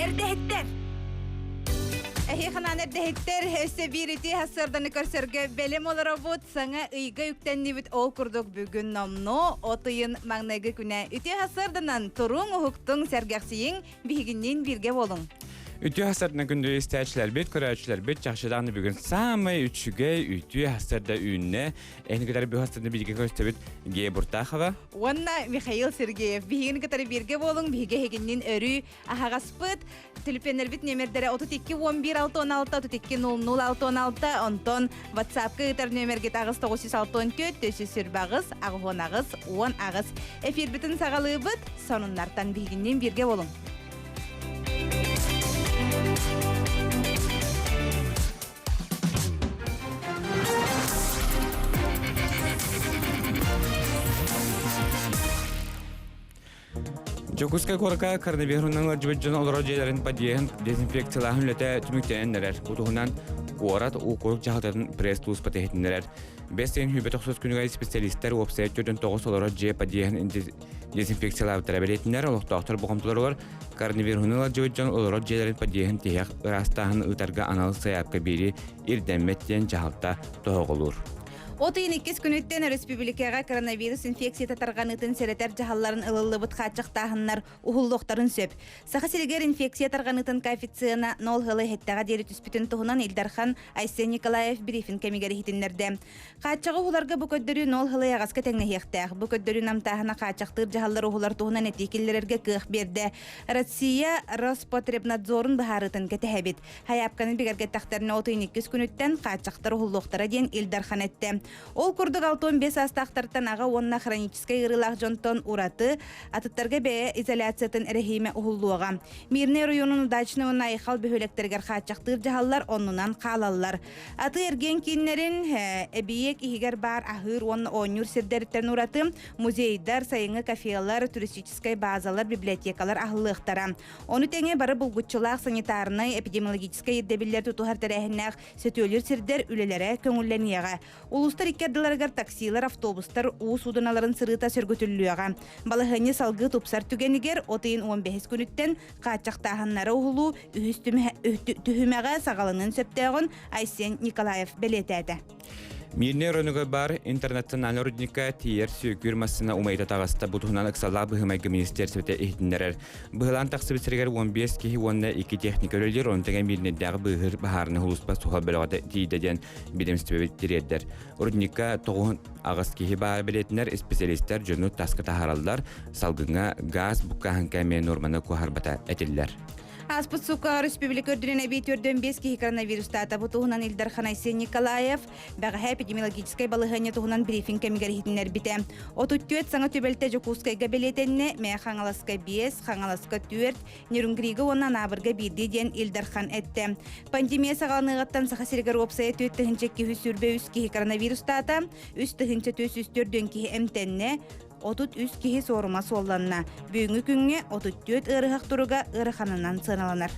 Эрдэһиттэр! Эһиэхэ эрдэһиттэр өссө биир ити сарсыарданы көрсөргө бэлэм олоробут. Саҥа ыйга үктэннибит ол курдук бүгүн номнуо от ыйын маҥнайгы күнэ. Үтүө сарсыарданан туруҥ, уһуктуҥ, сэргэхсийиҥ, биһигинниин бииргэ буолуҥ. Үтүө сарсыарданан күндү истээччилэрбит, көрөөччүлэрбит чахчыдааны бүгүн саамай үчүгэй үтүө сарсыарда үүннэ. Эһини кытары бү сарсыарда бииргэ көрсөбүт Гея Буртахова. Уонна Михаил Сергеев. Биһигини кытары бииргэ буолуҥ, биһиги эһигинниин өрүү аһаҕаспыт. Түлүпүөннэрбит нүөмэрдэрэ 32 11 66 32 00 66, онтон WhatsApp-ка ыытар нүөмэргит 8 964 428 88 18. Эфирбитин саҕалыыбыт, сонуннартан биһигинниин бииргэ буолуҥ. Дьокуускай куоракка коронавирунан ыалдьыбыт дьон олорор дьиэлэрин подъеһын дезинфекциялааһын үлэтэ түмүктэнэн эрэр. Бу туһунан куорат уокурук дьаһалтатын пресс-службата иһитиннэрэр. Бэс ыйын сүүрбэ тохсус күнүгэр специалистар уопсайа 49 олорор дьиэ подъеһын дезинфекциялаабыттара бэлиэтинэр. Олохтоохтор болҕомтолоругар коронавируһунан ыалдьыбыт дьон олорор дьиэлэрин подъеһын тиһэх ыраастааһын ыытарга анал сайаапка биэрии ирдэммэт диэн дьаһалта тоһоҕолуур. От ыйын иккис күнүттэн өрөспүүбүлүкэҕэ коронавирус инфекцията тарҕаныытын сэрэтэр дьаһалларын ылыллыбыт хааччахтааһыннар уһуллуохтарын сөп. Саха сиригэр инфекция тарҕаныытын коэффициена 0 ыла иһиттэҕэ диэри түспүтүн туһунан Ил Дархан Айсен Николаев брифинг кэмигэр иһитиннэрдэ. Хааччаҕы уһуларга бу көрдөрүү 0 ыла аҕаска тэҥнэһиэхтээх. Бу көрдөрүү намтааһына хааччахтыыр дьаһаллар уһулар туһунан этии киллэрэргэ кыах биэрдэ. Россия Роспотребнадзорун быһаарыытын кэтэһэбит. Хайаапканы бигэргэттэхтэринэ от ыйын иккис күнүттэн хааччахтар уһуллуохтара диэн Ил Дархан эттэ. Ол курдук 65 саастаахтартан аҕа уонна хроническай ыарыылаах дьонтон ураты атыттарга бэйэ изоляциятын эрэһиимэ уһуллуоҕа. Мирнэй оройуонун Удачнай уонна Айхал бөһүөлэктэригэр хааччахтыыр дьаһаллар оннунан хаалаллар. Атыы-эргиэн кииннэрин эбийиэк иһигэр баар аһыыр уонна оонньуур сирдэриттэн ураты музейдар, сайыҥҥы кафелар, туристическай базалар, библиотекалар аһыллыахтара. Ону тэҥэ бары булгуччулаах санитарнай, эпидемиологическай ирдэбиллэр тутуһар тэрээһиннээх сөтүөлүүр сирдэр үлэлэрэ көҥүллэниэҕэ. Улуустар икки ардыларыгар таксилар, автобустар уу суудуналарын сырыыта сөргүтүллүөҕэ. Балаһыанньа салгыы тупсар түгэнигэр от ыйын 15 күнүттэн хааччахтааһыннары уһулуу үһүс түһүмэҕэ саҕаланыан сөптөөҕүн Айсен Николаев бэлиэтээтэ. Мирнэй оройуонугар баар интернациональнай рудникка тиийэр сүөкүүр массыына умайыта таҕыста. Бу туһунан ыксаллаах быһыы-майгы министиэристибэтэ иһитиннэрэр. Быһылаан тахсыбыт сиригэр 15 киһи уонна 2 техника үлэлиир, ону тэҥэ Мирнэйдээҕи быыһыыр баһаарынай сулууспа суһал бөлөҕө тиийдэ диэн биэдэмистибэбит тириэрдэр. Рудникка 98 киһи баар бэлиэтинэр исписэлиистэр дьону таска таһаараллар, салгыҥҥа гаас буккааһын эмиэ нуорманы куоһарбата этиллэр. Ааспыт сууккаҕа республика үрдүнэн эбии 45 киһи коронавирустаата. Бу туһунан Ил Дархан Айсен Николаев бэҕэһээ эпидемиологическай балаһыанньа туһунан брифинг кэмигэр иһитиннэрбитэ. 34 саҥа түбэлтэ Дьокуускайга бэлиэтэннэ, Мэйэ Хаҥаласка 5, Хаҥаласка 4, Нерюнгрига уонна Анаабырга биирдии диэн Ил Дархан эттэ. Пандемия саҕаланыаҕыттан Саха сиригэр уопсайа 4223 киһи коронавирустаата, 3404 киһи эмтэннэ, 33 киһи суорума суолланна. Бүгүҥҥү күҥҥэ 34 ыарыһах туруга ыараханынан сыаналанар.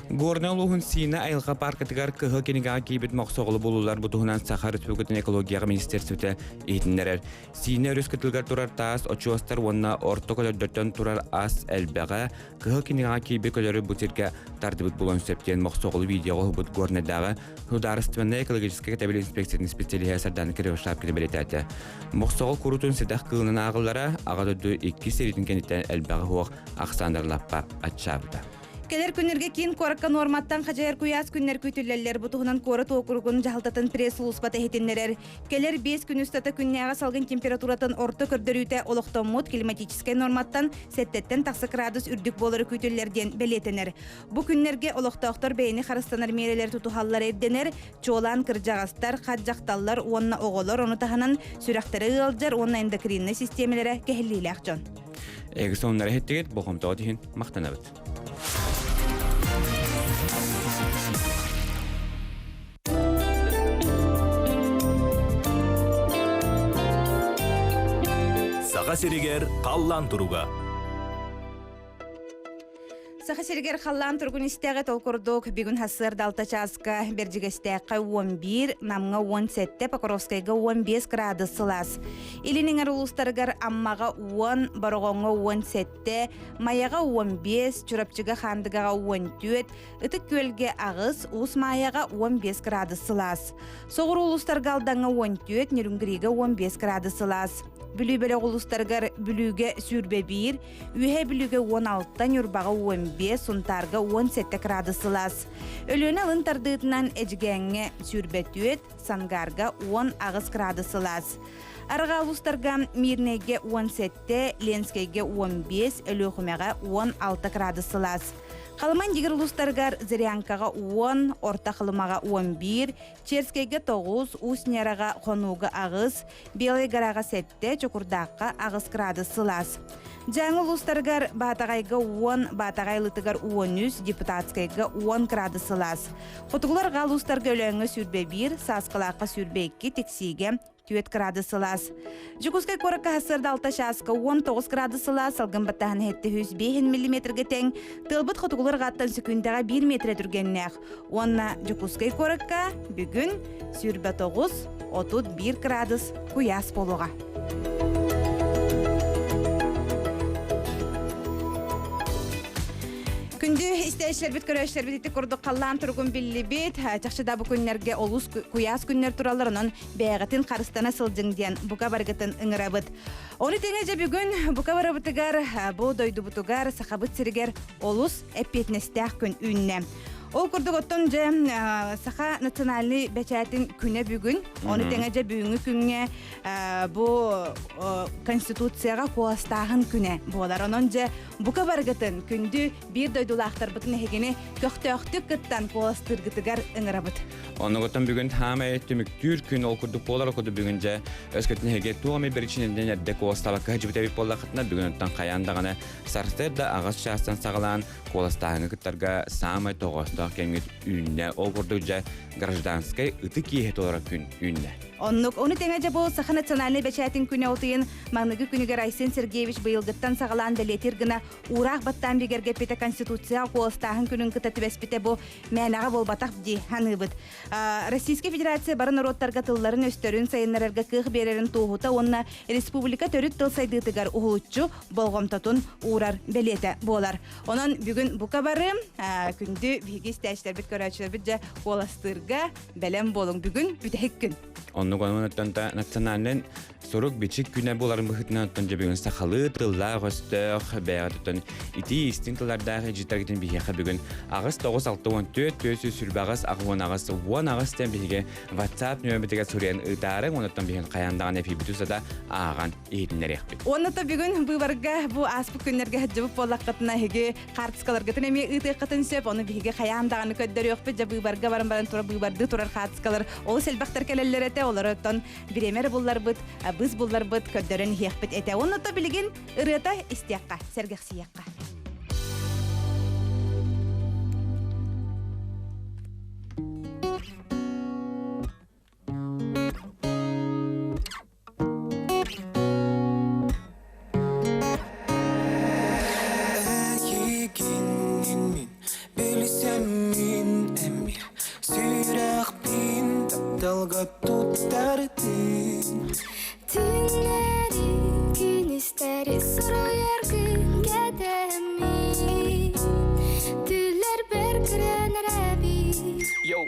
Горнай улууһун Сиинэ айылҕа пааркатыгар кыһыл кинигэҕэ киирбит мохсоҕолу булуулар бу туһунан Саха Республикатын экологияҕа министерствота иһитиннэрэр. Сиинэ өрүс кытылыгар турар таас очуостар уонна орто көлөрдөртөн турар ас элбэҕэ кыһыл кинигэҕэ киирбит көлөрү бу сиргэ тардыбыт буолуон сөп диэн мохсоҕолу видеоҕа уһубут Горнайдааҕы Судаарыстыбаннай экологическай кэтэбил инспекциятын специалиһэ Сардана Кривошапкина бэлиэтээтэ. Мохсоҕол куруутун сэдэх кыылынан ааҕыллара, Аҕа дойду иккис сэриитин кэнниттэн элбэҕи суох ахсааннар лаппа аччаабыта. Кэлэр күннэргэ киин куоракка нуорматтан хадьайар куйаас күннэр күүтүллэллэр. Бу туһунан куорат уокуругун дьаһалтатын пресс-сулууспата иһитиннэрэр. Кэлэр биэс күн устата күннээҕи салгын температуратын орто көрдөрүүтэ олохтоммут климатическай нуорматтан сэттэттэн тахса градус үрдүк буолары күүтүллэр диэн бэлиэтэнэр. Бу күннэргэ олохтоохтор бэйэни харыстанар миэрэлэри тутуһаллара ирдэнэр, чуолаан кырдьаҕастар, хат дьахталлар уонна оҕолор, ону таһынан сүрэхтэрэ ыалдьар уонна эндокриннай систиэмэлэрэ кэһиллиилээх дьон. Эһиги сонуннары иһиттигит, болҕомтоҕут иһин махтанабыт. Саха сиригэр халлаан туруга. Саха сиригэр халлаан туругун истэҕит ол курдук бүгүн сарсыарда алта чааска Бэрдьигэстээххэ 11, Намҥа 17, Покровскайга 15 градус сылаас. Илин эҥэр улуустарыгар Аммаҕа 10, Бороҕоҥҥо 17, Майаҕа 15, Чурапчыга Хаандыгаҕа 14, Ытык Күөлгэ 8, Уус Маайаҕа 15 градус сылаас. Соҕуруу улуустарга Алдаҥҥа 14, Нерюнгрига 15 градус сылаас. Бүлүү бөлөх улуустарыгар Бүлүүгэ 21, Үөһээ Бүлүүгэ 16, Ньурбаҕа 15, Сунтаарга 17 градус сылаас. Өлүөнэ алын тардыытынан Эдьигээҥҥэ 24, Сангаарга 18 градус сылаас. Арҕаа улуустарга Мирнэйгэ 17, Ленскэйгэ 15, Өлүөхүмэҕэ 16 градус сылаас. Халыма Индигир улуустарыгар Зырянкаҕа 10, Орто Халымаҕа 11, Черскэйгэ 9, Усть-Нераҕа Хонууга 8, Белай Гораҕа 7, Чокурдаахха 8 градус сылаас. Дьааҥы улуустарыгар Баатаҕайга 10, Баатаҕай Ылытыгар 13, Депутатскайга 10 градус сылаас. Хотугулар арҕаа улуустарга Өлөөҥҥө 21, Сааскылаахха 22, Тиксиигэ 4 градус сылаас. Дьокуускай куоракка сарсыарда 6 чааска 19 градус сылаас, салгын баттаһын 705 миллиметргэ тэҥ, тыалбыт хотугулар арҕааттан сөкүүндэҕэ 1 метрэ түргэннээх. Уонна Дьокуускай куоракка бүгүн 29 31 градус куйаас буолуоҕа. Күндү истээччилэрбит, көрөөччүлэрбит ити курдук халлаан туругун биллибит. Чахчы да бу күннэргэ олус куйаас күннэр тураллар, онон бэйэҕитин харыстана сылдьыҥ диэн бука барыгытын ыҥырабыт. Ону тэҥэ дьэ бүгүн бука барыбытыгар бу дойдубутугар, Сахабыт сиригэр олус эппиэтинэстээх күн үүннэ. Ол курдук оттон дьэ саха национальнай бэчээтин күнэ бүгүн, ону тэҥэ дьэ бүгүҥҥү күҥҥэ бу Конституцияҕа куоластааһын күнэ буолар. Онон дьэ бука барыгытын күндү биир дойдулаахтарбытын эһигини көхтөөхтүк кыттан куоластыыргытыгар ыҥырабыт. Оннугуттан бүгүн хаамай түмүктүүр күн ол курдук буолар, ол курдук бүгүн дьэ өскөтүн эһиги туох эмэ биричиинэнэн эрдэ куоластаабакка сылдьыбыт эбит буоллаххытына бүгүн оттон хайаан даҕаны сарсыарда аҕыс чаастан саҕалаан Куоластааһыҥҥа кыттарга саамай тоҕоостоох кэмҥит үүннэ. Ол курдук дьэ гражданскай ытык иэһэ толорор күн үүннэ. Оннук. Ону тэҥэ дьэ бу Саха национальнай бэчээтин күнэ утуйун маҥнайгы күнүгэр Айсен Сергеевич быйылгыттан саҕалаан бэлиэтиир гына уураах баттаан бигэргэппитэ Конституцияҕа куоластааһын күнүн кытта түбэспитэ бу мээнэҕэ буолбатах дии саныыбыт. Российскай Федерация бары норуоттарга тылларын-өстөрүн сайыннарарга кыах биэрэрин туоһута уонна республика төрүт тыл сайдыытыгар уһулуччу болҕомтотун уурар бэлиэтэ буолар. Онон бүгүн бука бары күндү биһиги истээччилэрбит, көрөөччүлэрбит дьэ куоластыырга бэлэм буолуҥ. Бүгүн бүтэһик күн. Оннук онон национальнай сурук-бичик күнэ буоларын быһыытынан оттон дьэ бүгүн сахалыы тыллаах-өстөөх бэйэҕититтэн итии истиҥ тыллардаах эдьийтэргитин биһиэхэ бүгүн 8 9 64 428 68 18 диэн биһиги WhatsApp нөмербитигэр суруйан ыытаарыҥ онуттан биһин хайаан даҕаны эфирбит устата ааҕан иһитиннэриэхпит. Уонна то бүгүн быыбарга бу ааспыт күннэргэ сылдьыбыт буоллаххытына эһиги хаартыскаларгытын эмиэ ыытыаххытын сөп ону биһиги хайаан даҕаны көрдөрүөхпүт дьэ быыбарга баран баран тура быыбардыы турар хаартыскалар олус элбэхтэр кэлэллэр этэ олортон бириэмэ эрэ булларбыт, быыс булларбыт, көрдөрөн иһиэхпит этэ. Уонна то билигин ырыата истиэххэ, сэргэхсийиэххэ. Эйигин билсэммин эмиэ сүрэхпин тапталга туттардым Түннэри күнүстэри суруйаргын кэтэммин Түллэрбэр көрөн эрэбин Йоу!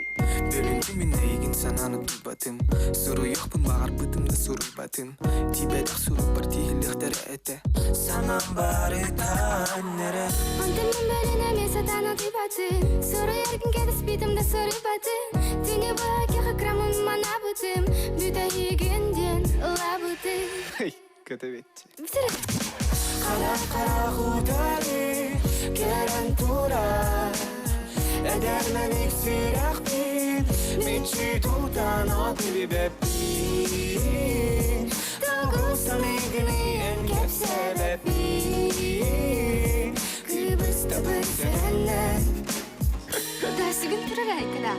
Бөлүнтүм мин эйигин санааны туппатым Суруйуохпун баҕарбытым да суруйбатым Тиийбэтэх сурукпар тииһиллиэхтэрэ этэ Санаам барыта эрэ Онтон мин бөлүн эмиэ сатаан утуйбатым Суруйаргын кэтэспитим да суруйбатым Түнү быһа киһи крамын манабытым Бүтэһигин диэн ылабытым Көтөбүт Хара-хара утары кэлэн турар Эдэрмэн иксирэхпин Мичи тутан отибэппин Тугусан игини эн кэпсэбэппин Кыбыстабын сэннэн Дасыгын турар айкыда.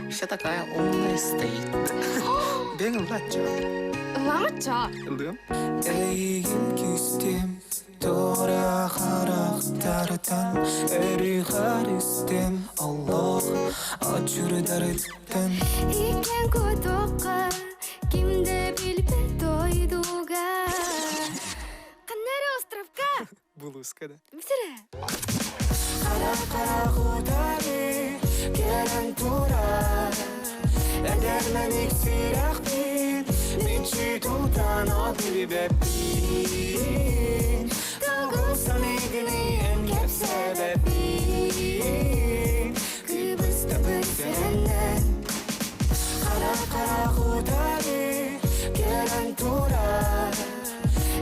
Вся такая умная стоит. Бен ыллачча. Ылламычча. Ыллым. Эйигин күүстүм. Тура харахтартан өрүү харистем Аллах ачырдарыттан Иккен кутукка кимде билбет дойдуга Канары островка Булуска да. Бүтүрэ. Хара хара хутары келен турар Эдермен иксирахпин Мичи тутан отибеппин Тугусан игини кепсебеппин Кыбыста бүтсенен Хара хара хутары келен турар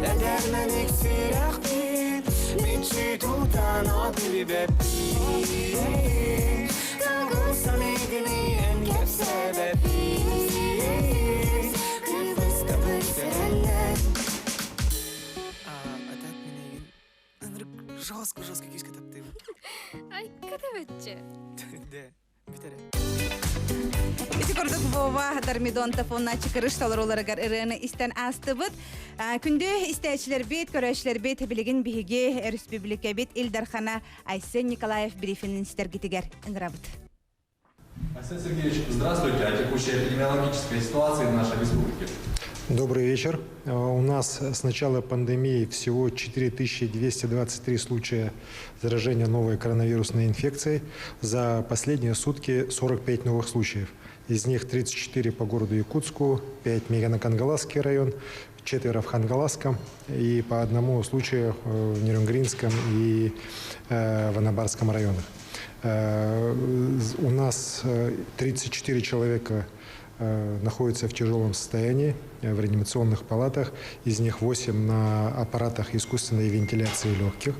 Эдермен иксирахпин Мичи тутан отибеппин Тугусан игини кепсебеппин Кыбыста бүтсенен А так мен эгин жестко жестко күүскө таптыйбын. Ай, катабетче. Да, бүтэрэ. Ити курдук Вова Дормидонтов уонна Чыкырыш толорууларыгар ырыаны истэн аастыбыт. Күндү истээччилэрбит, көрөөччүлэрбит билигин биһиги республикабыт Ил Дархана Айсен Николаев брифинин истэргитигэр ыҥырабыт. Айсен Сергеевич, здравствуйте. О текущей эпидемиологической ситуации в нашей республике. Добрый вечер. У нас с начала пандемии всего 4223 случая заражения новой коронавирусной инфекцией. За последние сутки 45 новых случаев. Из них 34 по городу Якутску, 5 Мегино-Кангаласский район, четверо в Хангаласском и по одному случаю в Нерюнгринском и в Анабарском районах. У нас 34 человека находятся в тяжелом состоянии в реанимационных палатах. Из них 8 на аппаратах искусственной вентиляции легких.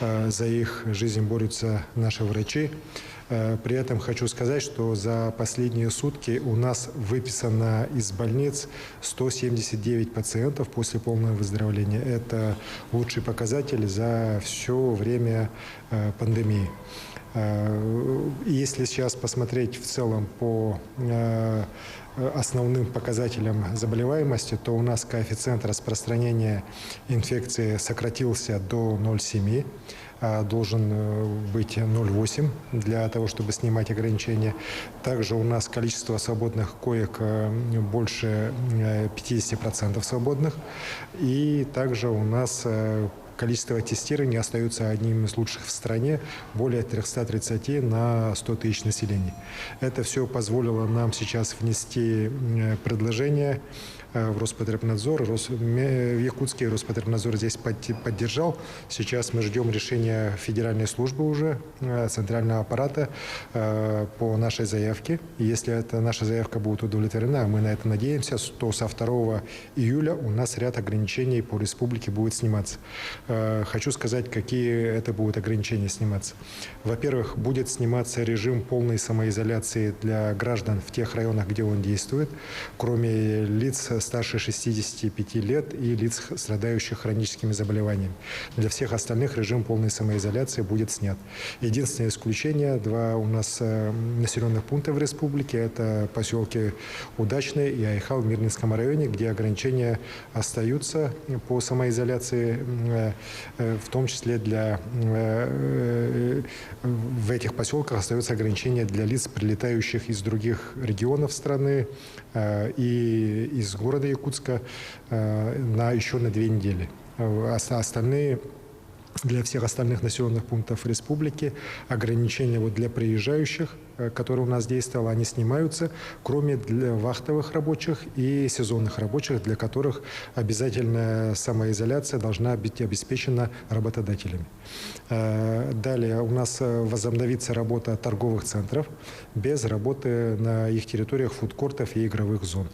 За их жизнь борются наши врачи. При этом хочу сказать, что за последние сутки у нас выписано из больниц 179 пациентов после полного выздоровления. Это лучший показатель за все время пандемии. Если сейчас посмотреть в целом по основным показателям заболеваемости, то у нас коэффициент распространения инфекции сократился до 0,7, а должен быть 0,8 для того, чтобы снимать ограничения. Также у нас количество свободных коек больше 50% свободных. И также у нас количество тестирований остается одним из лучших в стране, более 330 на 100 тысяч населения. Это все позволило нам сейчас внести предложение в Роспотребнадзор. В Якутске Роспотребнадзор здесь поддержал. Сейчас мы ждем решения федеральной службы уже, центрального аппарата по нашей заявке. Если эта наша заявка будет удовлетворена, мы на это надеемся, то со 2 июля у нас ряд ограничений по республике будет сниматься. Хочу сказать, какие это будут ограничения сниматься. Во-первых, будет сниматься режим полной самоизоляции для граждан в тех районах, где он действует, кроме лиц старше 65 лет и лиц, страдающих хроническими заболеваниями. Для всех остальных режим полной самоизоляции будет снят. Единственное исключение, два у нас населенных пункта в республике, это поселки Удачный и Айхал в Мирнинском районе, где ограничения остаются по самоизоляции, в том числе в этих поселках остаются ограничения для лиц, прилетающих из других регионов страны и из города Якутска еще на 2 недели. Остальные для всех остальных населенных пунктов республики ограничения вот для приезжающих, которые у нас действовали, они снимаются, кроме для вахтовых рабочих и сезонных рабочих, для которых обязательная самоизоляция должна быть обеспечена работодателями. Далее у нас возобновится работа торговых центров без работы на их территориях фудкортов и игровых зон.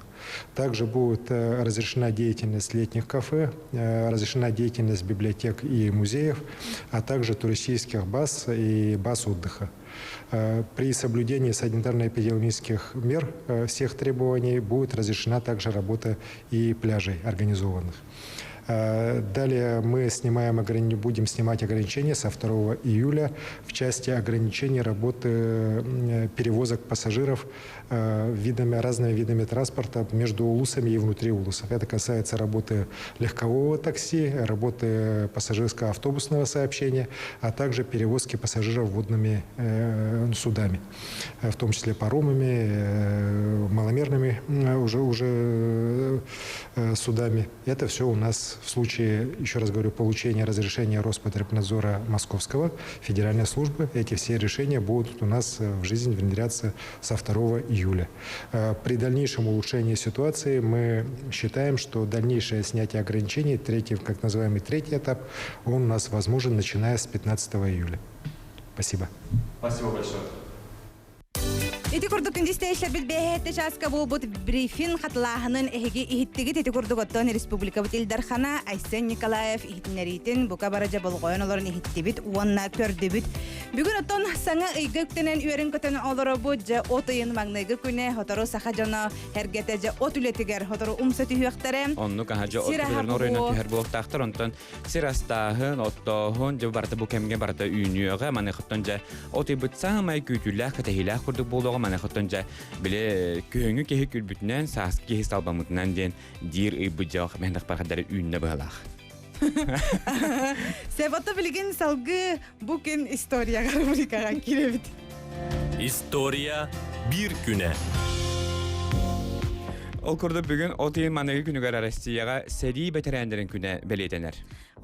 Также будет разрешена деятельность летних кафе, разрешена деятельность библиотек и музеев, а также туристических баз и баз отдыха. При соблюдении санитарно-эпидемиологических мер всех требований будет разрешена также работа и пляжей организованных. Далее мы снимаем, будем снимать ограничения со 2 июля в части ограничений работы перевозок пассажиров видами, разными видами транспорта между улусами и внутри улусов. Это касается работы легкового такси, работы пассажирского автобусного сообщения, а также перевозки пассажиров водными судами, в том числе паромами, маломерными уже, уже судами. Это все у нас в случае, еще раз говорю, получения разрешения Роспотребнадзора Московского, Федеральной службы, эти все решения будут у нас в жизнь внедряться со 2 июля. При дальнейшем улучшении ситуации мы считаем, что дальнейшее снятие ограничений, третий, как называемый третий этап, он у нас возможен, начиная с 15 июля. Спасибо. Спасибо большое. Ити курдук күндү бэһэтте чааска буолбут брифинг хатылааһынын эһиги иһиттигит ити курдук оттон республикабыт Ил Дархана Айсен Николаев иһитиннэриитин бука бары дьэ болҕойон олорон иһиттибит уонна көрдүбүт. Бүгүн оттон саҥа ыйга үктэнэн үөрэн көтөн олоробут дьэ от ыйын маҥнайгы күнэ хотору саха дьоно эргэтэ дьэ от үлэтигэр хотору умса түһүөхтэрэ. Оннук аха дьэ от үлэлэрин оройунан түһэр буолуохтаахтар онтон Сир астааһын, оттооһун, дьэ барыта бу кэмҥэ барыта үүнүөҕэ. Маныхыттан дьэ от ыйбыт саамай күүтүүлээх, кэтэһиилээх курдук буолуоҕа. Маныхыттан дьэ били күһүҥҥү киһи күлбүтүнэн, сааскы киһи салбаммытынан диэн диир ыйбыт дьэ мэһнэх бархадары үүннэ быһалаах. Себото билигин салгыы бу күн историяҕа рубрикаҕа киирэбит. История биир күнэ. Ол курдук бүгүн от ыйын маныгы күнүгэр Россияҕа сэрии бэтэрээннэрин күнэ бэлиэтэнэр.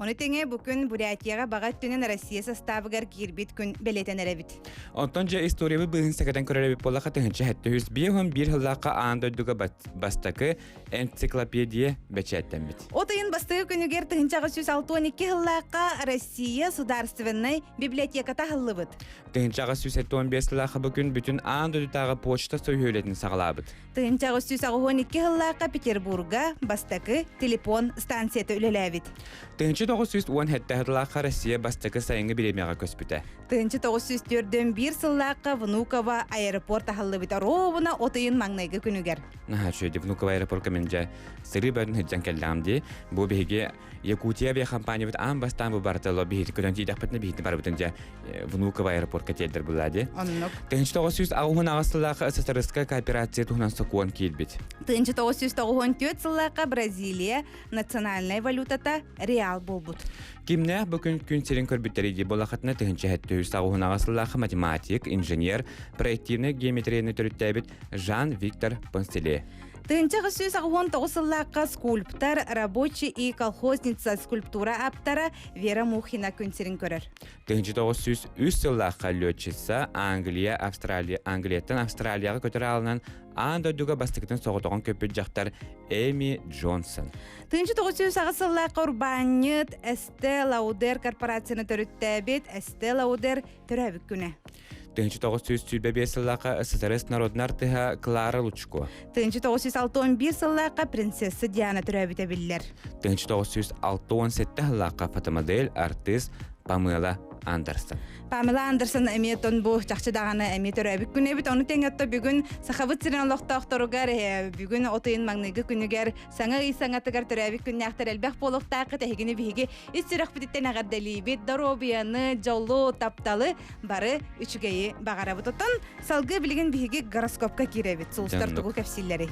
Ону тэҥэ бу күн Бурятияҕа баҕа өттүнэн Россия састаабыгар киирбит күн бэлиэтэнэр эбит. Онтон дьэ историябыт быыһын сэкэтэн көрөр эбит буоллахха 1751 сыллаахха аан дойдуга бастакы энциклопедия бэчээттэммит. От ыйын бастакы күнүгэр 1862 сыллаахха Россия Судаарственнай библиотеката аһыллыбыт. 1875 сыллаахха бу күн бүтүн аан дойдутааҕы почта сөһүөлэтин саҕалаабыт. 1982 сыллаахха Петербурга бастакы телефон станцията үлэлээбит. 1917 сыллаахха Россия бастакы сайыҥҥы бириэмэҕэ көспүтэ. 1941 сыллаахха Внуково аэропорт аһыллыбыта ровно от ыйын маҥнайгы күнүгэр. Наһаа үчүгэй Внуково аэропортка мин дьэ сырыы бөтүн сылдьан кэллэҕим дии. Бу биһиги Якутия авиакомпаниябыт аан бастаан бу барыта биһиги көтөн тиийдэхпитинэ биһиги барыбытын дьэ Внуково аэропортка тиэрдэр булла дии. Оннук. 1998 сыллаах СССР кооперация туһунан сокуон киирбит. 1994 сыллаахха Бразилия национальнай валютата реал буолбут. Кимнээх бу күн күн сирин көрбүттэрий дии буоллахытына 1798 сыллаах математик, инженер, проективнай геометрияны төрүттээбит Жан-Виктор Понселе. 1989 сыллаахха скульптор, рабочий и колхозница скульптура ааптара Вера Мухина күн сирин көрөр. 1903 сыллаахха летчица Англия, Австралия, Англияттан Австралияҕа көтөр аалынан аан дойдуга бастакытын соҕотоҕун көппүт дьахтар Эми Джонсон. 1908 сыллаахха урбаанньыт Эсте Лаудер корпорацияны төрүттээбит Эсте Лаудер төрөөбүт күнэ. 1925 сыллаахха СССР народнай артыһа Клара Лучко. 1961 сыллаахха принцесса Диана төрөөбүтэ биллэр. 1967 сыллаахха фотомодель, артыыс Памела Андерсон. Памела Андерсон эмиэ тон бу чахчы даҕаны эмиэ төрөөбүт күнэ эбит. Ону тэҥэ отто бүгүн Сахабыт сирин олохтоохторугар бүгүн от ыйын маҥнайгы күнүгэр саҥа ый саҥатыгар төрөөбүт күннээхтэр элбэх буолуохтааххыт эһигини биһиги ис сүрэхпититтэн эҕэрдэлиибит доруобуйаны, дьолу, тапталы бары үчүгэйи баҕарабыт. Оттон салгыы билигин биһиги гороскопка киирэбит. Сулустар тугу кэпсииллэрий?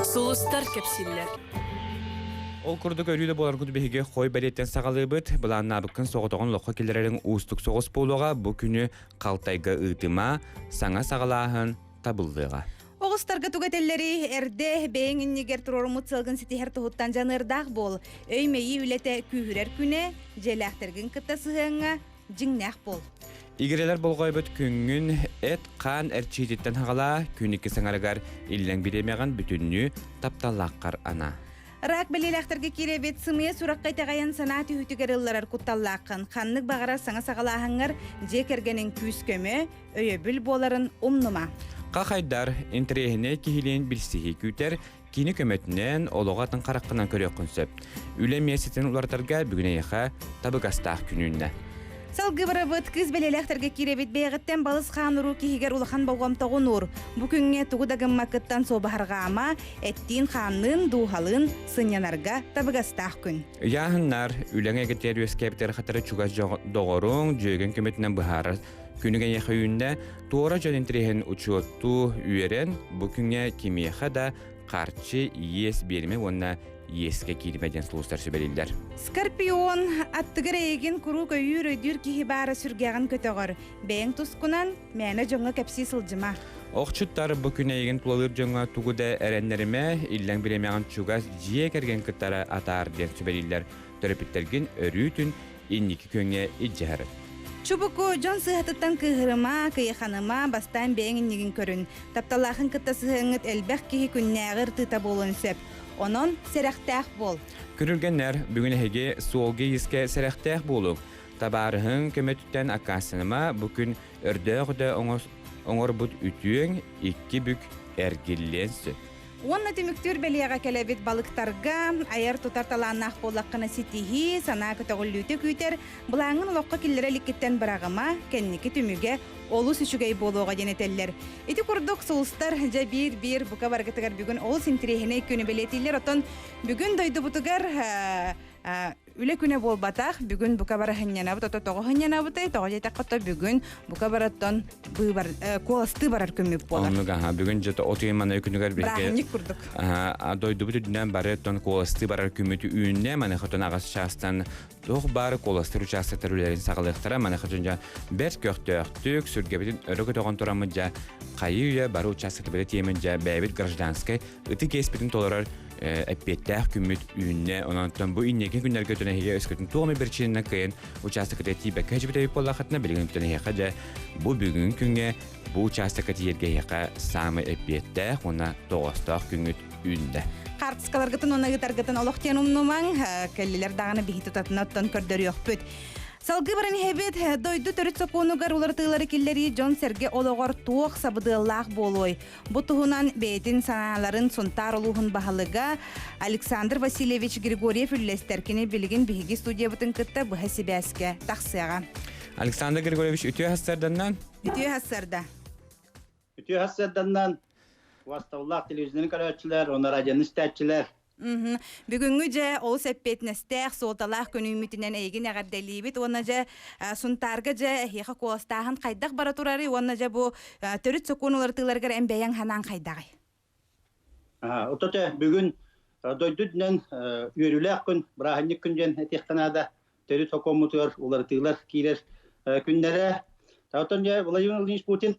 Сулустар кэпсииллэр. Ол курдук өрүү да буоларгыт биһиги хой бэлиэттэн саҕалыыбыт. Былааннаабыккын соҕотоҕун олоххо киллэрэриҥ уустук соҕус буолуоҕа. Бу күнү халтайга ыытыма, саҥа саҕалааһын табыллыаҕа. Оҕустарга тугу этэллэрий? Эрдэ бэйэҥ иннигэр туруоруммут сыалгын ситиһэр туһуттан дьаныардаах буол. Өй-мэйии үлэтэ күүһүрэр күнэ, дьиэлээхтэргин кытта сыһыаҥҥа дьиҥнээх буол. Игирэлэр болҕойбут күҥҥүн эт-хаан эрчиититтэн хаҕалаа, күн икки саҥарыгар иллэҥ бириэмэҕин бүтүннүү тапталлааххар анаа. Рак бэлиэлээхтэргэ киирэбит сымыйа сурахха итэҕэйэн санаа түһүүтүгэр ылларар кутталлааххын. Ханнык баҕарар саҥа саҕалааһыҥҥар дьиэ кэргэниҥ күүс-көмө, өйөбүл буоларын умнума. Хахайдар интэриэһинэй киһилиин билсиһии күүтэр, кини көмөтүнэн олоҕу атын хараххынан көрүөххүн сөп. Үлэ миэстэтин уларытарга бүгүн эйиэхэ табыгастаах күн үүннэ. Салгыы барабыт кыыс бэлиэлээхтэргэ киирэбит бэйэҕиттэн балыс хаан уруу киһигэр улахан болҕомтоҕун уур. Бу күҥҥэ тугу да гыммаккыттан суобаһарҕаама, эттиин-хаанныын, дууһалыын сынньанарга табыгастаах күн. Ыйааһыннар, үлэҥ эйгэтигэр үөскээбитигэр хатары чугас доҕоруҥ, дьүөгүҥ көмөтүнэн быһаарар күнүг эйиэхэ үүннэ, туора дьон интэриэһин учуоттуу үөрэн, бу күҥҥэ кимиэхэ да харчы иэс биэримэ уонна иэскэ кииримэ диэн сулустар сүбэлииллэр. Скорпион, аттыгар эйигин куруук өйүүр өйдүүр киһи баара сүргэҕин көтөҕөр. Бэйэҥ тускунан мээнэ дьоҥҥо кэпсии сылдьыма. Охчуттар бу күн эйигин тулалыыр дьоҥҥо тугу да эрэннэримэ, иллэҥ бириэмэҕин чугас дьиэ кэргэн кыттара атаар диэн сүбэлииллэр. Төрөппүттэргин өрүүтүн инники күөҥҥэ илдьэ сырыт. Чубуку, дьон сыыһатыттан кыыһырыма, кыйаханыма, бастаан бэйэҥ иннигин көрүн. Тапталлаахын кытта сыһыаҥҥыт элбэх киһи күннээҕи ыртыыта буолуон сөп. Онон сэрэхтээх буол. Күрүлгэннэр, бүгүн эһиги суолга-иискэ сэрэхтээх буолуҥ. Табаарыһыҥ көмөтүттэн аккаастаныма, бу күн өрдөөх да оҥорбут үтүөҥ икки бүк эргиллиэн сөп. Уонна түмүктүүр бэлиэҕэ кэлэбит балыктарга айар-тутар талааннаах буоллаххына ситиһии, санаа көтөҕүллүүтэ күүтэр, былааҥҥын олоххо киллэрэ иликкиттэн быраҕыма, кэнники түмүгэ олус үчүгэй буолуоҕа диэн этэллэр. Ити курдук сулустар дьэ биир-биир бука барыгытыгар бүгүн олус интириэһинэй күнү бэлиэтииллэр. Оттон бүгүн дойдубутугар үлэ күнэ буолбатах. Бүгүн бука бары сынньанабыт, ото тоҕо сынньанабытай, тоҕо диэтэххэ то бүгүн бука бараттан быыбар куоластыы барар күммүт буолар. Оннук аха бүгүн дьэ от ыйын манай күнүгэр биһиги Бырааһынньык курдук. Дойдубут үрдүнэн бары оттон куоластыы барар күммүт үүннэ. Маныаха оттон аҕыс чаастан туох баар куоластыыр учаастактар үлэлэрин саҕалыахтара. Маныаха дьон дьэ бэрт көхтөөхтүк, сүргэбитин өрө көтөҕөн тураммыт дьэ хайыы үйэ бары учаастактарбыта тиэмэн дьэ бэйэбит гражданскай ытык иэспитин толорор эппиэттээх күммүт үүннэ. Онон бу инники күннэргэ өтөн эһиги өскөтүн туох эмэ биричиинэнэн кыайан учаастакка тиийбэккэ сылдьыбыт эбит буоллаххытына, билигин өтөн эһиэхэ дьэ бу бүгүҥҥү күҥҥэ бу учаастакка тиийэргэ эһиэхэ саамай эппиэттээх уонна тоҕоостоох күҥҥүт үүннэ. Хаартыскаларгытын уонна ыытаргытын олох диэн умнумаҥ, кэллилэр даҕаны биһи тутатына оттон көрдөрүөхпүт. Салгыы баран иһэбит, дойду төрүт сокуонугар уларытыылары киллэрии дьон-сэргэ олоҕор туох сабыдыаллаах буолуой? Бу туһунан бэйэтин санааларын Сунтаар улууһун баһылыга Александр Васильевич Григорьев үллэстэр. Кини билигин биһиги студиябытын кытта быһа сибээскэ тахсыаҕа. Александр Григорьевич, үтүө сарсыарданнан. Үтүө сарсыарда. Үтүө сарсыарданнан убастабыллаах телевизионы көрөөччүлэр, уонна радионы истээччилэр. Бүгүҥҥү дьэ олус эппиэтинэстээх, суолталаах күнүүмүтүнэн эйигин эҕэрдэлиибит уонна дьэ Сунтаарга дьэ эһиэхэ куоластааһын хайдах бара турарый уонна дьэ бу төрүт сокуон уларытыыларыгар эн бэйэҥ санааҥ хайдаҕый? Ототе бүгүн дойду үрдүнэн үөрүүлээх күн, бырааһынньык күн диэн этиэххэ наада. Төрүт сокуоммутугар уларытыылар киирэр күннэрэ. Оттон дьэ Владимир Владимирович Путин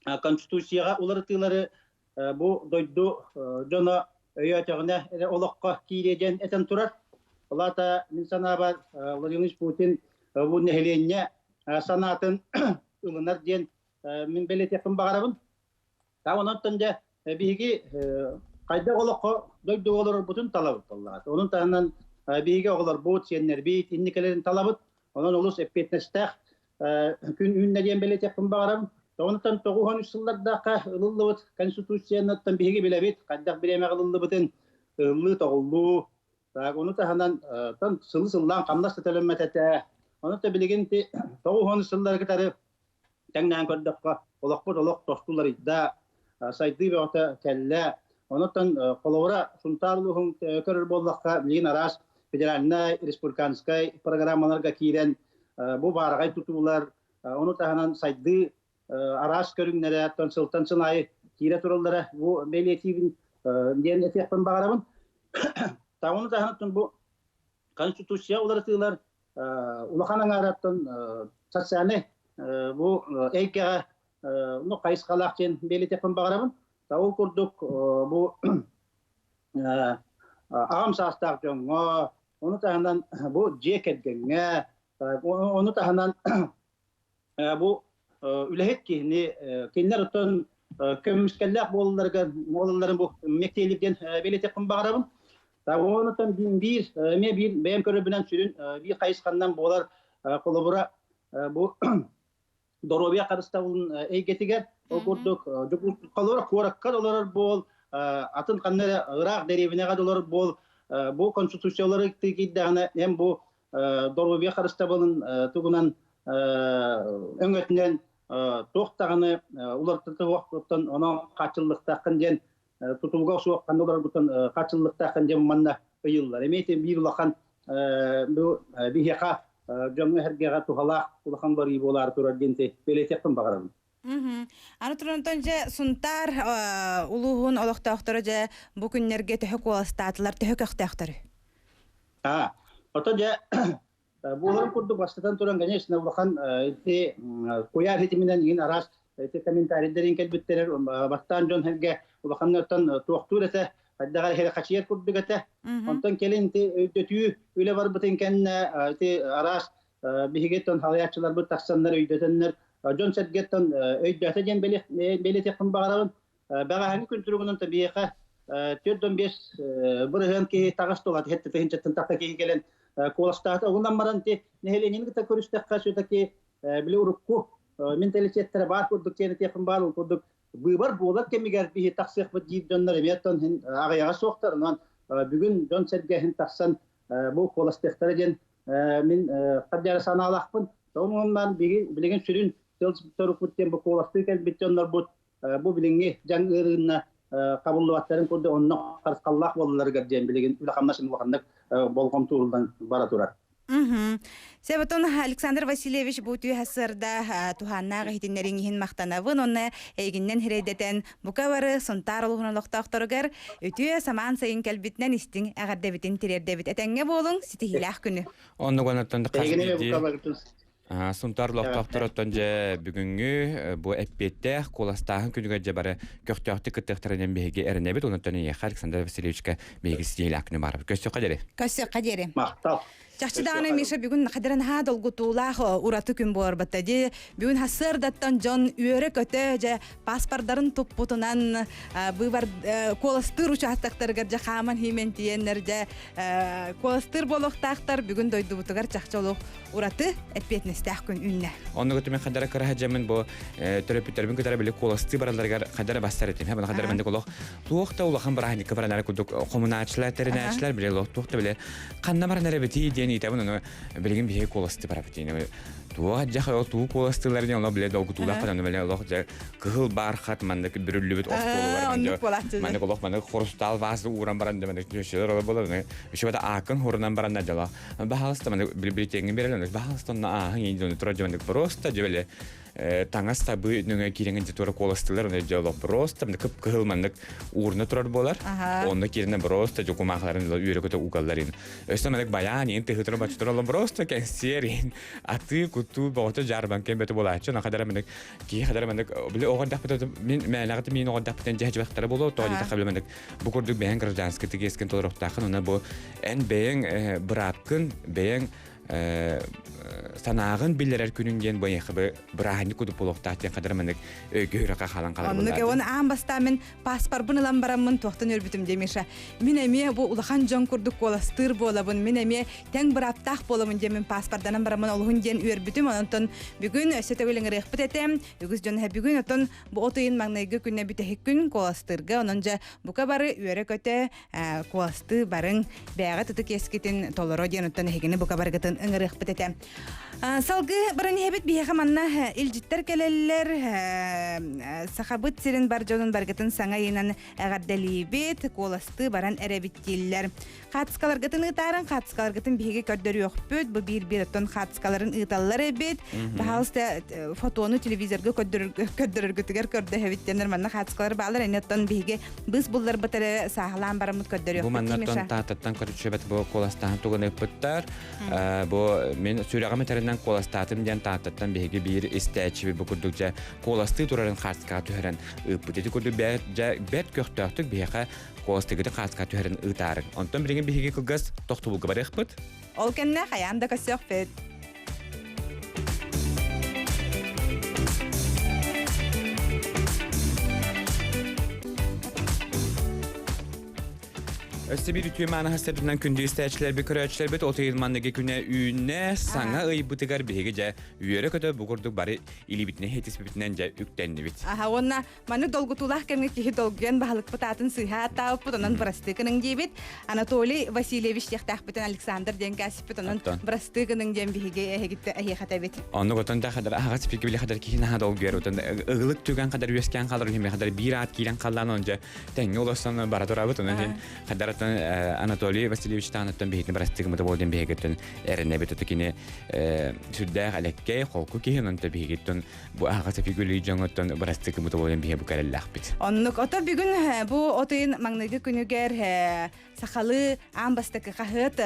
Конституцияҕа уларытыылары бу дойду дьоно өйөөтөҕүнэ эрэ олоххо киириэ диэн этэн турар. Ол аата мин санаабар Владимир Путин бу нэһилиэнньэ санаатын ылынар диэн мин бэлиэтиэхпин баҕарабын. Онон дьэ биһиги хайдах олоххо дойдуга олорорбутун талабыт буоллаҕа. Онон таһынан биһиги оҕолорбут, сиэннэрбит инникилэрин талабыт. Онон олус эппиэтинэстээх күн үүннэ диэн бэлиэтиэхпин баҕарабын. Онтон 93 сыллардаахха ылыллыбыт Конституциянан биһиги билэбит, хайдах бириэмэҕэ ылыллыбытын ыллыы-тоҕуллуу. Так, ону таһынан тан сылы-сыллаан хамнас да төлөммөт этэ. Ону да билигин 90 сыллары кытары тэҥнээн көрдөххө, олохпут олох тосту уларыйда, сайдыы бөҕөтө кэллэ. Онон холобура Сунтаар улууһун көрөр буоллахха, билигин араас федеральнай, республиканскай программаларга киирэн бу баараҕай тутуулар, ону таһынан сайдыы араас көрүҥнэрэ сылтан сыл аайы киирэ тураллара бу бэлиэтиибин диэн этиэхпин баҕарабын. Ону таһынан бу Конституция уларытыылар улахан аҥаараттан социальнай бу эйгэҕэ ну хайысхалаах диэн бэлиэтиэхпин баҕарабын. Ол курдук бу аҕам саастаах дьоҥҥо, ону таһынан бу дьиэ кэргэҥҥэ, ону таһынан бу үлэһит киһини кинилэр оттон көмүскэллээх буолалларыгар буолалларын бу мэктиэлиир диэн бэлиэтиэхпин баҕарабын. Онтон биир эмиэ биир бэйэм көрөрбүнэн сүрүн биир хайысханнан буолар холобура бу доруобуйа харыстабылын эйгэтигэр ол курдук холобура куоракка олорор буол атын ханна эрэ ыраах дэриэбинэҕэ да олорор буол бу конституциялары киирдэҕинэ эн бу. доруобуйа харыстабылын тугунан өҥөтүнэн туох даҕаны уларытыллыбыттан онон хааччыллыахтааххын диэн тутулуга суох ханна олороргуттан хааччыллыахтааххын диэн манна ыйыллар. Эмиэ ити биир улахан бу биһиэхэ дьоҥҥо-сэргэҕэ туһалаах улахан барыы буолаары турар диэн бэлиэтиэхпин баҕарабын. Аны турантан дьэ Сунтаар улууһун олохтоохторо дьэ бу күннэргэ төһө куоластаатылар, төһө көхтөөхтөрүй? Аа, ото дьэ буоларын курдук бастатан туран, конечно, улахан ити куйаар ситиминэн иин араас ити комментарийдэрин кэлбиттэрэр бастаан дьон сэргэ улаханнартан туохтуур этэ, хайдаҕар иһэрэ хачыйар курдук этэ. Онтон кэлин ити өйдөтүү үлэ барбытын кэннэ ити араас биһигиттэн халайааччыларбыт тахсаннар өйдөтөннөр дьон-сэргэттэн өйдөөтө диэн бэлиэтиэхпин баҕарабын. Бэҕэһээҥҥи күн туругунан биһиэхэ 4,5% киһи таҕас туолат иһэттэ тыһынчаттан тахса киһи кэлэн куоластаата. Угунан баран ти нэһилиэнньэни кытта көрүстэххэ все-таки били урукку менталитеттара баар курдук диэн этиэхпин баар ол курдук быыбар буолар кэмигэр биһи тахсыахпыт диир дьоннор эмиэ оттон аҕыйаҕа суохтар. Онон бүгүн дьон-сэргэ иһин тахсан бу куоластыахтара диэн мин хаддьара санаалаахпын. Онон билигин сүрүн тыл сорукпут диэн бу куоластыы кэлбит дьоннорбут бу билиҥҥи дьаҥ ыарыынна хабыллыбаттарын курдук онно харысхаллаах буолалларыгар диэн билигин үлэ-хамнас улаханнык болҕомтууруллан бара турар. Себотон Александр Васильевич бу түү сырда туһааннаах иһитиннэриҥ иһин махтанабын уонна эйигиннэн хирэйдэтэн бука бары Сунтаар улууһун олохтоохторугар үтүө самаан сайын кэлбитинэн истиҥ эҕэрдэбитин тириэрдэбит. Этэҥҥэ буолуҥ, ситиһиилээх күнү. Оннук оннуттан хас биирдии Сунтаар олохтоохторуттан дьэ бүгүҥҥү бу эппиэттээх куоластааһын күнүгэр дьэ бары көхтөөхтүк кыттыахтарынан биһиги эрэнэбит. Онтон эйиэхэ Александр Васильевичка биһиги ситиһиилээх күнү баарбыт. Көрсүөххэ диэри. Көрсүөххэ диэри. Махтал. Чахчы даҕаны Миша бүгүн хадыран наһаа долгутуулаах ураты күн буоларбатта ди. Бүгүн сарсыардаттан дьон үөрэ-көтө дьэ паспордарын туппутунан быыбар куоластыыр учаастактарыгар дьэ хааман хиимэн тиийэннэр дьэ куоластыыр буолуохтаахтар бүгүн дойдубутугар чахчы олох ураты эппиэтинэстээх күн үүннэ. Онно көтүмэн хадара кыраһа дьэмин бу төрөппүттэрбин кытары били куоластыы баралларыгар хадара бастар этим. Хабана хадара мендик олох туох да улахан бырааһынньыкка баранары курдук хомунааччылар, тэринээччилэр били олох туох да били ханна баран эрэ бити диэн ыйтабын ону билигин биһиги куоласты барабыт диэн туох дьэ ол туу куоластыылар диэн олох биле долгутуулаах ону биле олох дьэ кыһыл бархат маннык бүрүллүбүт остуолугар маннык олох маннык хрустал вазы ууран баран маннык нүөччүлэр олор болор үчү бата аакын хурунан баран дьала баһаалыста маннык билбилитиэҥҥин берелен баһаалыста онно ааһын иин турар дьэ просто дьэ били таҥас сабыы нөҥө киирэҥин дьэ туора куоластылар оны дьэ олох просто кып кыһыл маннык уурна турар буолар онно киирэнэ просто дьэ кумаахларын үөрэ көтө угаллар ин өссө маннык байаан иин тыһы турар баччы турар просто кэнсиэр иин атыы кутуу боҕото дьаарбаҥкын бөтө буолааччы на хадара маннык киһи хадара маннык били оҕо эрдэхпит мин мээнэҕит миин оҕо эрдэхпитин дьэ дьыбахтара буолуо тоҕо диэтэххэ били маннык бу курдук бэйэҥ гражданский тигиэскин толоруохтааххын уонна бу эн бэйэҥ быраапкын бэйэҥ санааҕын биллэрэр күнүн диэн бу эйиэхэ бырааһынньык курдук буолуохтаах диэн хадара маннык өйгө хаалан хаалар Оннук уон аан бастаан мин паспорбун ылан бараммын туохтан өлбүтүм дии Миша. Мин эмиэ бу улахан дьон курдук куоластыыр буолабын, мин эмиэ тэҥ бырааптаах буоламын диэн мин паспорданан бараммын олуһун диэн үөрбүтүм. Онтон бүгүн өссө төгүл ыҥырыахпыт этэ. Үгүс дьон бүгүн отон бу от ыйын маҥнайгы күнэ бүтэһик күн куоластыырга онон дьэ бука бары үөрэ-көтө куоластыы барыҥ бээҕэ тытык иэскитин толоро диэн оттон эһигини бука барыгытын ыҥырыахпыт этэ. Салгыы баран иһэбит биһиэхэ манна илдьиттэр кэлэллэр сахабыт сирин бар дьонун баргытын саҥа ыйынан эҕэрдэлиибит куоластыы баран эрэбит дииллэр. Хаатыскаларгытын ыытаарыҥ, хаатыскаларгытын биһиги көрдөрүөхпүт. Бу биир-биир оттон хаатыскаларын ыыталлар эбит. Баһаалыста фотону телевизорга көрдөрөргүтүгэр көрдөһөбүт диэннэр манна хаатыскалар баалар. Эни оттон биһиги быыс булларбыт эрэ сааһылаан бараммыт көрдөрүөхпүт. Бу манна таататтан көрүччүбэт бу куоластааһын тугун ыыппыттар. Бу мин сүрэҕим этэринэн куоластаатым диэн тааттаттан биһиги биир истээччибит бу курдук дьэ куоластыы турарын хаартыскаҕа түһэрэн ыыппыт. Ити курдук бэрт көхтөөхтүк биһиэхэ Куоластыгыты хааска түһэрин ыытаарыҥ. Онтон билигин биһиги кылгас тохтобулга барыахпыт. Ол кэннэ хайаан да көрсүөхпүт. Өссө биир үтүө мааны хастарбытынан күндү истээччилэрбит, көрөөччүлэрбит от ыйын манныгы күнэ үүннэ, саҥа ыйбытыгар биһиги дьэ үөрэ-көтө бу курдук бары илиибитинэн иһитиспитинэн дьэ үктэннибит. Аха уонна маннык долгутуулаах кэмҥэ киһи долгуйан баһылыкпыт аатын сыыһа ааттаабыппыт, онон бырастыы гыныҥ диибит. Анатолий Васильевич диэхтээхпитин Александр диэн кээсиппит, онон бырастыы гыныҥ диэн биһиги эһигитте эһиэхэ этэбит. Оннук отон да хадар аһаҕас спикер били хадар киһи наһаа долгуйар, отон ыгылык түгэн хадар үөскээн хаалар, үһүмэ хадар биир аат киирэн халлаан он дьэ тэҥҥэ олорсон бара турабыт. Онон иһин хадараттан Анатолий Васильевич таанаттан биһигини барастыгымыта буол диэн биһигиттэн эрэнэбит. Ото кини сүрдээх элэккэй, холку киһи, онон биһигиттэн бу аһаҕас эфигүлүй дьоҥоттон барастыгымыта буол диэн биһиги бу кэрэллээхпит. Оннук. Ото бүгүн бу от ыйын маҥнайгы күнүгэр сахалыы аан бастакы хаһыат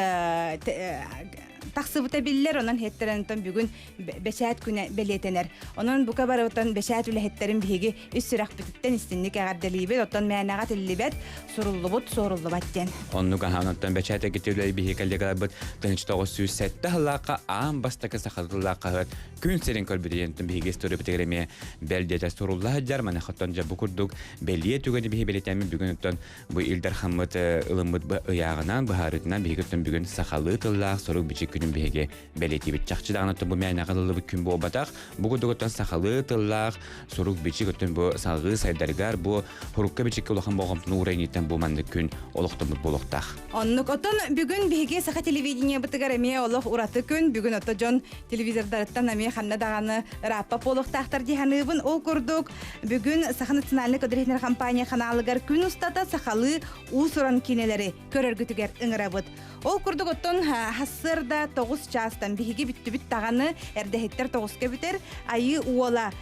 тахсыбыта биллэр, онон иһиттэрэн бүгүн бэчээт күнэ бэлиэтэнэр. Онон бука барыбытан бэчээт үлэһиттэрин биһиги ис сүрэхпититтэн истинник эҕэрдэлиибит, оттон мээнэҕэ тиллибэт, суруллубут, суоруллубат диэн. Оннук аһаан оттон бэчээт эргитэ үлэ биһиги коллегаларбыт 1907 сыллаахха аан бастакы саха тыллаах хаһыат күн сирин көрбүтэ диэн биһиги историябытыгар эмиэ бэл диэтэ сурулла сылдьар. Маныхаттан дьэ бу курдук бэлиэ түгэни биһи бэлиэтээммит бүгүн оттон Бу Ил Дархаммыт ылыммыт ыйааҕынан, быһаарыытынан биһиги бүгүн сахалыы тыллаах сурук-бичик күнүн биһиги бэлиэтиибит. Чахчы даҕаны бу мээнэҕэ ылыллыбыт күн буолбатах. Бу курдугуттан сахалыы тыллаах сурук-бичик өттүн бу салгыы сайдарыгар бу сурукка-бичиккэ улахан болҕомтону уурайныыттан бу маннык күн олохтоммут буолуохтаах. Оннук. Оттон бүгүн биһиги саха телевидениебытыгар эмиэ олох ураты күн. Бүгүн ото дьон телевизордарыттан эмиэ ханна даҕаны ырааппат буолуохтаахтар дии саныыбын. Ол курдук Бүгүн Саха национальнай көдөрүһүнэр компания ханаалыгар күн устата сахалыы уус-уран киинэлэри көрөргүтүгэр ыҥырабыт. Ол курдук оттон хассыарда 9 чаастан биһиги бүттүбүт даҕаны эрдэһиттэр 9-ка бүтэр Айыы уола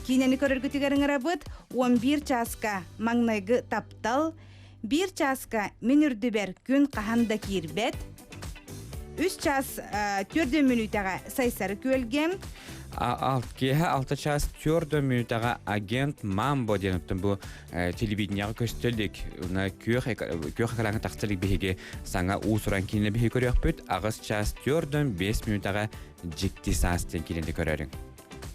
киинэни көрөргүтүгэр ыҥырабыт. 11 чааска маҥнайгы таптал, 1 чааска мин үрдүбэр күн хаһан да киирбэт, 3 чаас 4 мүнүүтэҕэ Сайсары күөлгэ. Киэһэ 6 чаас 4 мүнүүтэҕэ агент Мамбо диэн оттон бу телевидениеҕа көстөлүк күөх күөх экраҥҥа тахсалык биһиги саҥа уус-уран киинэ биһиги көрүөхпүт. 8 чаас 4 5 мүнүүтэҕэ дьикти саас диэн киинэни көрөрүҥ.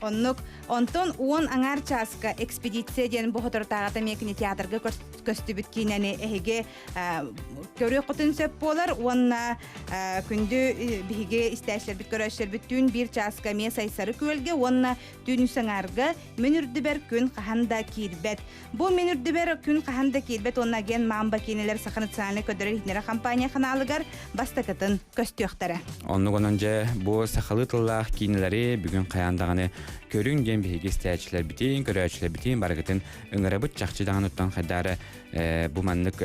Оннук. Онтон уон аҥаар чааска экспедиция диэн бу соторутааҕыта эмиэ кинотеатрга көстүбүт киинэни эһиги көрүөххүтүн сөп буолар уонна күндү биһиги истээччилэрбит көрөөччүлэрбит түүн биир чааска эмиэ Сайсары күөлгэ уонна түүн үс аҥаарга Мин үрдүбэр күн хаһан да киирбэт. Бу Мин үрдүбэр күн хаһан да киирбэт уонна Ген Мамба киинэлэр Саха национальнай көрдөрөр-иһитиннэрэр компания ханаалыгар бастакытын көстүөхтэрэ. Оннук онон дьэ бу сахалыы тыллаах киинэлэри бүгүн хайаан даҕаны көрүҥ диэн биһиги истээччилэрбитин, көрөөччүлэрбитин барыгытын ыҥырабыт чахчы даҕаны оттон хайдаары бу маннык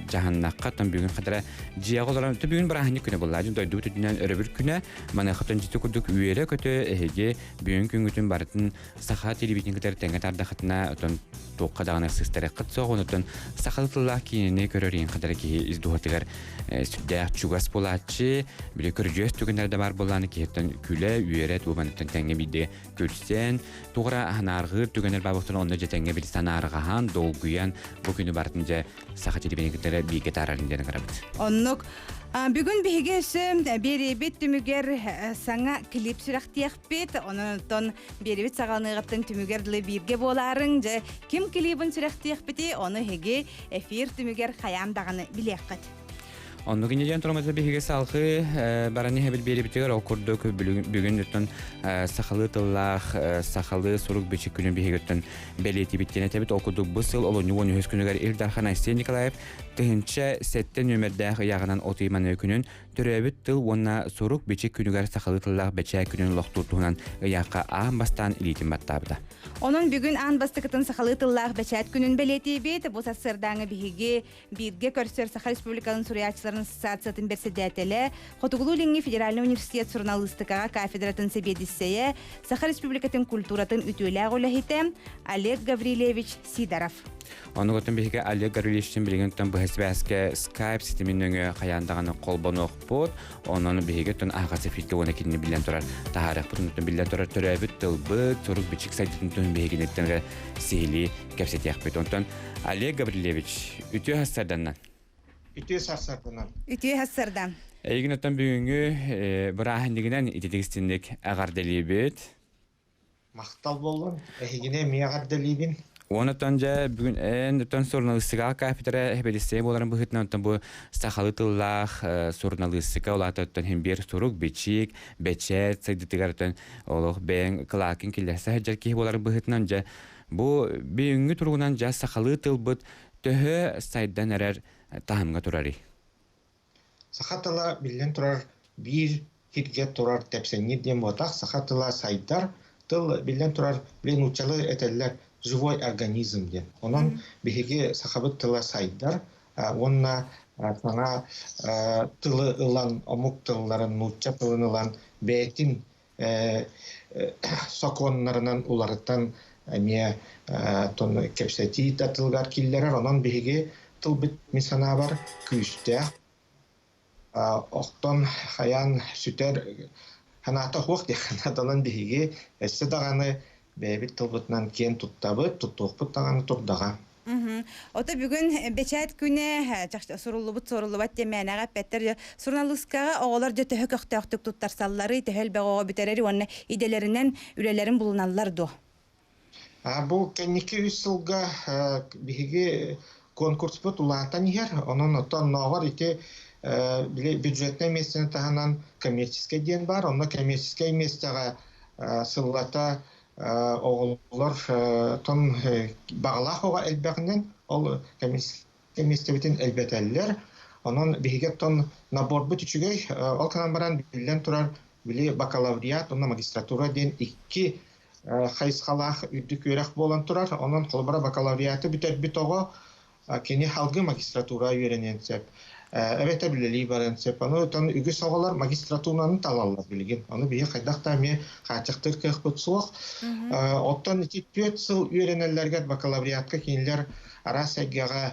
дьаһаннахха оттон бүгүн хатара дьиэҕэ олорон бүгүн бырааһынньык күнэ буолла дойдубут үрдүнэн өрөбүл күнэ маныаха дьити курдук үөрэ-көтө эһиги бүгүн күҥҥүтүн барытын саха телевидение кытары тэҥҥэ тардахытына отон туохха даҕаны сыстарыаххыт суох онутун сахалыы тыллаах киинэни көрөр иһин хатара киһи ис дууһатыгар сүрдээх чугас буолааччы били көрүдьүөс түгэннэр да баар буоллааны киһиттэн күлэ үөрэ тугуманыттан тэҥҥэ биирдэ күлсэн тугура санаарҕыыр түгэннэр баабыктан онно дьэ тэҥҥэ били санаарҕаһан долгуйан бу күнү барытын дьэ саха телевидение кытары бииргэ таарарын диэн ыҥырабыт. Оннук. Бүгүн биһиги өссө биэриэбит түмүгэр саҥа клип сүрэхтиэхпит. Онон оттон биэриэбит саҕаланыаҕыттан түмүгэр дылы бииргэ буолаарыҥ. Дьэ, ким клибын сүрэхтиэхпити, ону эһиги эфир түмүгэр хайаан даҕаны билиэххит. Оннук инньэ турамата биһиги салгыы баран иһэбит биэрибитигэр ол курдук бүгүн оттон сахалыы тыллаах сахалыы сурук бичик күнүн биһигиттэн бэлиэтиибит диэн этэбит. Ол курдук бу сыл олунньу 13 күнүгэр Ил Дархан Айсен Николаев 1007 нүөмэрдээх ыйааҕынан от ыйманы күнүн төрөөбүт тыл уонна сурук бичик күнүгэр сахалыы тыллаах бэчээт күнүн олохтуур туһунан ыйаахха аан бастаан илиитин баттаабыта. Онон бүгүн аан бастакытын сахалыы тыллаах бэчээт күнүн бэлиэтиибит. Бу сарсыардааҥы биһиги бииргэ көрсөр Саха Республикатын суруйааччыларын ассоциациятын бэрэссэдээтэлэ, Хотугулуу-Илиҥҥи федеральнай университет суруналыыстыкаҕа кафедратын сэбиэдиссэйэ, Саха Республикатын культуратын үтүөлээх үлэһитэ Олег Гаврильевич Сидоров. Онугутун биһиги Олег Гаврильевичтин билигин быһа сибээскэ Skype ситимин нөҥүө хайаан даҕаны холбонуохпут. Онон биһиги оттон аһаҕас эфиргэ уонна кинини биллэн турар таһаарыахпыт, онтон биллэн турар төрөөбүт тылбыт, сурук-бичик сайдыытын туһун биһигиниттэн сиһилии кэпсэтиэхпит. Онтон Олег Гаврильевич, үтүө сарсарданнан. Үтүө сарсарданан. Үтүө сарсардан. Эйигин оттон бүгүҥҥү бырааһынньыгынан ититик истинник эҕэрдэлиибит. Махтал буоллун. Эһигини эмиэ эҕэрдэлиибин. Онтон дьэ бүгүн эн оттон суруналыыстыкаҕа кафедра эпэдиссийэ буоларын быһыытынан оттон бу сахалыы тыллаах суруналыыстыка улаата оттон иһин биир сурук, бичик, бэчээт сайдыытыгар оттон олох бэйэҥ кылааккын киллэрсэ сылдьар киһи буоларын быһыытынан дьэ бу бүгүҥҥү туругунан дьэ сахалыы тылбыт төһө сайдан эрэр таһымҥа турарый? Саха тыла, биллэн турар, биир сиргэ турар тэпсэҥҥит диэн буотах. Саха тыла сайдар. Тыл, биллэн турар, били нууччалыы этэллэр живой организм диэн. Онон биһиги сахабыт тыла сайдар уонна саҥа тылы ылан, омук тылларын, нуучча тылын ылан бэйэтин сокуоннарынан уларытан эмиэ кэпсэтии да тылыгар киллэрэр. Онон биһиги тылбыт мин санаабар күүстээх. Охтон хайаан сүтэр санаата суох диэххэ Онон биһиги өссө даҕаны бэйэбит тылбытынан киэн туттабыт, туттуохпут даҕаны турдаҕа. Ото бүгүн бэчээт күнэ суруллубут суоруллубат диэн мээнэҕэ эппэттэр. Суруналыыскаҕа оҕолор дьэ төһө көхтөөхтүк туттарсалларый, төһө элбэх оҕо бүтэрэр уонна идэлэринэн үлэлэрин булуналлар дуо? Бу кэнники үс сылга биһиги конкурспут улаатан иһэр. Онон оттон оннооҕор ити бюджетнай миэстэни таһынан коммерческай диэн баар. Онно коммерческай миэстэҕэ сыллата оҕолор тон баҕалаах оҕо элбэҕинэн ол миэстэбитин элбэтэллэр. Онон биһиги оттон наборбут үчүгэй. Ол гынан баран биллэн турар били бакалавриат уонна магистратура диэн икки хайысхалаах үрдүк үөрэх буолан турар. Онон холобура бакалавриаты бүтэрбит оҕо кини салгыы магистратура үөрэниэн сөп. Эбэтэр үлэлии барыан сөп. Ону оттон үгүс оҕолор магистратураны талаллар билигин. Ону биһи хайдах да эмиэ хааччахтыыр кыахпыт суох. Оттон ити 4 сыл үөрэнэллэригэр бакалавриатка кинилэр араас эйгэҕэ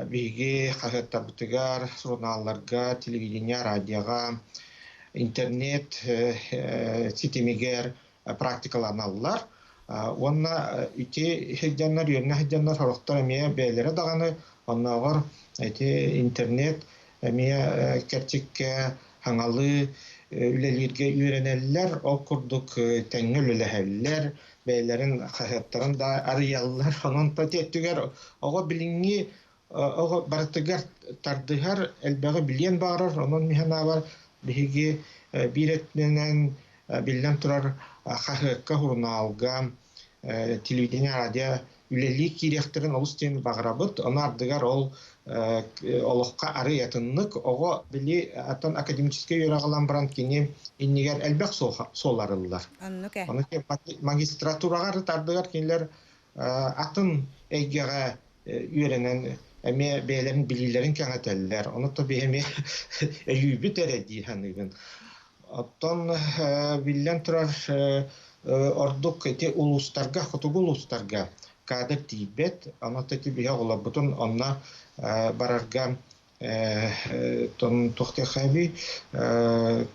биһиги хаһыаттарбытыгар, сурунаалларга, телевидение, радиоҕа, интернет ситимигэр практикаланаллар. Уонна ити сылдьаннар, үөрэнэ сылдьаннар сорохтор эмиэ бэйэлэрэ даҕаны оннооҕор ити интернет эмиэ кэрчиккэ хаҥалыы үлэлииргэ үөрэнэллэр, ол курдук тэҥҥэ үлэлэһэллэр, бэйэлэрин хаһыаттарын да арыйаллар. Онон өттүгэр оҕо билиҥҥи оҕо барытыгар тардыһар, элбэҕи билиэн баҕарар. Онон мин санаабар биһиги биир өттүнэн биллэн турар хаһыакка, сурунаалга, телевидение, радио үлэлии киириэхтэрин олус диэн баҕарабыт. Ону ардыгар ол олоххо арый атыннык оҕо били атын академическай үөрэх ылан баран кини иннигэр элбэх суол арыллар. Ону магистратураҕа ардыгар кинилэр атын эйгэҕэ үөрэнэн эмиэ бэйэлэрин билиилэрин кэҥэтэллэр. Ону то биһи эмиэ өйүүбүт эрэ дии саныыбын. Оттон биллэн турар ордук ити улуустарга, хотугу улуустарга кадр тиийбэт. Онон ити биһи оҕолорбутун онно барарга туох диэххэ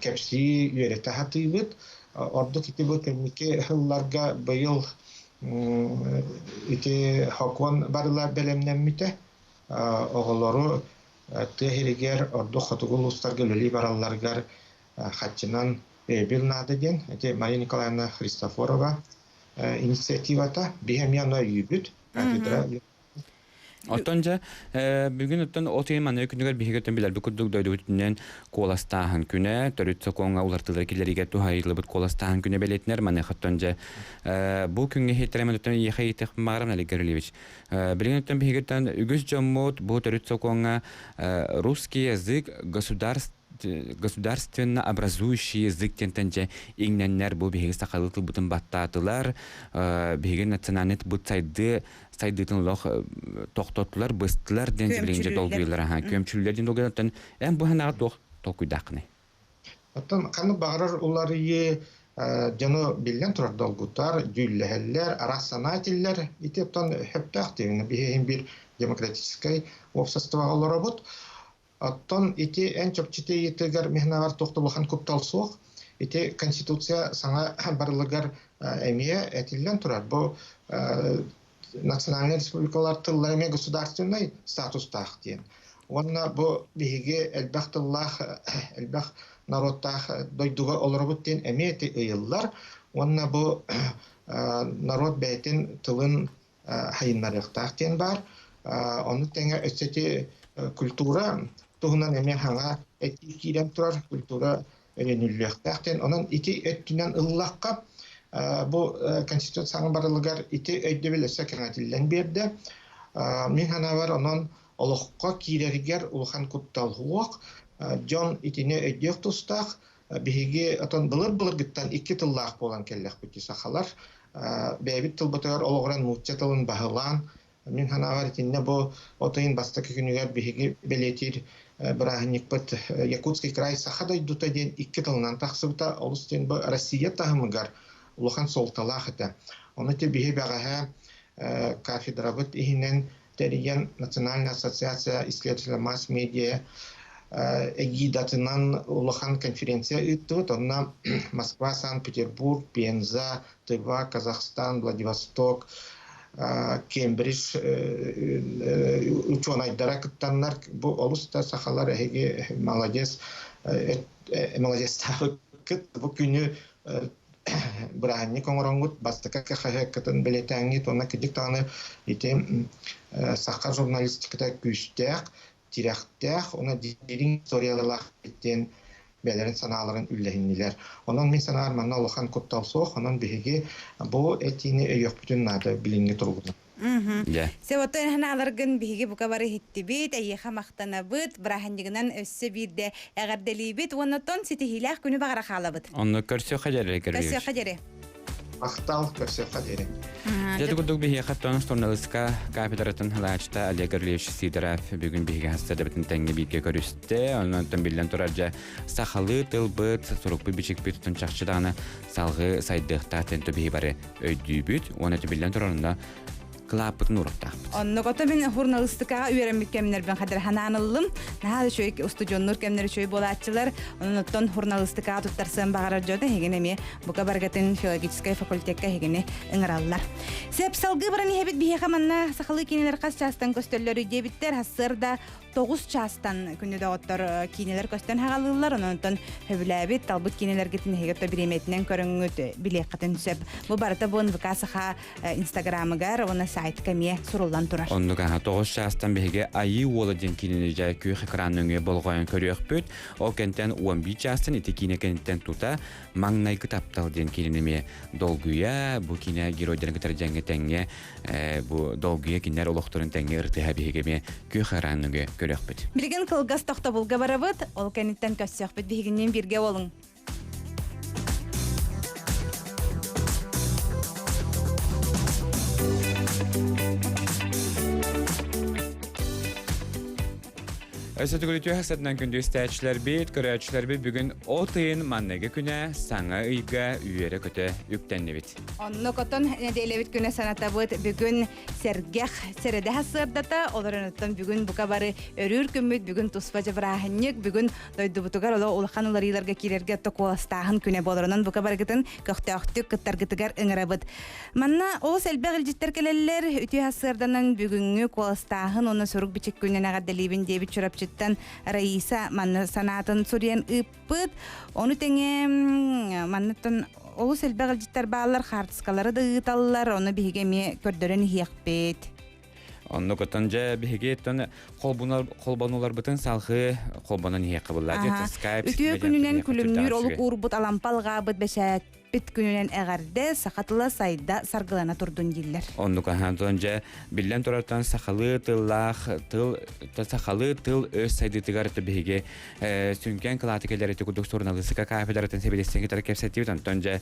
кэпсии үөрэтэ сатыыбыт. Ордук ити бу кэнники сылларга быйыл ити сокуон барыла бэлэмнэммитэ. Оҕолору тыа сиригэр ордук хотугу улуустарга үлэлии баралларыгар хаччынан өйөбүл наада диэн ити Мария Николаевна Христофорова инициативата биһи эмиэ ону өйүүбүт. Кафедра Оттон дьэ, бүгүн оттон от ыйын маныгы күнүгэр биһиги өттүн билэрбит курдук дойдубут куоластааһын күнэ, төрүт сокуоҥҥа уларытыылары киллэриигэ туһайыллыбыт куоластааһын күнэ бэлиэтинэр. Маныаха оттон дьэ, бу күҥҥэ иһиттэрэ оттон эйиэхэ иитэх баҕарам Олег Гаврильевич. Билигин оттон биһиги үгүс дьоммут бу төрүт сокуоҥҥа русский язык государств государственно образующий язык диэнтэн дьэ иҥнэннэр бу биһиги сахалыы тылбытын баттаатылар, биһиги национальный тылбыт сайды сайдыытын олох тохтоттулар, быстылар диэн билигин дьэ долгуйаллар аха күөмчүллэр диэн долгуйаллар эн бу санааҕа туох толкуйдааххыный? Оттон ханнык баҕарар уларыйыы дьону биллэн турар долгутар, дьүүллэһэллэр, араас санаа этиллэр. Ити оттон сөптөөх диэбин. Биһиги биир демократическай уопсастыбаҕа олоробут. Оттон ити эн чопчу ыйытыгар миһинэҕэр туох да улахан куттал суох. Ити Конституция саҥа барылыгар эмиэ этиллэн турар. Бу национальнай республикалар тыллара эмиэ государственнай статустаах диэн. Уонна бу биһиги элбэх тыллаах, элбэх народтаах дойдуга олоробут диэн эмиэ ити ыйыллар. Уонна бу народ бэйэтин тылын хайыннарыахтаах диэн баар. Ону тэҥэ өссө ити культура туһунан эмиэ хаҥа этии киирэн турар, культура өйөнүллүөхтээх диэн. Онон ити өттүнэн ыллахха, бу Конституция саҥа барылыгар ити өйдөбүл өссө кэҥэтиллэн биэрдэ. Мин санаабар, онон олоххо киирэригэр улахан куттал суох. Дьон итини өйдүөх тустаах. Биһиги отон былыр-былыргыттан икки тыллаах буолан кэллэхпит сахалар. Бэйэбит тылбытыгар олоҕуран нуучча тылын баһылаан, мин санаабар итиннэ бу от ыйын бастакы күнүгэр биһиги бэлиэтиир бырааһынньыкпыт Якутский край саха дойдута диэн икки тылынан тахсыбыта олус диэн бу Россия таһымыгар улахан суолталаах этэ. Ону ити биһи бэҕэһээ кафедрабыт иһинэн тэрийэн Национальная ассоциация исследователей масс-медиа эгидатынан улахан конференция ыыттыбыт. Онно Москва, Санкт-Петербург, Пенза, Тыва, Казахстан, Владивосток, Кембридж учуонайдара кыттаннар бу олус да сахалар эһиги молодец молодецтаабыккыт бу күнү бырааһынньык оҥороҥҥут бастакы хаһыаккытын бэлиэтээҥҥит уонна кырдьык даҕаны ити саха журналистиката күүстээх, тирэхтээх уонна дириҥ историялаах диэн бэйэлэрин санааларын үллэһиннилэр. Онон мин санаабар манна улахан куттал суох, онон биһиги бу этиини өйүөхпүтүн наада билиҥҥи туругунан. Себотон ханааларгын биһиги бука бары иһиттибит, эйиэхэ махтанабыт, бырааһынньыгынан өссө биирдэ эҕэрдэлиибит уонна тон ситиһиилээх күнү баҕара хаалабыт. Онно көрсүөххэ дьэри Көрсүөххэ дьэри. Махтал, көрсүөххэ диэри. Дьэ курдук биһиэхэ тон журналистка кафедратын халаачта Олег Гаврильевич Сидоров бүгүн биһиги хастардабытын тэҥҥэ бииргэ көрүстэ. Онон биллэн турар дьэ сахалыы тылбыт, сурукпут бичикпит тутун чахчы даҕаны салгыы сайдыахтаах тэн биһи бары өйдүүбүт уонна биллэн турар онно кылааппытын уруктаахпыт. Оннук ото мин журналистикаҕа үөрэммит кэмнэрбин хадыр ханаан ыллым. Наһаа үчүгэй устудьуоннуур кэмнэр үчүгэй буолааччылар. Онон журналистикаҕа туттарсыан баҕарар дьон эһигин эмиэ бука баргатын филологическай факультекка эһигини ыҥыраллар. Сеп салгыы баран иһэбит биһиэхэ манна сахалыы киинэлэр хас чаастан көстөллөрүй диэбиттэр. Хассыарда 9 чаастан күнү доҕоттор киинэлэр көстөн хагалыыллар. Онон хөбүлээбит, талбыт киинэлэргитин эһиги бириэмэтинэн көрөҥҥүт билиэххитин сөп. Бу барыта бу НВК Саха инстаграмыгар уонна сайтка эмиэ суруллан турар. Оннук аха 9 чаастан биһиги Айыы уола диэн киинэни дьэ күөх экран нөҥүө болҕойон көрүөхпүт. Ол кэнтэн 11 чаастан ити киинэ кэнниттэн тута Маҥнайгы таптал диэн киинэни эмиэ долгуйа бу киинэ геройдарын кытары дьэҥҥэ тэҥҥэ бу долгуйа кинилэр олохторун тэҥҥэ ырытыһа биһиги эмиэ күөх экран нөҥүө көрүөхпүт. Билигин кылгас тохтобулга барабыт, ол кэнниттэн көрсүөхпүт биһигинниин бииргэ буолуҥ. Өссө түгүлүтүө хасатынан күндү истээччилэрбит, көрөөччүлэрбит бүгүн от ыйын манныгы күнэ саҥа ыйга үөрэ-көтө үктэннибит. Онно котон нэдиэлэбит күнэ санатабыт бүгүн сэргэх сэрэдэ сырдата, олоронуттан бүгүн бука бары өрүүр күммүт, бүгүн туспа дьабырааһынньык, бүгүн дойдубутугар оло улахан уларыыларга киирэргэ токуоластааһын күнэ буоларынан бука барыгытын көхтөөхтүк кыттаргытыгар ыҥырабыт. Манна олус элбэх илдьиттэр кэлэллэр. Үтүө сарсыарданан бүгүҥҥү куоластааһын уонна сурук-бичик күнүн эҕэрдэлиибин диэбит Чурапчыттан Раиса манна санаатын суруйан ыыппыт. Ону тэҥэ манныттан олус элбэх илдьиттэр бааллар, хаартыскалары да ыыталлар, ону биһиги эмиэ көрдөрөн иһиэхпит. Оннук оттон дьэ биһиги оттон холбонуларбытын салгыы холбонон иһиэххэ булла. Скайп Үтүө күнүнэн күлүмнүүр олук уурбут алампалҕаабыт бэчээт Бит күнүнэн эҕэрдэ, саха тыла сайда саргылана турдун дииллэр. Оннук аһаан дьэ биллэн турартан сахалыы тыллаах тыл сахалыы тыл өс сайдыытыгар биһиги сүҥкэн кылааты кэлэр ити курдук суруналыыстыка кафедратын сэбиэдиссэйин кытары кэпсэтибит. Онтон дьэ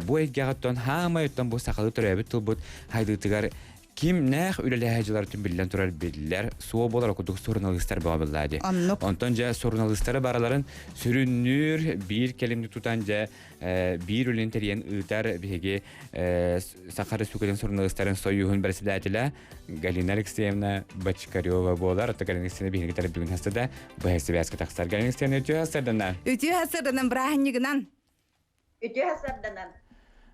бу эйгэҕиттэн хаамай оттон бу сахалыы төрөөбүт тылбыт сайдыытыгар кимнээх үлэлэһэ дьылартын биллэн турар биллэр суо буолар курдук суруналыыстар бөҕө дии. Оннук. Онтон дьэ суруналыыстары бараларын сүрүннүүр биир кэлимник тутан дьэ биир үлэни тэрийэн ыытар биһиги Саха Республикатын суруналыыстарын сойууһун председателэ Галина Алексеевна Бочкарева буолар. Оттон Галина Алексеевна биһиги кытары бүгүн хастада быһа сибээскэ тахсар. Галина Алексеевна үтүө хастарданан. Үтүө хастарданан бырааһынньыгынан. Үтүө хастарданан.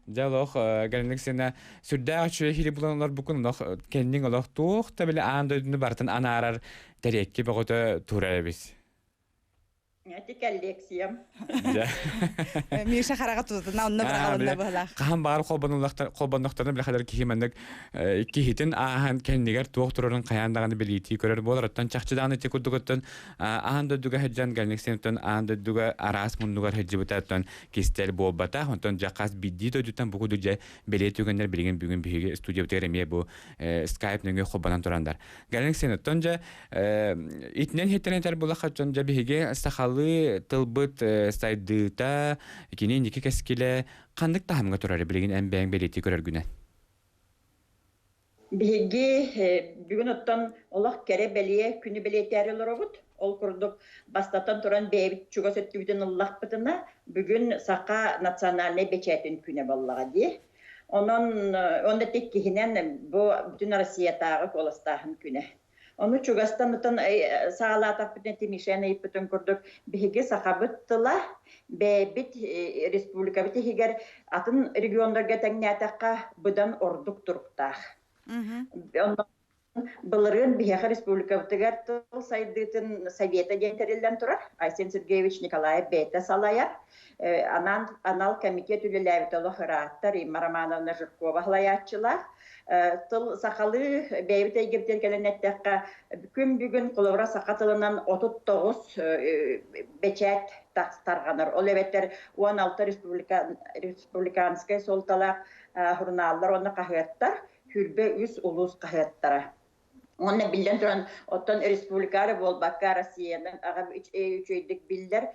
Дьэ олох Галина Алексеевна сүрдээх үчүгэй хили булан олорбуккун олох кэнниҥ олох туох да били аан дойдуну барытын анаарар тэриэкки бөҕөтө турар эбит. Эти коллекциям. Миша хараҕа тутатына онно быраҕылынна быһылаах. Хаһан баар холбоннохторуна билэ хадar киһи маннык киһитин ааһан кэннигэр туох турарын хайаан даҕаны билиитии көрөр буолар. Оттон чахчы даҕаны ити курдук аан дойдуга сылдьан Галина Алексеевна аан дойдуга араас муннугар сылдьыбыта оттон кистэл буолбатах. Онтон дьэ хас биирдии дойдуттан бу курдук дьэ бэлиэ түгэннэр билигин бүгүн биһиги студиябытыгар эмиэ бу скайп нөҥүө холбонон турандар. Галина Алексеевна, оттон дьэ итинэн иһиттэн этэр булахха дьон дьэ биһиги сахалыы тылбыт сайдыыта, кини инники кэскилэ ханнык таһымҥа турар билигин эн бэйэҥ бэлиэтии көрөргүнэн? Биһиги бүгүн оттон олох кэрэ бэлиэ күнү бэлиэтээри олоробут. Ол курдук бастатан туран бэйэбит чугас өттүбүтүн ыллахпытына, бүгүн саха национальнай бэчээтин күнэ буоллаҕа дии. Онон онно иккиһинэн бу бүтүн Россиятааҕы куоластааһын күнэ. Ону чугастан отон саҕалаатахпытына Тимишен ыйыппытын курдук биһиги сахабыт тыла бэйэбит республикабыт иһигэр атын регионнарга тэҥнээтэххэ быдан ордук туруктаах. Онно Былырыын биһиэхэ республикабытыгар тыл сайдыытын совета диэн тэриллэн турар. Айсен Сергеевич Николаев бэйэтэ салайар. Анаан анал комитет үлэлээбит олох ырааттар Римма Романовна Жиркова салайааччылаах. Тыл сахалыы бэйэбит эйгэбитигэр кэлэн эттэххэ, күн бүгүн холобура саха тылынан 39 бэчээт тарҕанар. Ол эбэтэр 16 республика, республиканскай суолталаах журналлар уонна хаһыаттар 23 улуус хаһыаттара. Уонна биллэн туран, оттон республика эрэ буолбакка, Россиянан аҕа үчүгэйдик биллэр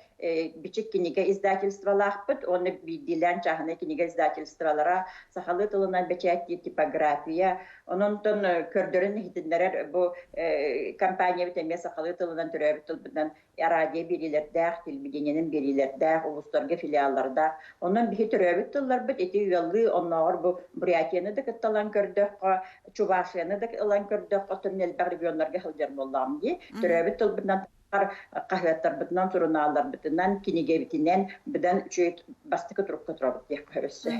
бичик кинигэ издательстволаахпыт уонна биирдиилээн чааһынай кинигэ издательстволара, сахалыы тылынан бэчээттиир типография. Онон көрдөрөн иһитиннэрэр бу компаниябыт эмиэ сахалыы тылынан төрөөбүт тылбытынан радио биэриилэрдээх, телевидениенэн биэриилэрдээх, улуустарга филиаллардаах. Онон биһи төрөөбүт тылларбыт ити ыаллыы оннооҕор бу Бурятияны да кытта ылан көрдөххө, Чувашияны да ылан көрдөххө, оттон элбэх регионнарга сылдьар буоллаҕым дии. Төрөөбүт тылбытынан хаһыаттарбытынан, сурунаалларбытынан, кинигэбитинэн быдан үчүгэй бастакы турукка турабыт диэххэ өссө.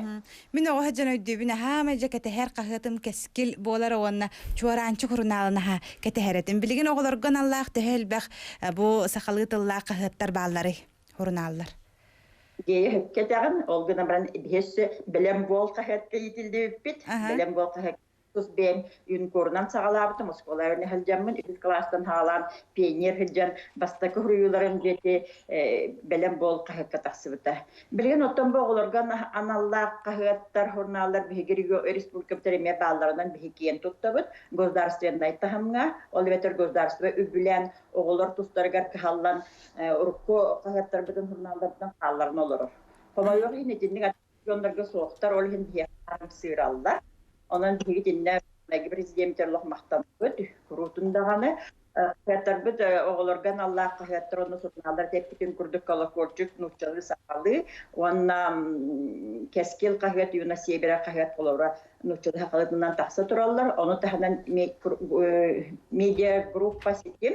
Мин оҕо сылдьан өйдүүбүн аһаамай дьэ кэтэһэр хаһыатым кэскил буолар уонна чуораанчык сурунаалын аһа кэтэһэр этим. Билигин оҕолорго аналлаах төһө элбэх бу сахалыы тыллаах хаһыаттар баалларый сурунааллар? Дьиэ кэтэҕин, ол гынан баран биһиэс бэлэм буол хаһыатка иитиллибиппит. Бэлэм буол хаһыат Тус бэйэм юнкорунан саҕалаабытым, оскуолаҕа сылдьаммын, үһүс кылаастан саҕалаан пионер сылдьан бастакы суруйууларым диэки бэлэм буол хаһыакка тахсыбыта. Билигин оттон бу оҕолорго аналлаах хаһыаттар, журналлар биһиги республикабытыгар эмиэ баалларынан биһиги киэн туттабыт. Государственнай таһымҥа, ол эбэтэр государство үбүлээн оҕолор тустарыгар кыһаллан урукку хаһыаттарбытын, журналларбытын хаалларан олорор. Хомойуох иһин итинник дьоннорго суохтар, ол иһин биһиэхэ сыыраллар. Онон биһиги итиннэ президенттэр олох махтанабыт, куруутун даҕаны. Хаһыаттарбыт оҕолорго аналлаах хаһыаттар уонна сурунааллар тэппитин курдук колокольчик нууччалыы сахалыы уонна Кэскил хаһыат, Юна Севера хаһыат холобура нууччалыы сахалыытынан тахса тураллар. Ону таһынан медиагруппа ситим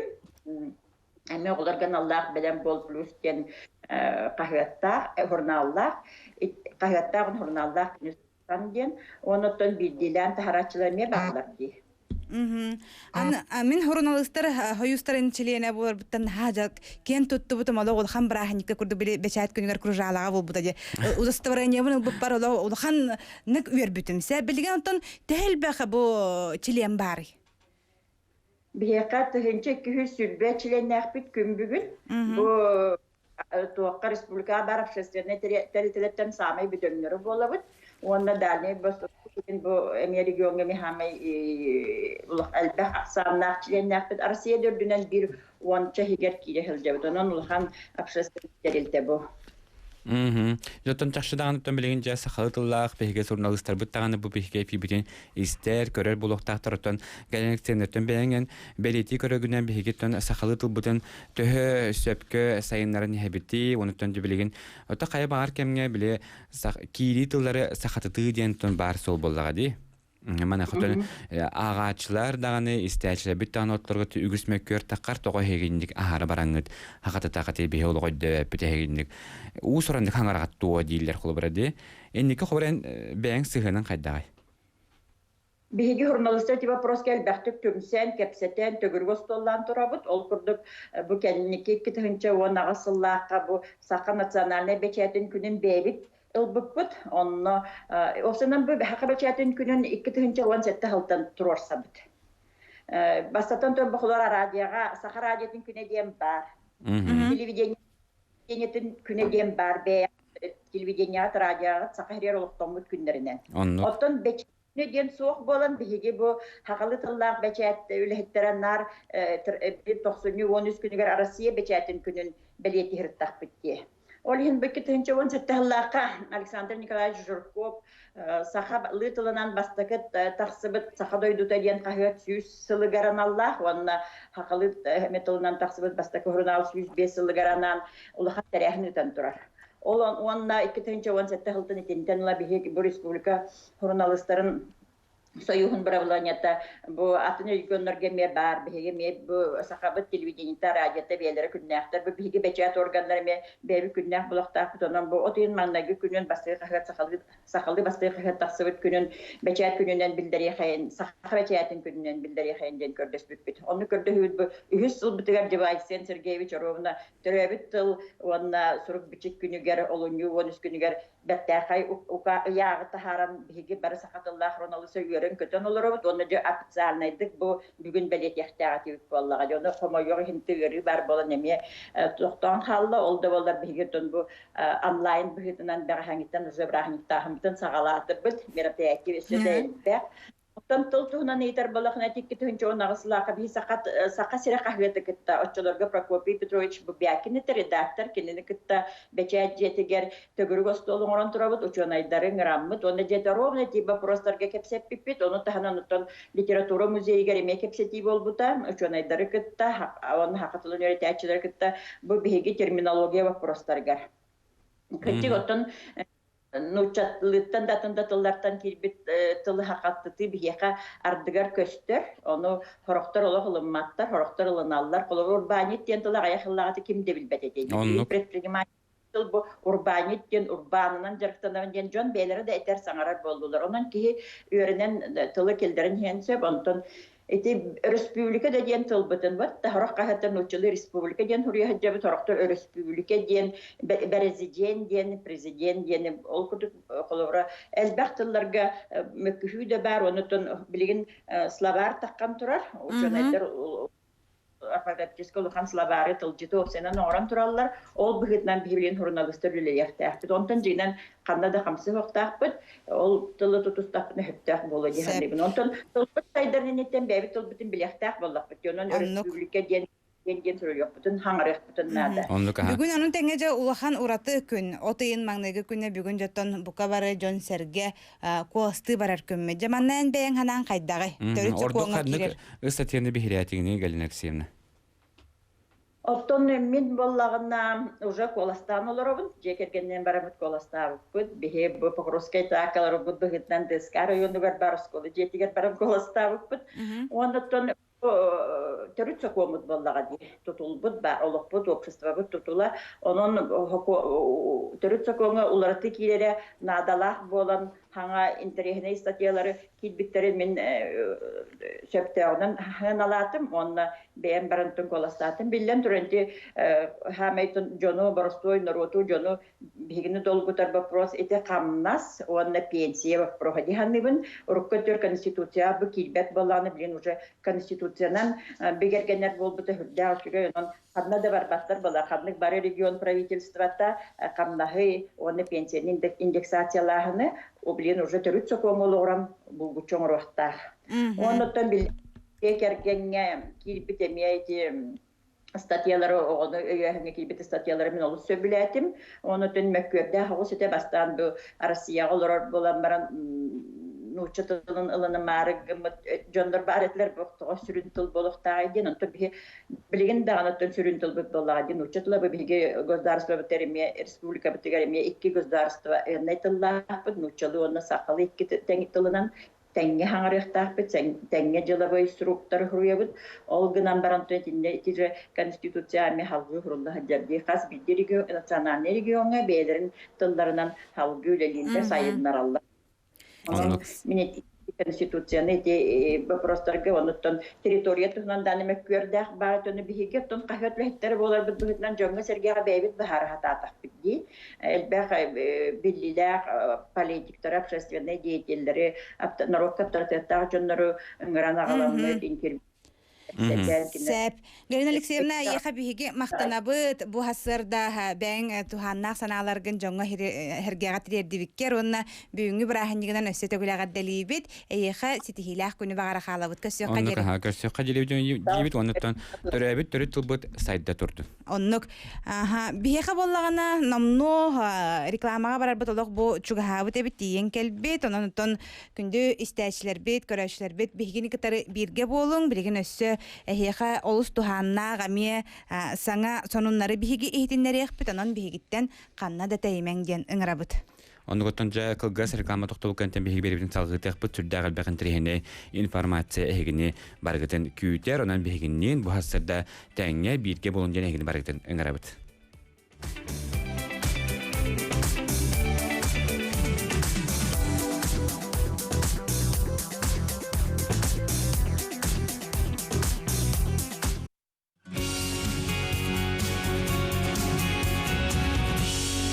Эмиэ оҕолорго аналлаах Бэлэм буол плюс диэн хаһыаттаах, журналлаах, хаһыаттаах журналлаах күнүс диэн, оннуттан биирдиилээн таһарааччылар эмиэ бааллар дии. Мин суруналыыстар хойуустарын чилиэнэ буоларбыттан наһаа дьа киэн туттубутум олох улахан бырааһынньыкка курдук били бэчээт күнүгэр кружалаҕа буолбута дии. Удостоверениебын ылбыппар олох улаханнык үөрбүтүм. Сэ билигин онтон төһө элбэх бу чилиэн баарый? Биһиэхэ 1220 чилиэннээхпит күн бүгүн. Бу туохха республикаҕа баар общественнай тэрилтэлэртэн саамай бөдөҥнөрө буолабыт. Уонна Дальний Восток бу эмиэ региоҥҥа эмиэ саамай элбэх ахсааннаах чилиэннээхпит. Россия да үрдүнэн биир уонча иһигэр киирэ сылдьабыт. Онон улахан общественнай тэрилтэ бу. Дьоттон чахчы даҕаныттан билигин дьэ сахалыы тыллаах биһиги суруналыыстарбыт даҕаны бу биһиги эфирбитин истэр, көрөр буолуохтаахтар оттон кэлэн бэйэҥэн бэлиэтии көрөгүнэн биһигиттэн сахалыы тылбытын төһө сөпкө сайыннаран иһэбитий, онуттан дьэ билигин ото хайа баҕар кэмҥэ били киирии тыллары сахатытыы диэн баар суол буоллаҕа дии. Мана хотон ааҕааччылар даҕаны, истээччилэрбит даҕаны отторго үгүс мөккүөр таххар тоҕо эһигинник аһара бараҥҥыт хахататаахати биһи олоҕо өйдөөбөппүт эһигинник уус-ураннык хаҥараҕат туо дииллэр холобура дии. Инники холобура бэйэҥ сыһыанын хайдаҕай? Биһиги журналистар ити вопроска элбэхтик түмсэн, кэпсэтэн, төгүрүк остуоллаан турабыт. Ол курдук бу кэнники 2018 сыллаахха бу Саха национальнай бэчээтин күнүн бэйэбит ылбыппыт. Онно осынан бу Саха бэчээтин күнүн 2017 сылтан туруорсабыт. Бастатан туран бохолор радиоҕа Саха радиотын күнэ диэн баар. Телевидениетин күнэ диэн баар бэйэ телевидениеҕа, радиоҕа Саха сиригэр олохтоммут күннэринэн. Оттон бэчээтинэ диэн суох буолан биһиги бу хахалы тыллаах бэчээт үлэһиттэрэ наар тохсунньу 13 күнүгэр Россия бэчээтин күнүн бэлиэтиһиртахпыт дии. Ол иһин бу 2017 сыллаахха Александр Николаевич Жирков саха лыы тылынан бастакы тахсыбыт Саха дойдута диэн хаһыат 100 сылыгар аналлаах уонна хахалыы тылынан тахсыбыт бастакы сурунаал 105 сылыгар анаан улахан тэрээһин ыытан турар. Ол уонна 2017 сылтан итинтэн ыла биһиги бу республика суруналыыстарын Союһун бырабылыанньата бу атын регионнарга эмиэ баар. Биһиги эмиэ бу сахабыт телевидениета, радиота бэйэлэрэ күннээхтэр. Бу биһиги бэчээт органнара эмиэ бэйэбит күннээх булуохтаахпыт. Онон бу от ыйын маҥнайгы күнүн бастакы хаһыат сахалыы сахалыы бастакы хаһыат тахсыбыт күнүн бэчээт күнүнэн биллэриэхэйин, саха бэчээтин күнүнэн биллэриэхэйин диэн көрдөспүппүт. Онну көрдөһүүбүт бу үһүс сылбытыгар Дьыбайсен Сергеевич Оровна төрөөбүт тыл уонна сурук-бичик күнүгэр олунньу 13 күнүгэр бэртээхэй ыйааҕы таһааран биһиги бары саха тыллаах руналыса үөрэн-көтөн олоробут уонна дьэ официальнайдык бу бүгүн бэлиэтиэхтээх этибит буоллаҕа. Дьэ ону хомойуох иһин ыарыы баар буолан эмиэ тохтоон хаалла. Ол да буоллар биһиги оттон бу онлайн быһыытынан бэҕэһээҥҥиттэн уже бырааһынньыктааһыммытын саҕалаатыбыт. Мероприятие өссө да элбэх. Оттон тыл туһунан ыйытар буоллахына, 2018 сыллаахха биһи Саха, Саха сирэ хаһыаты кытта оччолорго Прокопий Петрович Бубякин этэ редактор, кинини кытта бэчээт дьиэтигэр төгүрүк остуол оҥорон турабыт, учуонайдары ыҥыраммыт уонна дьиэтэ ровно ити боппуруостарга кэпсэппиппит. Ону таһынан оттон литература музейыгар эмиэ кэпсэтии буолбута, учуонайдары кытта, уонна саха тылын үөрэтээччилэри кытта бу биһиги терминология боппуруостарыгар. Кырдьык, оттон нууччалыыттан да атын да тыллартан киирбит тылы хахаттытыы биһиэхэ ардыгар көстөр. Ону сорохтор олох ылымматтар, сорохтор ылыналлар. Холобур, урбаанньыт диэн тылы аҕыйах сыллааҕыта ким да билбэт этэ. Предприниматель тыл бу урбаанньыт диэн урбаанынан дьарыктанарын диэн дьон бэйэлэрэ да этэр саҥарар буоллулар. Онон киһи үөрэнэн тылы киллэрэн иһэн сөп. Онтон Ити өрөспүүбүлүкэ да диэн тылбытын вот сорох хаһыаттар нууччалыы республика диэн суруйа сылдьабыт, сорохтор өрөспүүбүлүкэ диэн, бэрэзидьиэн диэн, президент диэн ол курдук холобура элбэх тылларга мөккүһүү да баар, оннуттан билигин словарь таххан турар, учуонайдар орфографическай улахан словары тылдьыты уопсайынан оҥорон тураллар. Ол быһыытынан биһи билигин суруналыыстар үлэлиэхтээхпит. Онтон дьиҥинэн ханна да хамсыы суохтаахпыт, ол тылы тутустахпытына сөптөөх буолуо дии саныыбын. Онтон тылбыт сайдар инниттэн бэйэбит тылбытын билиэхтээх буоллахпыт. Онон өрөспүүбүлүкэ диэн диэн диэн суруйуохпутун, хаҥарыахпытын наада. Бүгүн онон тэҥэ дьэ улахан ураты күн. От ыйын маҥнайгы күнэ бүгүн дьоттон бука бары дьон-сэргэ куоластыы барар күммүт. Дьэ манна эн бэйэҥ санааҥ хайдаҕый? Төрүт Ордук сокуоҥҥа ханнык киирэр. ыстатыйаны биһирээтигиний Галина Алексеевна? Оттон мин буоллаҕына уже куоластаан олоробун. Дьиэ кэргэнинэн бараммыт куоластаабыппыт. Биһи бу Покровскай таакаларбыт быһыытынан ДСК районугар бар оскуола дьиэтигэр баран куоластаабыппыт. Уонна оттон төрүт сокуоммут буоллаҕа дии. Тутулбут баар, олохпут, обществобыт тутула. Онон төрүт сокуоҥҥа уларытыы киирэрэ наадалаах буолан, хаҥа интэриэһинэй статьялары киирбиттэрин мин сөптөөҕүнэн сыаналаатым уонна бэйэм барантын куоластаатым. Биллэн туран, ити хаамайтын дьону, боростуой норуоту дьону биһигини долгутар вопрос ити хамнас уонна пенсия вопроһа дии саныыбын. Урукку өттүгэр Конституция бу киирбэт буоллаҕына, билигин уже Конституциянан бигэргэнэр буолбута сүрдээх үчүгэй. Онон ханна да барбаттар буолар. Ханнык бары регион правительствота хамнаһы уонна пенсияны индексациялааһыны билигин уже төрүт сокуоҥҥа олоҕуран булгуччу оҥоруохтаах. Оннуттан дьиэ кэргэҥҥэ киирбит эмиэ ити статьялары оҕону өйөөһүҥҥэ киирбит статьялары мин олус сөбүлээтим. Онутун мөккүөрдээх оҕус этэ бастаан бу Россияҕа олорор буолан баран нуучча тылын ылынымаары гыммыт дьоннор баар этилэр бу тоҕо сүрүн тыл буолуохтааҕый диэн онтон биһи билигин даҕаны оттон сүрүн тылбыт буоллаҕа диэн нуучча тыла бу биһиги государствобытыгар эмиэ республикабытыгар эмиэ икки государство тыллаахпыт нууччалыы уонна сахалыы икки тэҥ тылынан тэҥҥэ хаҥарыахтаахпыт, тэҥҥэ дьылабыай суруктары суруйабыт. Ол гынан баран итиннэ ити же Конституция эмиэ халгыы сурулла сылдьар дии. Хас биирдии регион, национальнай региоҥҥа бэйэлэрин тылларынан халгыы үлэлииллэр, сайыннараллар. Онон мин. Конституцияны ити вопростарга онуттан территория туһунан дааны мөккүөрдээх баар өтөнү биһиги оттон хаһыат үлэһиттэрэ буоларбыт быһыытынан дьоҥҥо-сэргэҕэ бэйэбит быһаара сатаатахпыт дии. Элбэх биллиилээх политиктары, общественнай деятеллэри, норуокка авторитеттаах дьоннору ыҥыран аҕаламмыт интервью Сэп. Галина Алексеевна, эйиэхэ биһиги махтанабыт. Бу сарсыарда бэйэҥ туһааннаах санааларгын дьоҥҥо эргэҕэ тириэрдибиккэр уонна бүгүҥҥү бырааһынньыгынан өссө төгүл эҕэрдэлиибит. Эйиэхэ ситиһиилээх күнү баҕара хаалабыт. Көрсүөххэ Оннук диэри. аһа, көрсүөххэ диэбит уоннуттан төрөөбүт төрүт тылбыт сайда турдун. Оннук. Аха, биһиэхэ буоллаҕына номнуо рекламаҕа барарбыт олох бу чугаһаабыт эбит тиийэн кэлбит. Онон оттон күндү истээччилэрбит, көрөөччүлэрбит биһигини кытары бииргэ буолуҥ. Билигин өссө эһиэхэ олус туһааннаах эмиэ саҥа сонуннары биһиги иһитиннэриэхпит. Онон биһигиттэн ханна да тэйимэҥ диэн ыҥырабыт. Оннугуттан дьэ кылгас реклама тохтобул кэнтэн биһиги биэрбитин салгыытыахпыт сүрдээх элбэх интэриэһинэй информация эһигини барыгытын күүтэр. Онон биһигинниин бу сарсыарда тэҥҥэ бииргэ буолун диэн эһигини барыгытын ыҥырабыт.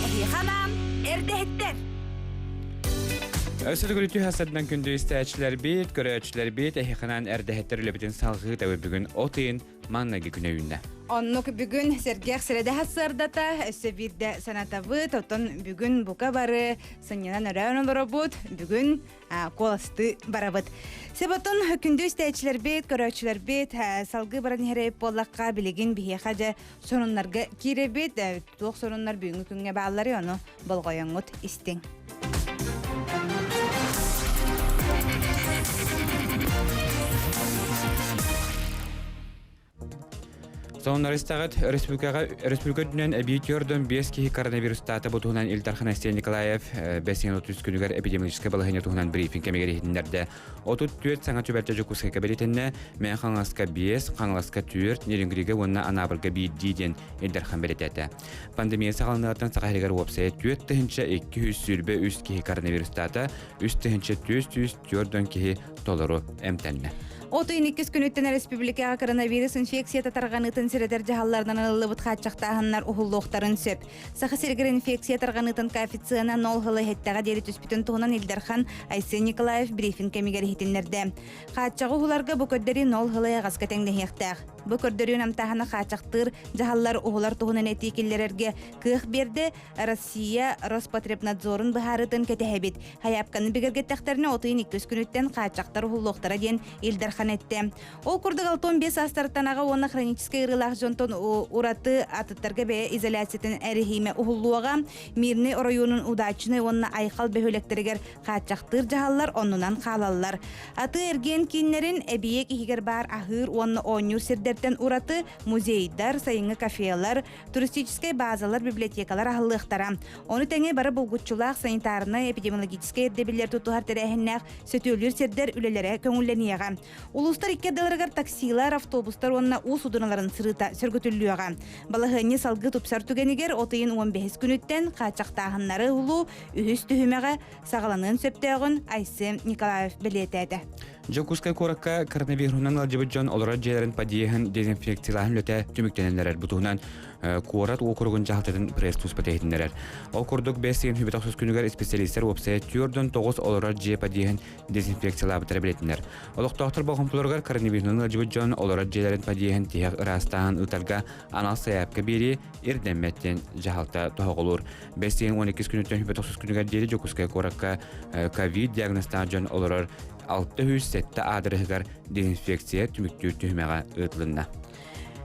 Эһиэхэ анаан эрдэһиттэр! Өссө төгүл үтүө сарсыардан күндү истээччилэрбит, көрөөччүлэрбит, эһиэхэнэн эрдэһиттэр үлэбитин салҕыы табы бүгүн от ыйын маҥнайгы күнэ үүннэ. Оннук бүгүн сэргэх сэрэдэһэ сырдата, өссө биирдэ санатабыт, оттон бүгүн бука бары сынньанан өрөөн олоробут, бүгүн куоластыы барабыт. Себотун күндү истээччилэрбит, көрөөччүлэрбит салгыы баран иһэр буоллахха билигин биһиэхэ дьэ сонуннарга киирэбит. Туох сонуннар бүгүҥҥү күҥҥэ бааллары ону болҕойоҥҥут истиҥ. Сонуннары истэҕит, өрөспүүбүлүкэҕэ өрөспүүбүлүкэ үрдүнэн эбии 45 киһи коронавирустаата бу туһунан Ил Дархан Айсен Николаев бэс 30 күнүгэр эпидемиологическай балаһыанньа туһунан брифинг кэмигэр иһитиннэрдэ. 34 саҥа түбэлтэ Дьокуускайга бэлиэтэннэ, Мэҥэ Хаҥаласка 5, Хаҥаласка 4, Нерюнгригэ уонна Анаабырга биирдии диэн Ил Дархан бэлиэтээтэ. Пандемия саҕаланыаҕыттан Саха сиригэр уопсайа 4223 киһи коронавирустаата, 3404 киһи толору эмтэннэ. От ыйын иккис күнүттэн республикаҕа коронавирус инфекцията тарҕаныытын сэрэтэр дьаһалларынан ылыллыбыт хааччахтааһыннар уһуллуохтарын сөп. Саха сиригэр инфекция тарҕаныытын коэффициена 0 сылы иһиттэҕэ диэри түспүтүн туһунан Ил Дархан Айсен Николаев брифинг кэмигэр иһитиннэрдэ. Хааччаҕы уһуларга бу көрдөрүү 0 сылы аҕаска тэҥнэһиэхтээх. Бу көрдөрүү намтааһына хааччахтыыр дьаһаллар уһулар туһунан этии киллэрэргэ кыах биэрдэ. Россия Роспотребнадзорун быһаарыытын кэтэһэбит. Хайаапканы бигэргэттэхтэринэ от ыйын иккис күнүттэн хааччахтар уһуллуохтара диэн Ил Дархан эттэ. Ол курдук 65 саастарыттан аҕа уонна хроническай ыарыылаах дьонтон ураты атыттарга бэйэ изоляциятын эрэһиимэ уһуллуоҕа. Мирный оройуонун Удачный уонна Айхал бөһүөлэктэригэр хааччахтыыр дьаһаллар оннунан хаалаллар. Атыы-эргиэн кииннэрин эбийиэк иһигэр баар аһыыр уонна оонньуур сирдэртэн ураты музейдар, сайыҥҥы кафелар, туристическай базалар, библиотекалар аһыллыахтара. Ону тэҥэ бары булгуччулаах санитарнай, эпидемиологическай ирдэбиллэр тутуһар тэрээһиннээх сөтүөлүүр сирдэр үлэлэрэ көҥүллэниэҕэ. Улуустар икки ардыларыгар таксилар, автобустар уонна уу судуналарын сырыыта сөргүтүллүөҕэ. Балаһыанньа салгыы тупсар түгэнигэр от ыйын 15 күнүттэн хааччахтааһыннары уһулуу үһүс түһүмэҕэ саҕаланыан сөптөөҕүн Айсен Николаев бэлиэтээтэ. Дьокуускай куоракка коронавируһунан ыалдьыбыт дьон олорор дьиэлэрин подъеһын дезинфекциялааһын үлэтэ түмүктэнэн эрэр. Бу туһунан куорат уокуругун дьаһалтатын пресс-службата иһитиннэрэр. Ол курдук, бэс ыйын 29 күнүгэр исписэлиистэр уопсайа 49 олорор дьиэ подъеһын дезинфекциялаабыттара билэтинэр. Олохтоохтор болҕомтолоругар коронавируһунан ыалдьыбыт дьон олорор дьиэлэрин подъеһын тиһэх ыраастааһын ыытарга анал сайаапка биэрии ирдэммэт диэн дьаһалта тоһоҕолуур. Бэс ыйын 12 күнүттэн 29 күнүгэр диэри Дьокуускай куоракка ковид диагнозтаах дьон олорор 607 аадырыһыгар дезинфекция түмүктүүр түһүмэҕэ ыытылынна.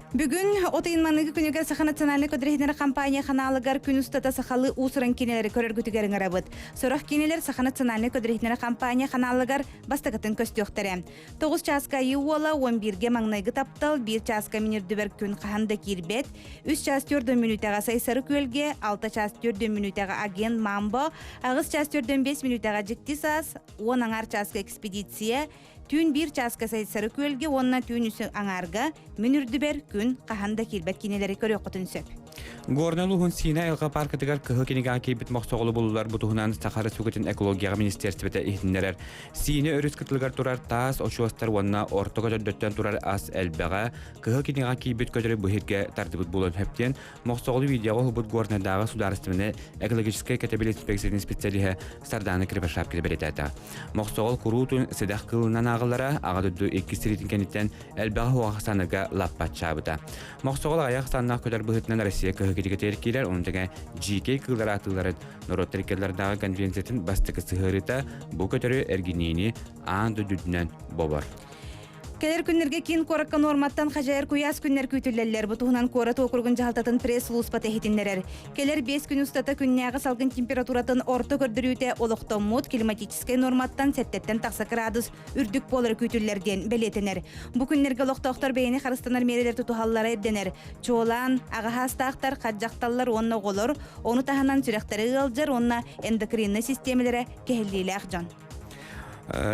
Бүгүн от ыйын маныгы күнүгэр Саха национальнай көдөрүһүнэр компания ханаалыгар күн устата сахалыы уус-уран киинэлэри көрөргүтүгэр ыҥырабыт. Сорох киинэлэр Саха национальнай көдөрүһүнэр компания ханаалыгар бастакытын көстүөхтэрэ. Тоҕус чааска Айыы уола, 11-гэ маҥнайгы таптал, биир чааска мин үрдүбэр күн хаһан да киирбэт, үс чаас төрдөн мүнүүтэҕэ Сайсары күөлгэ, алта чаас төрдөн мүнүүтэҕэ Агент Мамбо, аҕыс чаас төрдөн биэс мүнүүтэҕэ Дьикти саас, уон аҥаар чааска Экспедиция, түүн биир чааска Сайсары күөлгэ уонна түүн үс аҥаарга Мин үрдүбэр күн хаһан да киирбэт киинэлэри көрүөххүтүн сөп. Горнай улууһун Сиинэ айылҕа пааркатыгар кыһыл кинигэҕэ киирбит мохсоҕолу буллулар бу туһунан Саха Республикатын экологияҕа министиэристибэтэ иһитиннэрэр. Сиинэ өрүс кытылыгар турар таас очуостар уонна орто көтөрдөртөн турар ас элбэҕэ кыһыл кинигэҕэ киирбит көтөрү бу иһиргэ тардыбыт буолуон сөп диэн мохсоҕолу видеоҕа уһулбут Горнайдааҕы судаарыстыбаннай экологическай кэтэбил инспекциятын специалиһэ Сардаана Кривошапкина бэлиэтээтэ. Мохсоҕол куруутун сэдэх кыылынан ааҕыллара Аҕа дойду иккис сэриитин кэнниттэн элбэҕи уһуох саныга лаппаччаабыта. Мохсоҕол аҕыйах саннаах көтөр быһыытынан Россия кыһы кинигэтигэр киирэр, ону тэҥэ дьиикэй кыыллар аатыыларын норуоттар иккилэрдээҕи конвенциятын бастакы сыһыарыыта бу көтөрү эргиниини аан дойду үрдүнэн бобор. Кэлэр күннэргэ киин куоракка нуорматтан хадьайар куйаас күннэр күүтүллэллэр. Бу туһунан куорат уокуругун дьаһалтатын пресс-сулууспата иһитиннэрэр. Кэлэр 5 күн устата күннээҕи салгын температуратын орто көрдөрүүтэ олохтоммут климатическай нуорматтан сэттэттэн тахса кыраадыс үрдүк буолара күүтүллэр диэн бэлиэтэнэр. Бу күннэргэ олохтоохтор бэйэни харыстанар миэрэлэр тутуһаллара ирдэнэр. Чуолаан, аҕа саастаахтар, хат дьахталлар уонна оҕолор, ону таһынан сүрэхтэрэ ыалдьар уонна эндокриннай систиэмэлэрэ кэһиллиилээх дьон.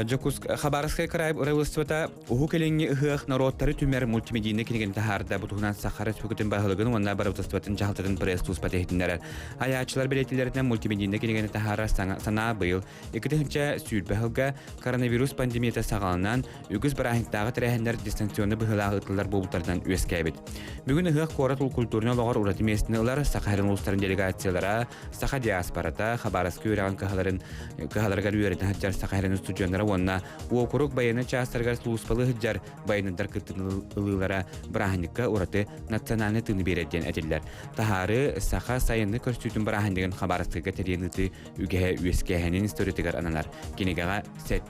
Дьокууск Хабаровскай кыраай бырабыыталыстыбата Уһук Илиҥҥи ыһыах норуоттары түмэр мультимедийнай кинигэни таһаарда. Бу туһунан Саха Республикатын баһылыгын уонна бырабыыталыстыбатын дьаһалтатын пресс-службата иһитиннэрэр. Айааччылар бэлиэтииллэринэн мультимедийнай кинигэни таһаарар санаа быйыл 2020 сылга коронавирус пандемията саҕаланан, үгүс бырааһынньыктааҕы тэрээһиннэр дистанционно быһыылаах ыытыллар буолбуттарынан үөскээбит. Бүгүн ыһыах куорат культурнай олоҕор ураты миэстэни ылар Саха сирин улуустарын делегациялара, Саха диаспората, Хабаровскай үөрэҕин кыһаларын кыһаларыгар үөрэтэ сылдьар Саха сирин устудьуоннара уонна уокурук байыаннай чаастарыгар сулууспалыы сылдьар байыаннайдар кыттыыны ылыылара бырааһынньыкка ураты национальнай тыыны биэрэр диэн этиллэр. Таһаары саха сайыны көрсүүтүн бырааһынньыгын Хабаровскайга тэрийэн ыытыы үгэһэ үөскээһинин историятыгар ананар. Кинигэҕэ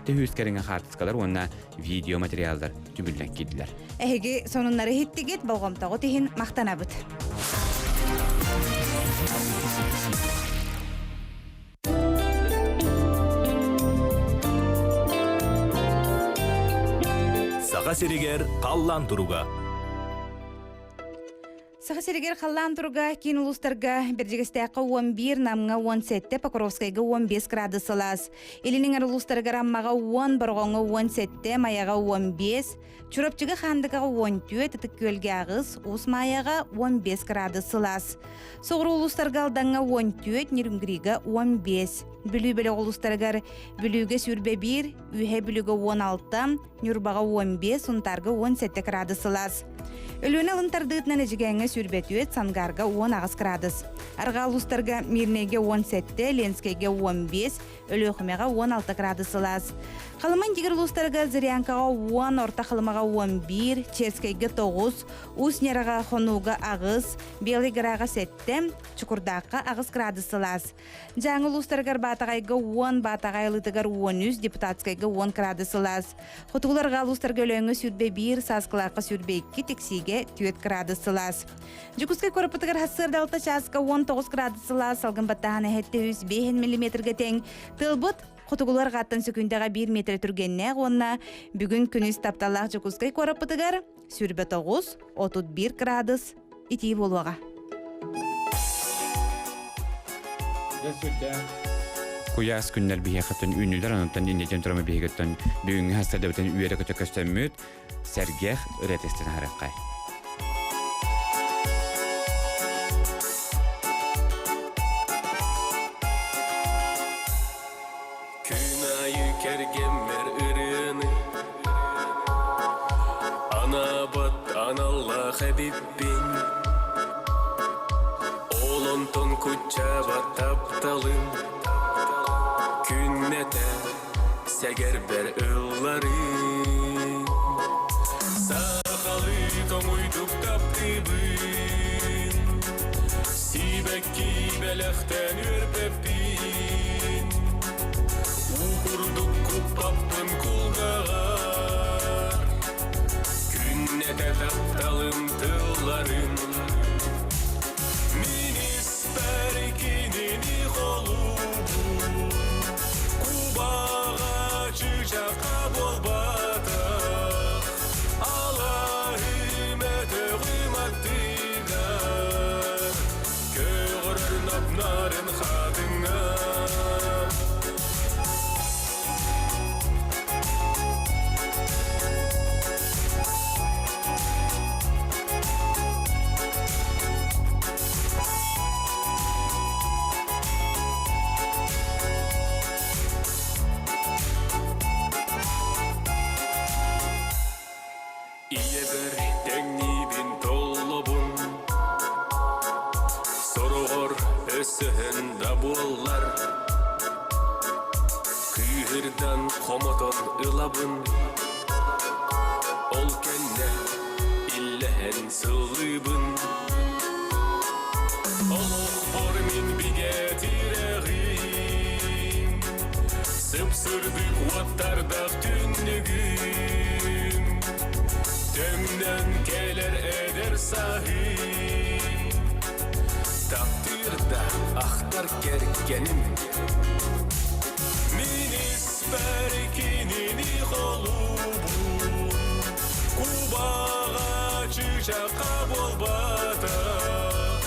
700 кэриҥэ хаартыскалар уонна видеоматериаллар түмүллэн киирдилэр. Эһиги сонуннары иһиттигит, болҕомтоҕут иһин махтанабыт. Саха сиригэр халлаан туруга. Саха сиригэр халлаан туруга киин улуустарга Бэрдьигэстээххэ 11, Намҥа 17, Покровскайга 15 градус сылаас. Илин эҥэр улуустарыгар Аммаҕа 10, Бороҕоҥҥо 17, Майаҕа 15, Чурапчыга Хаандыгаҕа 14, Ытык Күөлгэ 8, Уус Маайаҕа 15 градус сылаас. Соҕуруу улуустарга Алдаҥҥа 14, Нерюнгрига 15. Бүлүү бөлөх улуустарыгар Бүлүүгэ 21, Үөһээ Бүлүүгэ 16, Ньурбаҕа 15, Сунтаарга 17 градус сылаас. Өлүөнэ алын тардыытынан Эдьигээҥҥэ 24, Сангаарга 18 градус. Арҕаа улуустарга Мирнэйгэ 17, Ленскэйгэ 15, Өлүөхүмэҕэ 16 градус сылаас. Халыма Индигир улуустарыгар Зырянкаҕа 10, Орто Халымаҕа 11, Черскэйгэ 9, Уус Ньараҕа Хонууга 8, Белый Гораҕа 7, Чукурдаахха 8 градус сылаас. Дьааҥы улуустарыгар Баатаҕайга 10, Баатаҕай ылыытыгар 13, Депутатскайга 10 градус сылаас. Хотугуларга улуустарга Өлөөҥҥө 21, Сааскылаахха 22, Тиксиигэ 4 градус сылаас. Дьокуускай куораппытыгар сарсыарда 6 чааска 19 градус сылаас, салгын баттааһына 705 миллиметргэ тэҥ. Тыалбыт хотугулар ҕааттан сөкүүндэҕэ 1 метр түргэннээх уонна бүгүн күнүс тапталлаах Дьокуускай куораппытыгар 29, 31 градус итии буолуоҕа. Куйаас күннэр биһиэхэттэн үүннүлэр, онтон иннитин турама биһигиттэн бүгүҥҥү хастардабытын үөрэ-көтө көстөммүт, сэргэх ырыа тестен аһарыаххай. Күн айы кэргэммэр ырыаны Анаабат аналлаах эбиппин Ол онтон куччаабат тапталым Күннэтэ сэгэрбэр ылларым Сахалыы тоҥуйдук таптыыбын Сибэкки бэлэхтэн үөрбэппин Уу курдук куппаппын кулгаҕар Күннэтэ тапталым тылларын Мин испэр кинини холуубун Кубаҕа чыычаахха буолбатах Алаһым өтөҕүм аттыгар Көҕөрөр напнарын хатыҥҥа Кыыһырдан хомотон ылабын Ол кэннэ иллэһэн сыллыыбын Олохпор мин бигэ тирэҕим Сып-сырдык уоттардах түннүгүм Төҥнөн кэлэр эдэр саһым Таптыыр да ахтар кэргэним Мин испэр кинини холуубун Кубаҕа чыычаахха буолбатах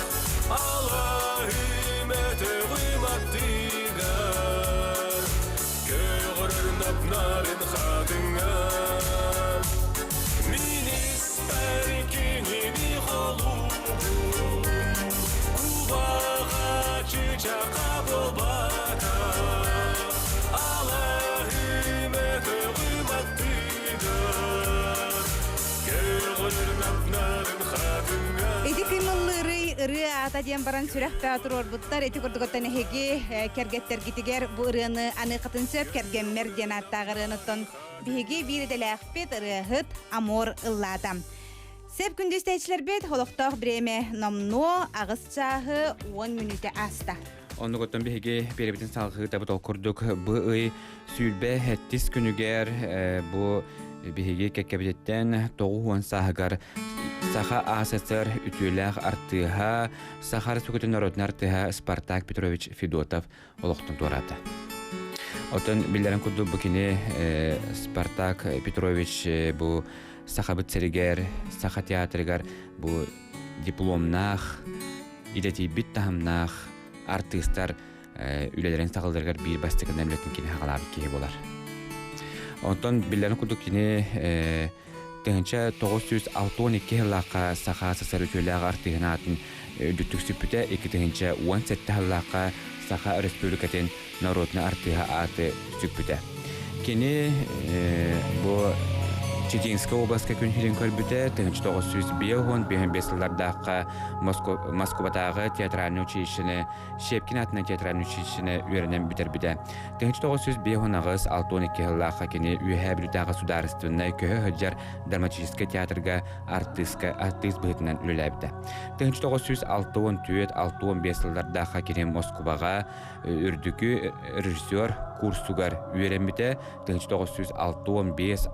Алаһым өтөҕүм аттыгар Көҕөрөр нап-нарын хатыҥар Мин испэр кинини холуубун Кубаҕа чыычаахха буолбатах Алаһым өтөҕүм аттыгар Көҕөрөр нап-нарын хатыҥар Ити кыймыллыырый ырыа аата диэн баран сүрэхтээх туруорбуттар. Ити курдук оттон эһиги кэргэттэргитигэр бу ырыаны аныаххытын сөп кэргэммэр диэн ааттаах ырыаныттан биһиги биир идэлээхпит ырыаһыт Амор ыллаата. Сеп күндү истээччилэрбит олохтоох бириэмэ номнуо аҕыс чааһы 10 мүнүүтэ ааста. Оннугуттан биһиги биэрэбитин салҕыытабыт ол курдук бу ый сүүрбэ сэттис күнүгэр бу биһиги кэккэбититтэн 90 сааһыгар Саха АССР үтүөлээх артыыһа, Саха Республикатын норуотун артыыһа Спартак Петрович Федотов олохтон туораата. Оттон биллэрин курдук бу кини Спартак Петрович бу Сахабыт сиригэр, Саха театрыгар бу дипломнаах, идэтийбит таһымнаах артыыстар үлэлэрин саҕаларыгар биир бастакынан үлэтин кини хаҕалаабыт киһи буолар. Онтон биллэрин курдук кини 1962 сыллаахха Саха СССР үтүөлээх артыыһын аатын үрдүктүк сүппүтэ, 2017 сыллаахха Саха Өрөспүүбүлүкэтин норуотунай артыыһа ааты сүкпүтэ. Кини бу Читинскэй областка күн сирин көрбүтэ, 1955 сыллардаахха Москватааҕы театральнай училищены, Щепкин аатынан театральнай училищены үөрэнэн бүтэрбитэ. 1958-62 сыллаахха кини Үөһээ Бүлүүтээҕи судаарыстыбаннай көһө сылдьар драматическай театрга артыыска артыыс быһыытынан үлэлээбитэ. 1964-65 сыллардаахха кини Москубаҕа үрдүкү режиссер курсугар үөрэммитэ 1965-66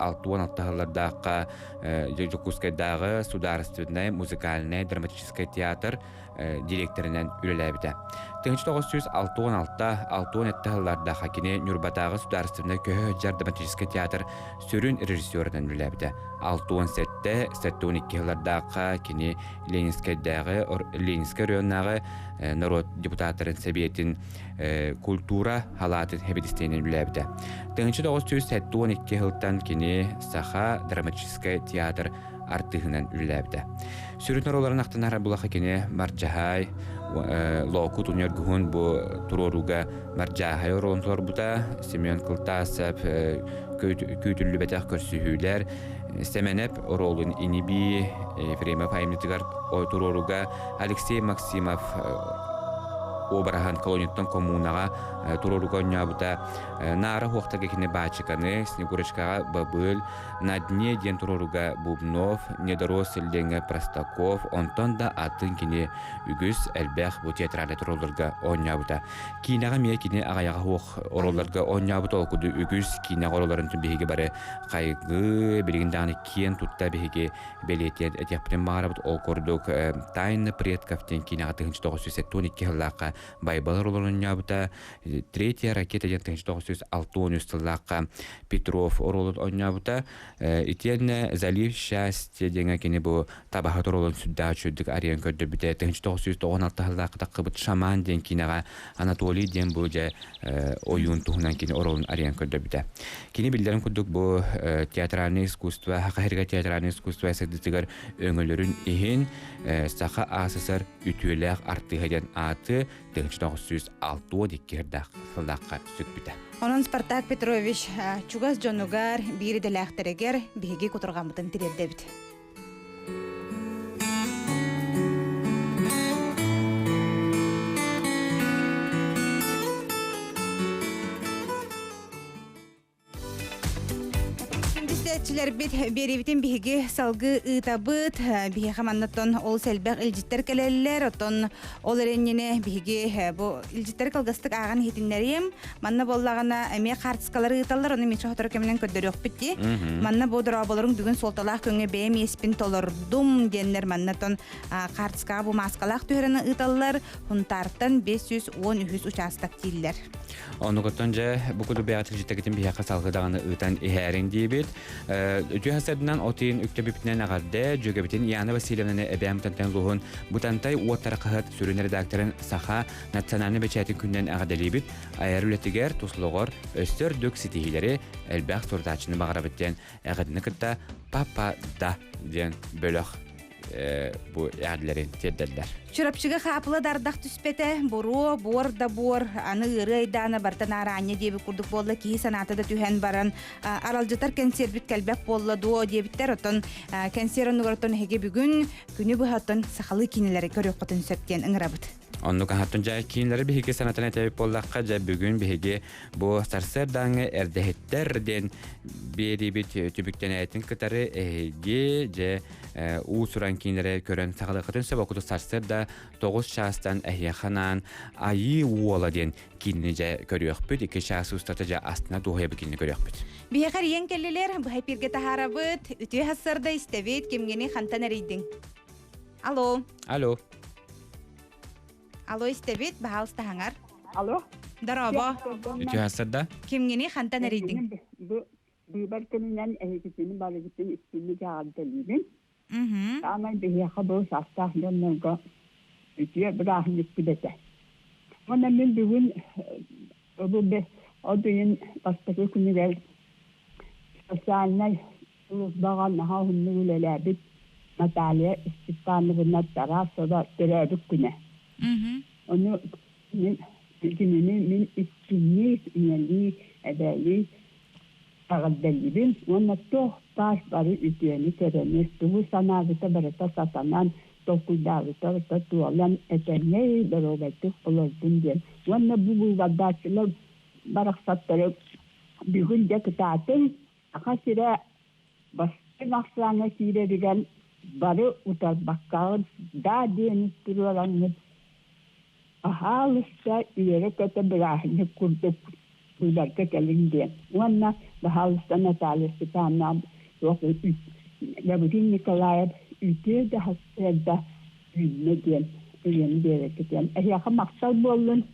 сыллардаахха Дьокуускайдааҕы судаарыстыбаннай музыкальнай драматическай театр директорынан үлэлээбитэ. 1966-67 сыллардаахха кини Ньурбатааҕы судаарыстыбаннай көһө сылдьар драматическай театр сүрүн режиссерынан үлэлээбитэ. 67-72 сыллардаахха кини Ленинскэйдээҕи Ленинскэй оройуоннааҕы норуот депутаттарын сэбиэтин культура халаатын хэбидистиэнин үлэлээбитэ. 1972 сылтан кини Саха драматическай театр артыыһынан үлэлээбитэ. Сүрүн оруолларын ахтынар булаха кини Марджаһай, Лоокут Уньоргуһун бу туруорууга Марджаһай оруолун толорбута, Семен Кылтасов күүтүллүбэтэх көрсүһүүлэр, Сэмэнэп оруолун ини-бии Ефремов айымньытыгар туруорууга Алексей Максимов обраһын колонияттан коммунаҕа туруорууга оонньообута Наара хуохтарга кини Баачыканы, Снегурочкаҕа Бабыл, На дне диэн туруорууга Бубнов, Недорос Ильдеҥҥэ Простаков, онтон да атын кини үгүс элбэх бу театральнай туруоруларга оонньообута. Киинэҕэ эмиэ кини аҕыйаҕа суох оруолларга оонньообута, ол курдук үгүс киинэҕэ оруолларын биһиги бары хайгыы, билигин даҕаны киэн тутта биһиги бэлиэтиэн этиэхпитин баҕарабыт. Ол курдук «Тайны предков» диэн киинэҕэ 1972 сыллаахха Байбал оруолун оонньообута, «Третья ракета» диэн 1963 сыллаахха Петров оруолун оонньообута. Итиэннэ «Залив счастья» диэҥҥэ кини бу табаһыт оруолун сүрдээх үчүгэйдик арыйан көрдөрбүтэ. 1996 сыллаахха тахсыбыт «Шаман» диэн киинэҕэ Анатолий диэн бу дьэ ойуун туһунан кини оруолун арыйан көрдөрбүтэ. Кини биллэрин курдук бу театральное искусство, Саха сиригэр театральное искусство сайдыытыгар өҥөлөрүн иһин Саха АССР үтүөлээх артыыһа диэн ааты 1962 сыллаахха сүкпүтэ. Онон Спартак Петрович чугас дьонугар, биир идэлээхтэригэр биһиги кутурҕаммытын тириэрдэбит. көрөөччүлэрбит биэриибитин биһиги салгыы ыытабыт. Биһиэхэ маннаттан олус элбэх илдьиттэр кэлэллэр. Оттон ол эрэнньини биһиги бу илдьиттэри кылгастык ааҕан иһитиннэриэм. Манна буоллаҕына эмиэ хаартыскалары ыыталлар, ону миша сотору кэминэн көрдөрүөхпүт дии. Манна бу дорооболоруҥ бүгүн суолталаах күҥҥэ бэйэм иэспин толордум диэннэр маннаттан хаартыскаҕа бу мааскалаах түһэрэн ыыталлар. Хунтаартан 513 учаастак дииллэр. Оннугуттан дьэ бу курдук бэйэҕит илдьиттэкитин биһиэхэ салгыы даҕаны ыытан иһээриҥ диибит. Үтүө сарсыарданан от ыйын үктэбиппитинэн эҕэрдэ, дьүөгэбитин Яна Васильевнаны эбээм Бытантай улууһун Бытантай уоттара хаһыат сүрүн редакторын Саха национальнай бэчээтин күнүнэн эҕэрдэлиибит. Айар үлэтигэр, туслугар өссө үрдүк ситиһиилэри элбэх сурутааччыны баҕарабыт диэн эҕэрдэни кытта Папа да диэн бөлөх бу эҕэрдэлэрин тиэрдэллэр. Чурапчыга хаапыла да ардах түспэтэ, буруо, буор да буор, аны ыарыы айдаана барыта наараанньа диэбит курдук буолла, киһи санаата да түһэн баран, аралдьытар кэнсиэрбит кэлбэт буолла дуо диэбиттэр, оттон кэнсиэр оннугар оттон эһиги бүгүн күнү быһа оттон сахалыы киинэлэри көрүөххүтүн сөп диэн ыҥырабыт. Оннук аһаттын дьэ киинэлэри биһиги санатан этэбит буоллахха, дьэ бүгүн биһиги бу сарсыардааҥҥы эрдэһиттэр диэн биэриибит түбүктэнээтин кытары эһиги дьэ уус-уран киинэлэри көрөн саҕалыаххытын сөп окуту сарсыарда 9 чаастан эһиэхэ анаан Айыы уола диэн киинэни дьэ көрүөхпүт. 2 чаас устата дьэ астына дуоһуйа кинини көрүөхпүт. Биһиэхэ эрийэн кэллилэр, быһа эпииргэ таһаарабыт. Үтүө сарсыарда истэбит, кимҥини хантан эрийдиҥ? Алло. Алло. Алло истэбит, баһаалыста хаҥар. Алло. Дорообо. Үтүө сарсыарда. Кимҥини хантан эрийдиҥ? Бу быыбар күнүнэн эһигитини барыгытын истинник эҕэрдэлиибин. Саамай биһиэхэ бу саастаах дьоннорго үтүө бырааһынньыкпыт этэ. Уонна мин бүгүн бу от ыйын бастакы күнүгэр социальнай службаҕа наһаа уһуннук үлэлээбит Наталья Степановна Тарасова төрөөбүт күнэ. Ону мин кинини мин истиҥник, ийэлии, эбээлии эҕэрдэлиибин уонна туох баар бары үтүөнү-кэрэни, тугу санаабыта барыта сатанан, толкуйдаабыта барыта туолан, этэҥҥэ доруобайдык олордун диэн. Уонна бу быыбардааччылар барахсаттары бүгүн дьэ кытаатыҥ, Саха сирэ бастыҥ ахсааҥҥа киирэригэр бары утарбаккаҕыт даа диэни туруораҥҥыт Аһаалыста үөрэ-көтө бырааһынньык курдук быыбарга кэлиҥ диэн уонна баһаалыста Наталья Степановна туох Гаврил Николаев үтүө да сарсыарда үүннэ диэн ырыаны биэрэргитигэр эһиэхэ махтал буоллун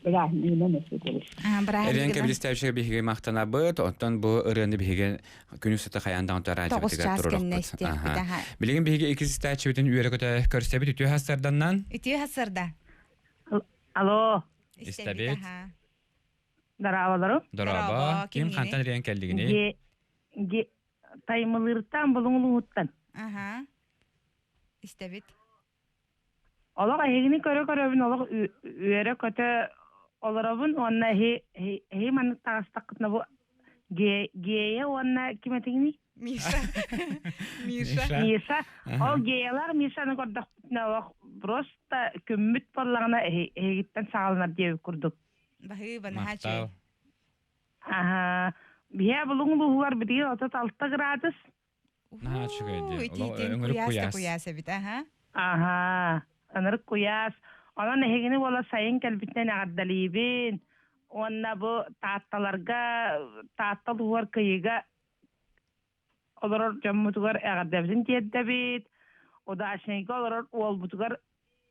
бырааһынньыгынан өссө көрүс. Эрен кэбилистээччигэ биһиги махтанабыт, оттон бу ырыаны биһиги күн устата хайаан даҕаны радиобытыгар туруорухпут. Билигин биһиги иккис истээччибитин үөрэ-көтө көрсөбүт үтүө хастарданнан. Үтүө хастарда. Алло. Истэбит. Дорооболору. Дорообо. Ким хантан эрийэн кэллигиний? Таймылыыртан булуҥулууттан. Аха. Истэбит. Олох эһигини көрө-көрөбүн олох үөрэ-көтө олоробун уонна эһи эһи маннык таҕыстаххытына бу Гея уонна ким этигиний? Миша. Миша. Миша. Ол Геялаах Мишаны көрдөхпүтүнэ олох просто күммүт буоллаҕына эһигиттэн саҕаланар диэбит курдук. Баһыыба, наһаа үчүгэй. Аһаа. Биһиэ булуҥ улууһугар билигин 36 градус. Наһаа үчүгэй дии. Итиитин Өҥүрүк куйаас да куйаас. куйаас эбит, аха. Аһаа, ынырык куйаас. Онон эһигини буола сайын кэлбитинэн эҕэрдэлиибин. Уонна бу Таатталарга, Таатта улууһугар Кыйыга олорор дьоммутугар эҕэрдэбитин тиэрдэбит. Удачнайга олорор уолбутугар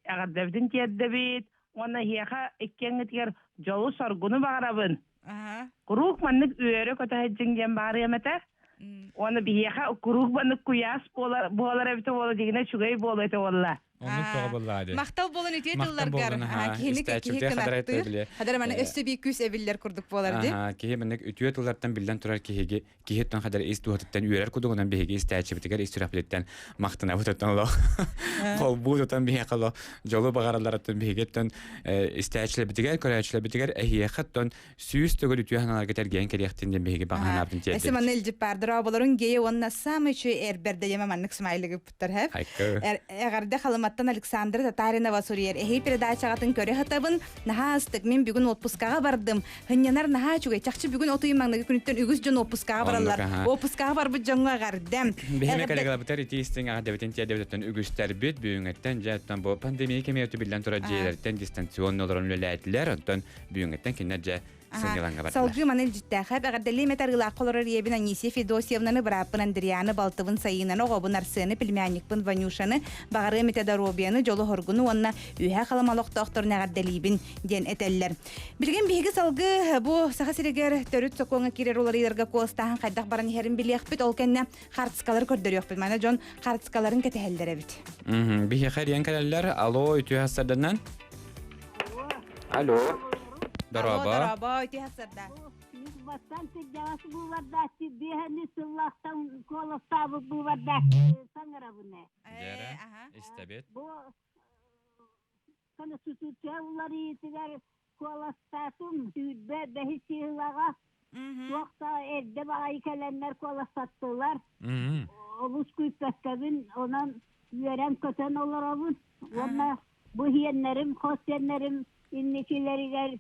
эҕэрдэбитин тиэрдэбит. Уонна эһиэхэ иккиэҥҥитигэр дьолу-соргуну баҕарабын. Куруук маннык үөрэ-көтө сылдьыҥ диэн баарыам этэ. Уонна биһиэхэ куруук маннык куйаас буолар, буолар эбитэ буолла дигинэ үчүгэй буолуо этэ буолла. Оннук тоҕо буоллаа дии. Махтал буолан үтүө Махтал тылларгар буолан, аһаа, киһини киһи истээччибитигэр хадара кынаттыыр. биле. Хадара маны өссө бии күүс эбиллэр курдук буолар дии. Аһаа, киһи маннык үтүө тыллартан биллэн турар киһиги киһиттэн хадара ис дууһатыттан үөрэр кудугунан биһиги истээччибитигэр ис сүрэхпититтэн махтанабыт оттон олох холбуу тутан биһиэхэ олох дьолу баҕаралларыттан биһигиттэн истээччилэрбитигэр көрөөччүлэрбитигэр эһиэхэ оттон сүүс төгүл үтүө санааларга тэлгээн кэлиэхтин диэн биһиги баҕа санаабытын Өссө тиэрдэбит. манна илдьип баардыра оболорун гея уонна самый үчүгэй эрбэрдэ диэмэ маннык смайлигы путтар хэп. Хайка. Эҕэрдэ халымат. Амматтан Александра Татаринова суруйар. Эһи передачаҕытын көрө сатабын. Наһаа астык. Мин бүгүн отпускаҕа бардым. Хынньанар наһаа үчүгэй. Чахчы бүгүн отуйум маҥнайгы күнүттэн үгүс дьон отпускаҕа бараллар. Отпускаҕа барбыт дьоҥҥо эҕэрдэм. Биһиги коллегаларбытар ити истиҥ эҕэрдэбитин тиэрдэбититтэн үгүстэрбит бүгүҥҥэттэн дьэ оттон бу пандемия кэмигэр биллэн турар дьиэлэриттэн дистанционно олорон үлэлээтилэр. Онтон бүгүҥҥэттэн кинилэр дьэ сынньалаҥҥа бардылар. Салгыы маны илдьиттээхэп эҕэрдэлиим эт арыылаахха олорор ийэбин Анисия Федосьевнаны, бырааппын Андрианы, балтыбын Сайыынаны, оҕобун Арсены, племянникпын Ванюшаны, баҕарыам этэ доруобуйаны, дьолу-соргуну уонна Үөһээ Халыма олохтоохторун эҕэрдэлиибин диэн этэллэр. Билигин биһиги салгыы бу Саха сиригэр төрүт сокуоҥҥа киирэр уларыйыыларга куоластааһын хайдах баран иһэрин билиэхпит, ол кэннэ хартыскалары көрдөрүөхпүт. Маны дьон хартыскаларын кэтэһэллэр эбит. Биһиэхэ эрийэн кэлэллэр. Алло, үтүө сарданан. Алло. Дорообо. Дорообо, үтүө сарда. Бастан сирдьэҕэс быыбардааччы биэһэни сыллаахтан куоластаабыт быыбардааччы саҥарабын. Дьэрэ, истэбит. Бу Конституция уларыйыытыгар куоластаатым сүүрбэ бэһис сыылаҕа туох да эрдэ баҕайы кэлэннэр куоластаттылар. Олус күүппэккэбин, онон үөрэн-көтөн олоробун. Уонна бу иһиэннэрим, хос сиэннэрим инникилэригэр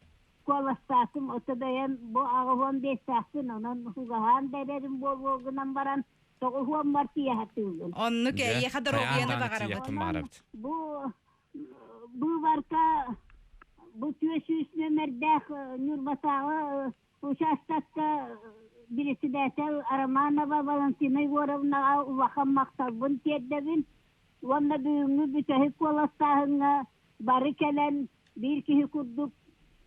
куоластаатым. Ото бэйэм бу 85-тээхпин, онон угаһаан да эрэрим буолуо гынан баран, тоҕуһуоммар тиийэ сатыыбын. Оннук эйиэхэ доруобуйаны баҕарабыт. Бу быыбарка бу 400 нүөмэрдээх Ньурбатааҕы учаастакка председатель Романова Валентина Егоровнаҕа улахан махталбын тиэрдэбин уонна бүгүҥҥү бүтэһик куоластааһыҥҥа бары кэлэн биир киһи курдук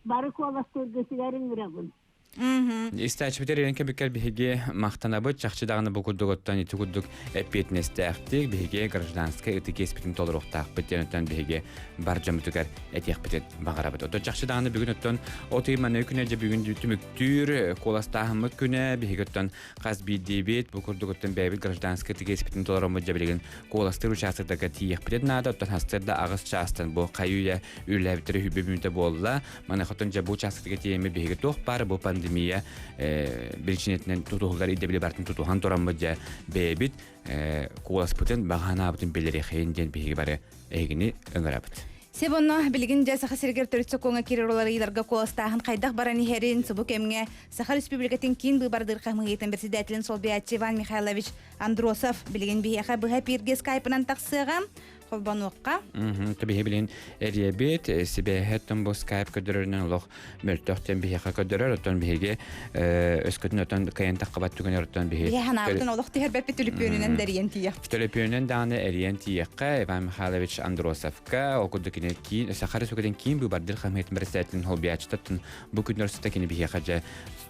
бары куоластыыргытыгар ыҥырабын. Истээччибитигэр ирэн кэбиккэр биһиги махтанабыт, чахчы даҕаны бу курдук оттон ити курдук эппиэтинэстээхтик биһиги гражданскай ытык иэспитин толоруохтаахпыт диэн оттон биһиги бар дьоммутугар этиэхпитин баҕарабыт. Оттон чахчы даҕаны бүгүн оттон от ый манныгы күнэ дьэ бүгүн түмүктүүр куоластааһыммыт күнэ биһиги оттон хас биирдиибит бу курдук оттон бэйэбит гражданскай ытык иэспитин толороммут дьэ билигин куоластыыр учаастактарга тиийиэхпитин наада. Оттон хастар да аҕыс чаастан бу хайы үйэ үлэлээбиттэрэ үһү мүнүүтэ буолла. Маныхатын дьэ бу учаастакка тиийэммит биһиги туох баар бу пандемия биричиинэтинэн тутуһуллар ирдэбили барытын тутуһан тураммыт дьэ бэйэбит куоласпытын баҕа санаабытын биллэриэхэйин диэн биһиги бары эһигини ыҥырабыт. Сеп онно билигин дьэ Саха сиригэр төрүт сокуоҥҥа киирэр уларыйыыларга куоластааһын хайдах баран иһэрин субу кэмҥэ Саха Республикатын киин быыбардыыр хамыыһыйатын председателин солбуйааччы Иван Михайлович Андросов билигин биһиэхэ быһа эпииргэ скайпынан тахсыаҕа. холбонуохха. Биһи билин эрийэбит, сибээһэ оттон бу скайп көрдөрөрүнэн олох мөлтөх диэн биһиэхэ көрдөрөр, оттон биһиги өскөтүн оттон кыайан таххабат түгэнэр оттон биһи Биһи ханаабытын олох түһэрбэппит төлөпүөнүнэн да эрийэн тиийэхпит. Төлөпүөнүнэн даҕаны эрийэн тиийиэххэ Иван Михайлович Андросовка, ол курдук кини киин Саха Республикатын киин быыбардыыр хамыыһыйатын председателин холбуйааччыта бу күннэр устата кини биһиэхэ дьэ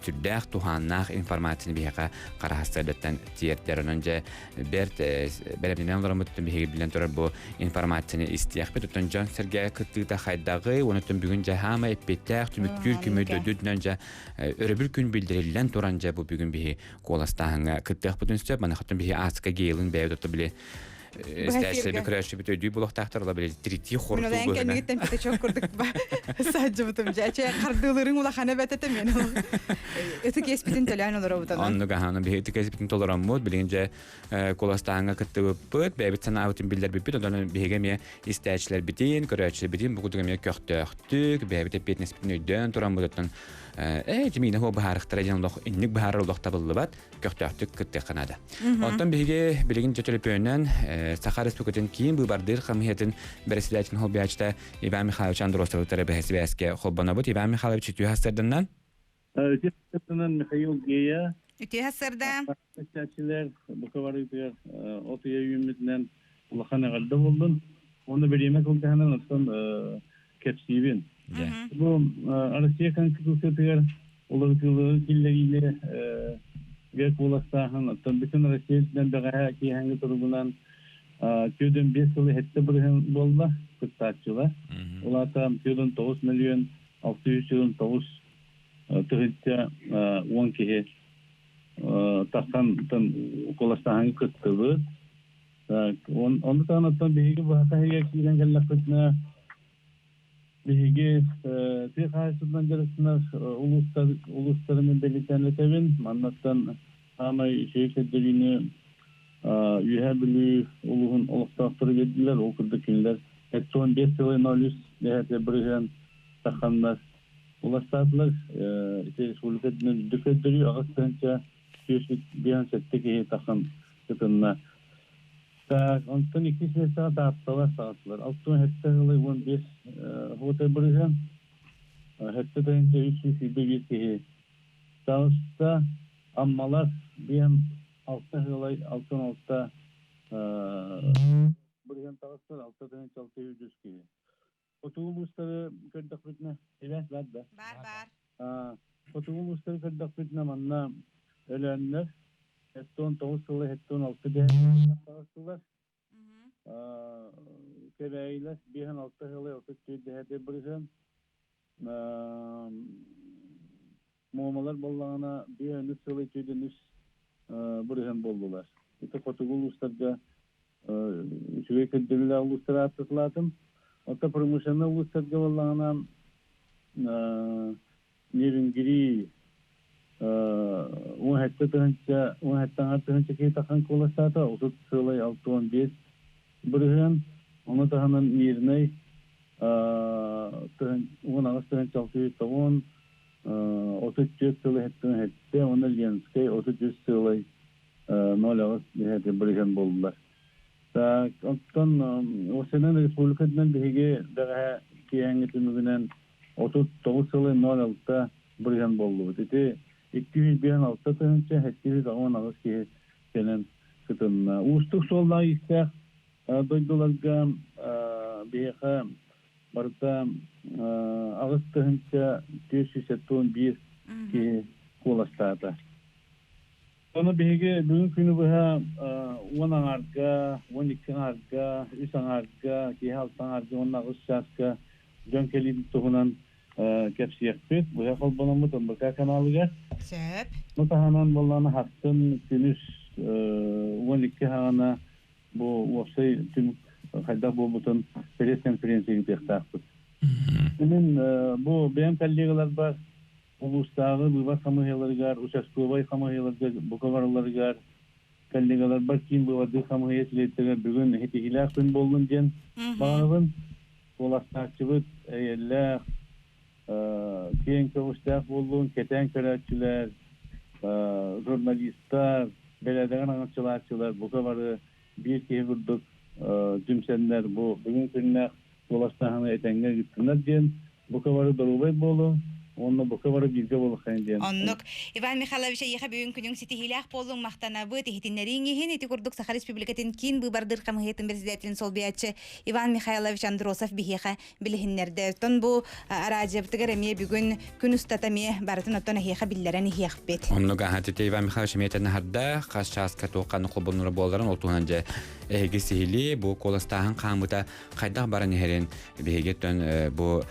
сүрдээх туһааннаах информацияны биһиэхэ хараһастарыттан тиэрдэр. Онон дьэ бэрт бэлэмнэнэн олороммут биһиги билэн турар бу информацияны истиэхпит. Оттон дьон-сэргэ кыттыыта хайдаҕый, онон бүгүн дьэ хаама эппиэттээх түмүктүүр күмү дөдүтүнэн дьэ өрөбүл күн билдэриллэн туран дьэ бу бүгүн биһи куоластааһыҥҥа кыттыахпытын сөп. Маныхаттан биһи ааска гейлын бэйэбит отто били Истээччилэрби көрөөччүбүт өйдүү булуохтаахтар, ола били тиритии хордуу Мен олайан кэннигиттэн пятачок курдук саадьыбытым дьэ чэ хардыылырыҥ улахана бэтэтэ мен ытык иэспитин төлөөн олоробут онон. Оннук аһааны биһи ытык иэспитин толороммут, билигин дьэ куоластааһыҥҥа кыттыбыппыт, бэйэбит санаабытын биллэрбиппит, онон биһиги эмиэ истээччилэрбитин, көрөөччүлэрбитин бу курдук эмиэ көхтөөхтүк, бэйэбит эппиэтинэспитин өйдөөн тураммыт оттон ээ тимиинэ хуо быһаарыхтара диэн олох инник быһаарар олох табыллыбат. көхтөөхтүк кыттыахха наада. Онтон биһиги билигин дьэ төлөпүөнүнэн Саха Республикатын киин быыбардыыр хамыыһыйатын бэрэссэдээтэлин холбуйааччыта Иван Михайлович Андросовы бэһэ сибээскэ холбонобут. Иван Михайлович үтүө сарсыарданнан. Үтүө сарсыарданан Михаил Гея. Үтүө сарсыарда. Истээччилэр бука барыытыгар от ыйа үүммүтүнэн улахан эҕэрдэ буоллун. Уонна бириэмэ кылгаһынан оттон кэпсиибин. Бу Россия Конституциятыгар уларытыылары киллэриини гэ куоластааһын, оттон бүтүн Россия үрдүнэн бэҕэһээ киэһэҥҥи туругунан 45 сыл иһиттэ бырыһын буолла кыттааччылар. Ол аата 49 миллион 609 тыһыынча 10 киһи тахсан куоластааһыҥҥа кыттыбыт. Ону таһынан биһиги быһа иһигэр киирэн кэллэхпитинэ Биһиги тыа хаһаайыстыбатынан дьарыктанар улуустар улуустарынан бэлиэтээн этэбин. Маннаттан саамай үчүгэй көрдөрүүнү Үөһээ Бүлүү улууһун олохтоохторо биэрдилэр. Ол курдук кинилэр 75 сылы 03 дэһэтэ бырыһыан тахханнар уластаатылар. Ити республика үрдүнэн үрдүк көрдөрүү 8157 киһи тахсан кытынна. Так, онтон иккис миэстэҕэ Таатталар таҕыстылар. 67 сылы 15 хотой бырыһыан, 7 321 киһи таҕыста. Аммалар биэм алта сылай алтан алта бырыһыан таҕыстар, 6603 киһи. Хотугу улуустары көрдөхпүтүнэ, сибээс бар да? Бар, бар. Хотугу улуустары көрдөхпүтүнэ, манна Өлөөннөр 79 сылы 76 дэһэн таҕыстылар. Кэбээйилэр 56 сылы 34 дэһэти бырыһыан. Муомалар буоллаҕына 53 сылы 23 бырыһыан буоллулар. Ити хотугу улуустарга үчүгэй көрдөрүүлээх улуустары ааттатылаатым. Оттон промышленнай улуустарга буоллаҕына Нерюнгри 17 тыһыынча 17 аҥар тыһыынча киһи таххан куоластаата, 30,65 бырыһыан. Ону таһынан Мирнэй 18 тыһыынча 690, 34 сылы 77 уонна Ленскэй 33 сылай 0,8 диһэти бырыһыан буоллулар. Так, оттон Осенен республикатынан биһиги бэҕэһээ киэһэҥҥи түмүгүнэн 39 сылы 0,6 бырыһыан буоллубут. Ити 256 тыһыынча 788 киһи кэлэн кытынна. Уустук суоллаах иистээх дойдуларга биһиэхэ барыта 8471 киһи куоластаата. Ону биһиги бүгүн күнү быһа уон аҥаарга, 12 аҥаарга, үс аҥаарга, киэһэ алта аҥаарга уонна аҕыс чааска дьон кэлиитин туһунан кэпсиэхпит. Быһа холбономмут НБК каналыгар. Сөп. Бу таһынан буоллаҕына хастын күнүс 12 хаҕана бу уопсай түмүк хайдах буолбутун пресс-конференция ыытыахтаахпыт. Мин бу бэйэм коллегаларбар улуустааҕы быыбар хамыыһыйаларыгар, участковай хамыыһыйаларга бука баралларыгар, коллегаларбар киин быыбардыыр хамыыһыйа чилиэттэригэр бүгүн иһитиһиилээх күн буоллун диэн баҕарабын. Куоластааччыбыт эйэллээх, киэҥ көҕүстээх буоллун, кэтээн көрөөччүлэр, журналистар, бэрээдэгин аҥаччылааччылар бука бары биир киһи курдук түмсэннэр бу бүгүн күннээх куоластааһыны этэҥҥэ ыыттыннар диэн бука бары доруобай буолуҥ уонна бука бары бииргэ буолуоххайын диэн. Оннук. Иван Михайлович, эйиэхэ бүгүн күнүҥ ситиһиилээх буоллуҥ, махтанабыт. Иһитиннэрииҥ иһин ити курдук Саха Республикатын киин быыбардыыр хамыыһыйатын председателин солбуйааччы Иван Михайлович Андросов биһиэхэ билиһиннэрдэ. Оттон бу араадьыйабытыгар эмиэ бүгүн күн устата эмиэ барытын оттон эһиэхэ биллэрэн иһиэхпит. Оннук аха тете Иван Михайлович эмиэ наһарда хас чааска туохханы холбонура буоларын ол туһунан дьэ эһиги сиһилии бу куоластааһын хаамыта хайдах баран иһэрин биһиги өттөн бу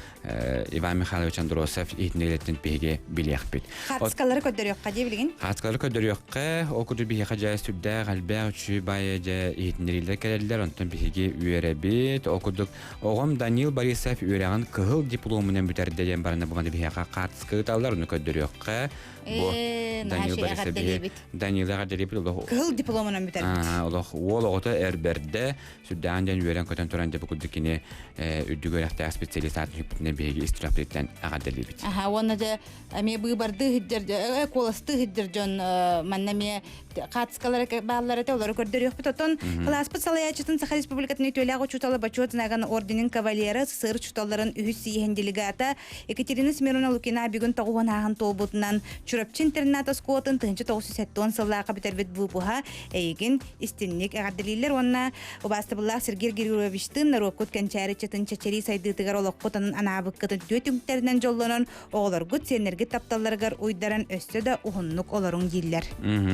Иван Михайлович Андросов иһитиннэриттэн биһиги билиэхпит. Хаартыскалары көрдөрүөххэ дии билигин. Хаартыскалары көрдөрүөххэ, ол курдук биһиэхэ дьэ сүрдээх элбэх үчүгэй баайы дьэ иһитиннэриилэр кэлэллэр, онтон биһиги үөрэбит. Ол курдук оҕом Данил Борисов үөрэҕин кыһыл дипломунан бүтэрдэ диэн баран бу маны биһиэхэ хаартыска ыыталлар, ону көрдөрүөххэ. Бу Данил Борисов биһи Данил эҕэрдэлиибит олох кыһыл дипломунан бүтэрбит. Олох уол оҕото эрбэрдэ сүрдээҕин диэн үөрэн-көтөн туран дьэ бу курдук кини үрдүк үөрэхтээх специалист аатын сүкпүтүнэн биһиги ис сүрэхпититтэн эҕэрдэлиибит. Аха уонна дьэ эмиэ быыбардыы сылдьар куоластыы сылдьар дьон манна эмиэ хаартыскалара бааллар этэ олору көрдөрүөхпүт. Оттон кылааспыт салайааччытын Саха Республикатын үтүөлээх учуутала Бочуот Знаган орденин кавалера СССР учууталларын үһүс сийиһин делегата Екатерина Смирновна Лукина бүгүн тоҕуһун ааһан туолбутунан Чурапчы интернат оскуолатын 1970 сыллаахха бүтэрбит выпуһа эйигин истинник эҕэрдэлииллэр уонна убаастабыллаах Сергей Григорьевичтыын норуоккут кэнчээри ыччатын чэчирии сайдыытыгар олоххутун анаабыккытын үтүө түмүктэринэн дьоллонон оҕолоргут сиэннэргит тапталларыгар уйдаран өссө да уһуннук олоруҥ дииллэр.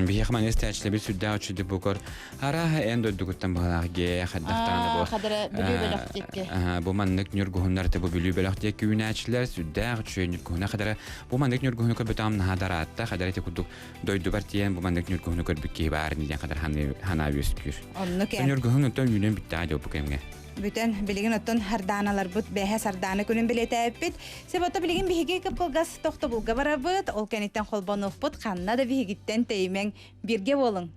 Биһиэхэ манна истээччилэрбит сүрдээх үчүгэй букор арааһа эн дойдугуттан быһалаах ге хайдахтаана бу хадара Бүлүү бөлөх диэки бу маннык ньургуһуннар бу Бүлүү бөлөх диэки үүнээччилэр сүрдээх үчүгэй ньургуһуна хадара бу маннык ньургуһуну көрбөтөҕүм наһаа дараатта хадара ити курдук дойдубар тиийэн бу маннык ньургуһуну көрбүт киһи баар диэн хатар санаа үөскүүр. Оннук ээ. Ньургуһун оттон үүнэн бүттэҕэ дии бу кэмҥэ. Бүтэн, билигин оттон сардааналарбыт бэһэ сардаана күнүн бэлиэтээбиппит. Себото билигин биһиги кып-кылгас тохтобулга барабыт, ол кэнниттэн холбонуохпут, ханна да биһигиттэн тэйимэҥ, бииргэ буолуҥ.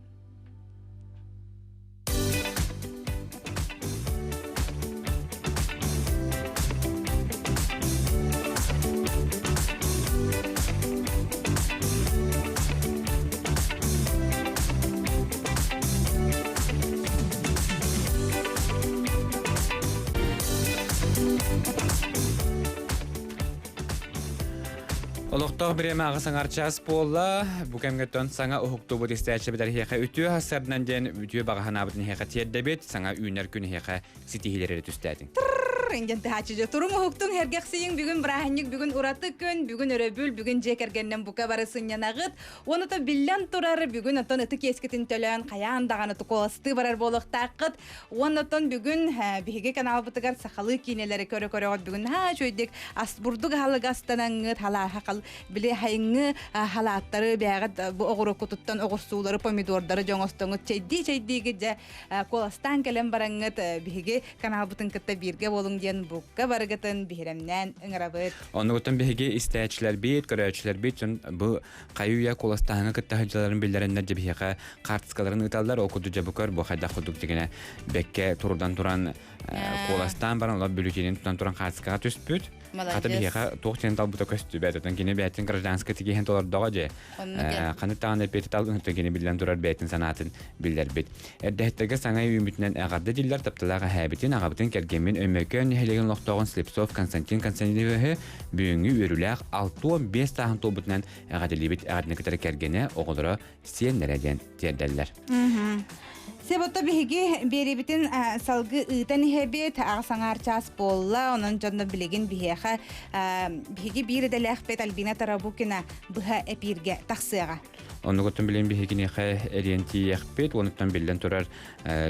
Олохтоох бириэмэ аҕыс аҥар час буолла. Бу кэмҥэ саҥа уһуктубут истээччибит эһиэхэ үтүө сарсыардан диэн үтүө баҕа санаабытын эһиэхэ тиэрдэбит. Саҥа үүнэр күн эһиэхэ ситиһиилэри түстээтин. Инден тыһааччы дьэ туруҥ уһуктуҥ сэргэхсийиҥ бүгүн бырааһынньык бүгүн ураты күн бүгүн өрөбүл бүгүн дьиэ кэргэннэн бука бары сынньанаҕыт уонна то биллэн турар бүгүн оттон ытык иэскитин төлөөн хайаан даҕаны тукуоластыы барар буолуохтааххыт уонна оттон бүгүн биһиги каналбытыгар сахалыы киинэлэри көрө-көрөҕүт бүгүн наһаа үчүгэйдик ас бурдук аһылык астанаҥҥыт халааһа били хайыҥҥы халааттары бээҕит бу оҕуроккутуттан оҕурсуулары помидордары дьоҥостоҥут чэйдии чэйдиигит дьэ куоластаан кэлэн бараҥҥыт биһиги каналбытын кытта бииргэ буолуҥ диэн букка барыгытын биһирэмнээн ыҥырабыт. Оннугуттан биһиги истээччилэрбит, көрөөччүлэрбит дьон бу хайы-үйэ куоластааһыҥҥа кытта сылдьалларын биллэрэннэр дьэ биһиэхэ хаартыскаларын ыыталлар. Ол курдук дьэ бу көр, бу хайдах курдук дьигинэ бэккэ турдан туран куоластаан баран олор бюллетенин тутан туран хаартыскаҕа түспүт. Хата биһиэхэ туох диэн талбыта көстүбэт. Отон кини бэйэтин гражданскай тигиһин толордоҕо дьэ. Ханнык даҕаны эппиэти талбытын кини биллэн турар бэйэтин санаатын биллэрбит. Эрдэһиттэргэ саҥа үүммүтүнэн эҕэрдэ диллэр тапталаах эһээбитин, аҕабытын кэргэммин Өймөкөөн нэһилиэгин олохтооҕун Слепцов Константин Константиновиһы бүгүҥҥү үөрүүлээх 65 сааһын туолбутунан эҕэрдэлиибит эҕэрдэни кытары кэргэнэ, оҕолоро, сиэннэрэ диэн тиэрдэллэр. Себото биһиги биэрибитин салгыы ыытан иһэбит, аҕыс аҥаар чаас буолла, онон дьонно билигин биһиэхэ биһиги биир идэлээхпит Альбина Тарабукина быһа эпииргэ тахсыаҕа. Оннугуттан билин биһигиниэхэ эриэн тиийиэхпит, онуттан биллэн турар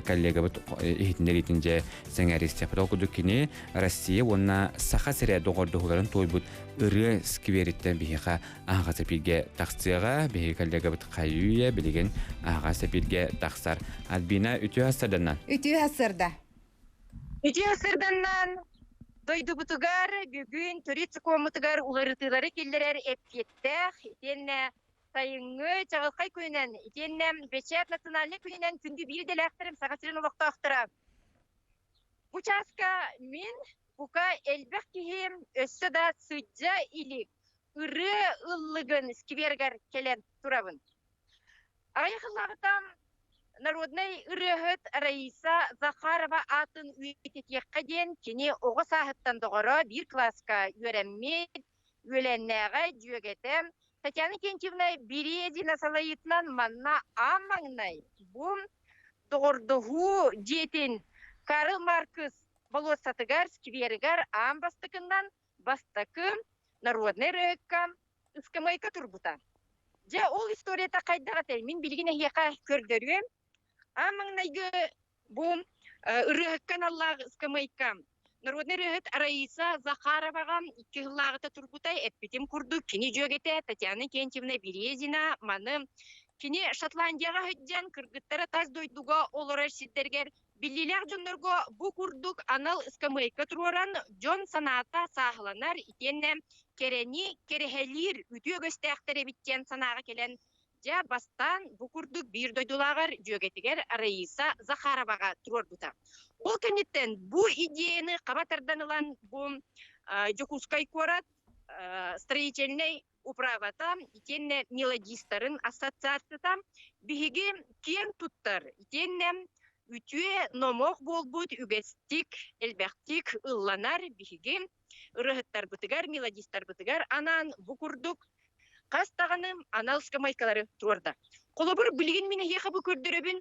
коллегабыт иһитиннэриитин дьэ сэҥээристиэхпит. Ол курдук кини Россия уонна Саха сирэ доҕордоһууларын туойбут ырыа сквериттэн биһиэхэ аһаҕас эпииргэ тахсыаҕа. Биһиги коллегабыт хайыы билигин аһаҕас эпииргэ тахсар. Альбина, үтүө сарсыарданнан. Үтүө сарсыарда. Үтүө сарсыарданнан дойдубутугар бүгүн төрүт сокуоммутугар уларытыылары киллэрэр эппиэттээх итиэннэ сайыҥҥы чаҕылхай күнүнэн итиэннэ Бэчээт национальнай күнүнэн күндү биир идэлээхтэрим Саха сирин олохтоохторо. Бу чааска мин бука элбэх киһи өссө да сылдьа илик ырыа ыллыгын сквергэр кэлэн турабын. Аҕыйах сыллааҕыта народнай ырыаһыт Раиса Захарова аатын үйэтитиэххэ диэн кини оҕо сааһыттан доҕоро биир кылааска үөрэммит, үөлээннээҕэ, дьүөгэтэ Татьяна Кентьевна Березина салайыытынан манна аан маҥнай бу доҕордоһуу дьиэтин Карл Маркс болуоссатыгар, скверигэр аан бастакыннан бастакы народнай ырыаһыкка ыскамыайка турбута. Дьэ, ол историята хайдах этэй? Мин билигин эһиэхэ көрдөрүөм. Аан маҥнайгы бу ырыаһыкка аналлаах ыскамыайка народнай ырыаһыт Раиса Захароваҕа икки сыллааҕыта турбута. Эппитим курдук, кини дьүөгэтэ Татьяна Кентьевна Березина маны кини Шотландияҕа сылдьан кыргыттара тас дойдуга олорор сирдэригэр Биллиилээх дьоннорго бу курдук анал ыскамыайка туруоран, дьон санаата сааһыланар итиэннэ кэрэни кэрэһэлиир үтүө үгэстээхтэр эбит диэн санааҕа кэлэн, дьэ, бастаан бу курдук биир дойдулааҕар дьүөгэтигэр Раиса Захароваҕа туруорбута. Ол кэнниттэн бу идеяны хаба тардан ылан бу Дьокуускай куорат строительнай управата итиэннэ мелодистарын ассоциацията биһиги киэн туттар итиэннэ үтүө номох буолбут үгэстик элбэхтик ылланар биһиги ырыаһыттарбытыгар мелодистарбытыгар анаан бу курдук хас даҕаны анал скамейкалары туруорда. Холобур, билигин мин эһиэхэ бу көрдөрөбүн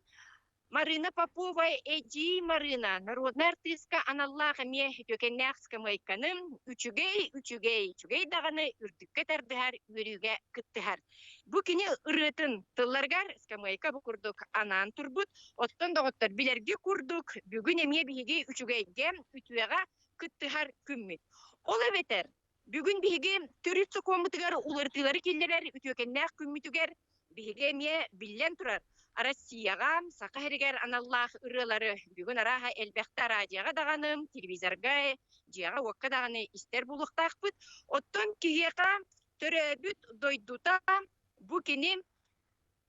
Марина Попова Эдьиий Марыына народнай артыыска аналлаах эмиэ үтүөкэннээх ыскамыайканы үчүгэй, үчүгэй, үчүгэй даҕаны үрдүккэ тардыһар, үөрүүгэ кыттыһар. Бу кини ырыатын тылларыгар ыскамыайка бу курдук анаан турбут. Оттон доҕоттор билэрги курдук бүгүн эмиэ биһиги үчүгэйгэ, үтүөҕэ кыттыһар күммүт. Ол эбэтэр Бүгүн биһиги төрүт сокуоммутугар уларытыылары киллэрэр үтүөкэннээх күммүтүгэр биһиги эмиэ биллэн турар Россияҕа, Саха сиригэр аналлаах ырыалары бүгүн арааһа элбэхтэ радиоҕа даҕаны, телевизорга, дьиэҕэ-уокка даҕаны истэр буолуохтаахпыт. Оттон киһиэхэ төрөөбүт дойдута бу кини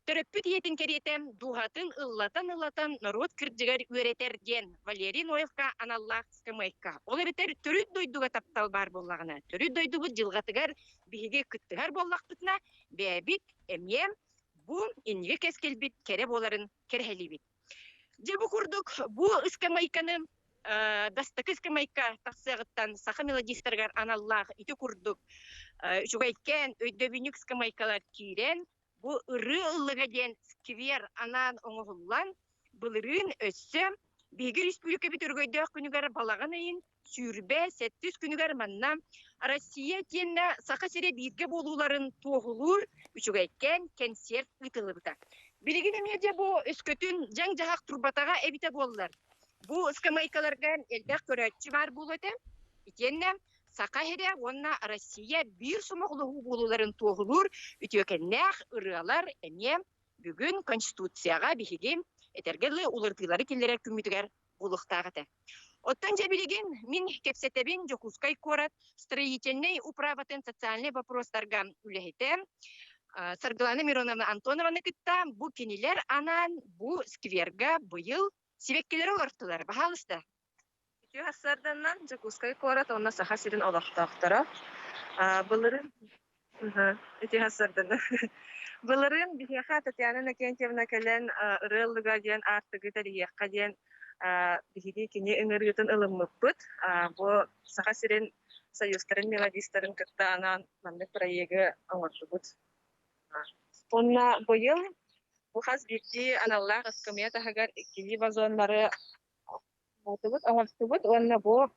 Төрөппүт ийэтин кэриэтэ дууһатын ыллатан-ыллатан норуот кырдьыгар үөрэтэр диэн Валерий Ноевка аналлаах ыскамыайка. Ол эбэтэр төрүт дойдуга таптал баар буоллаҕына, төрүт дойдубут дьылҕатыгар биһиги кыттыһар буоллахпытына, бэйэбит эмиэ бу инники кэскилбит кэрэ буоларын кэрэһэлиибит. Дьэ бу курдук бу ыскамыайканы. Бастакы ыскамыайка тахсыаҕыттан саха мелодистарыгар аналлаах ити курдук үчүгэйкээн өйдөбүнньүк ыскамыайкалар киирэн, бу ырыа ыллыга диэн сквер анаан оҥоһуллан, былырыын өссө биһиги республикабыт өрөгөйдөөх күнүгэр балаҕан ыйын 27 күнүгэр манна Россия итиэннэ Саха сирэ бииргэ буолууларын туоһулуур үчүгэйкээн кэнсиэрт ыытыллыбыта. Билигин эмиэ дьэ бу өскөтүн дьаҥ-дьаһах турбатаҕа эбитэ буоллар, бу ыскамыайкаларга элбэх көрөөччү баар буолуо этэ. Итиэннэ Саха сирэ уонна Россия биир сомоҕолоһуу буолууларын туоһулуур үтүөкэннээх ырыалар эмиэ бүгүн Конституцияҕа биһиги этэргэ дылы уларытыылары киллэрэр күммүтүгэр буолуохтаах этэ. Оттон дьэ билигин мин кэпсэтэбин Дьокуускай куорат строительнай управатын социальнай вопростарга үлэһитэ Саргылана Мироновна Антонованы кытта бу кинилэр анаан бу скверга быйыл сибэккилэри олортулар. Баһаалыста. Үтүө сарсыарданнан Дьокуускай куорат уонна Саха сирин олохтоохторо. Былырыын Үтүө сарсыарданнан. Былырыын биһиэхэ Татьяна Иннокентьевна кэлэн ырыа ыллыга диэн аартыгы тэрийиэххэ диэн биһиги кини ыҥырыытын ылыммыппыт. Бу Саха сирин союзтарын мелодистарын кытта анаан маннык проегы оҥордубут. Уонна быйыл бу хас биирдии аналлаах ыскамыйа таһыгар иккилии вазоннары оҥостубут уонна бу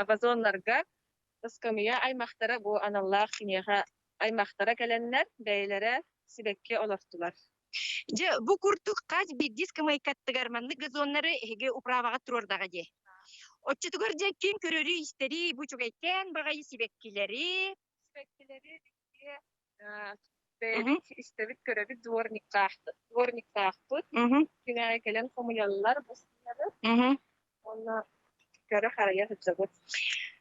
вазоннарга Ыскамыйа аймахтара бу аналлаах киниэхэ аймахтара кэлэннэр бэйэлэрэ сибэкки олортулар. Дьэ, бу курдук хас биирдии ыскамыайкаттыгар маннык газоннары эһиги управаҕа туруордаҕа дии. Оччотугар дьэ ким көрөрүй-истэрий бу үчүгэйкээн баҕайы сибэккилэри? Сибэккилэри биһиги бэйэбит истэбит, көрөбүт дворниктаахпыт. Күн аайы кэлэн хомуйаллар бу сыһыары. Уонна көрө-харайа сылдьабыт.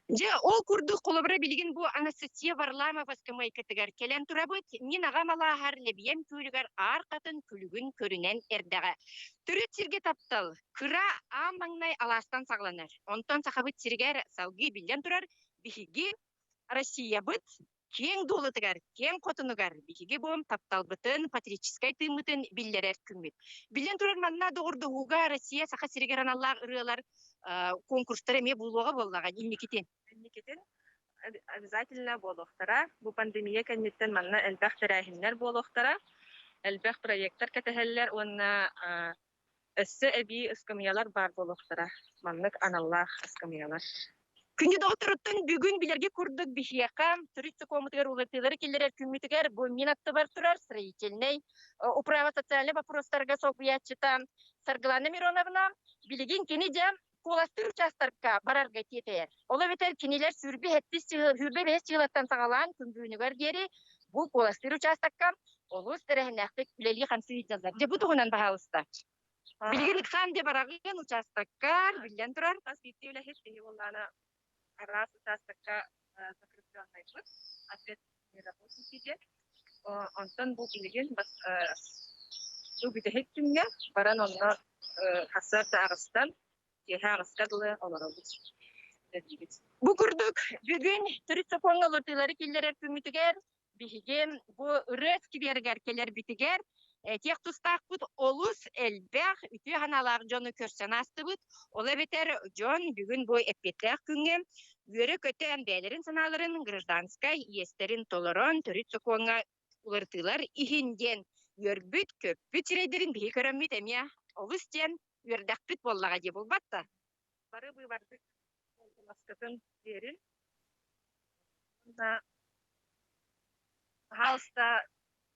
Дьэ, ол курдук холобура билигин бу Анастасия Варламова скамейкатыгар кэлэн турабыт. Мин аҕам алааһар Лэбийэм күөлүгэр аар хатын күлүгүн көрүнэн эрдэҕэ. Төрүт сиргэ таптал кыра аан маҥнай алаастан саҕаланар. Онтон сахабыт сиригэр салгыы биллэн турар биһиги Россиябыт киэҥ дуолатыгар, киэҥ хотунугар биһиги бу тапталбытын, патриотическай тыыммытын биллэрэр күммүт. Биллэн турар, манна доҕордоһууга Россия Саха сиригэр аналлаах ырыалар конкурстара эмиэ буолуоҕа буоллаҕа инникитин. Инникитин обязательно буолуохтара. Бу пандемия кэнниттэн манна элбэх тэрээһиннэр буолуохтара, элбэх проектар кэтэһэллэр уонна Өссө эбии ыскамыйалар баар буолуохтара, маннык аналлаах ыскамыйалар. Күндү доҕотторуттан бүгүн билэргэ курдук биһиэхэ төрүт сокуоммутугар уларытыылары киллэрэр күммүтүгэр бу мин аттыбар турар строительнай управа социальнай вопростарга солбуйааччыта Саргылана Мироновна билигин кини дьэ куоластыыр учаастакка барарга тиэтэйэр. Ол эбэтэр кинилэр 25 сыылаттан саҕалаан күн бүгүнүгэр диэри бу куоластыыр учаастакка олус тэрээһиннээхтик үлэлии-хамсыы сылдьаллар. Дьэ бу туһунан баһаалыста. Билигин ыксаан дьэ бараҕын учаастаккар биллэн турар. Хас биирдии үлэһит киһи буоллаҕына араас учаастакка закрепленнайбыт ответственный работники диэн. Онтон бу билигин бу бүтэһик күҥҥэ баран онно сарсыарда аҕыстан киэһэ аҕыска дылы олоробут үлэлиибит. Бу курдук бүгүн төрүт сокуоҥҥа уларытыылары киллэрэр күммүтүгэр биһиги бу ырыа скверигэр кэлэрбитигэр этиэх тустаахпыт олус элбэх үтүө санаалаах дьону көрсөн аастыбыт. Ол эбэтэр дьон бүгүн бу эппиэттээх күҥҥэ үөрэ-көтө бэйэлэрин санааларын гражданскай иэстэрин толорон төрүт сокуоҥҥа уларытыылар иһин диэн үөрбүт-көппүт сирэйдэрин биһи көрөммүт эмиэ олус диэн үөрдэхпит буоллаҕа дии булбат да. Бары быыбардык маскатын биэрин. Уонна пожалуйста,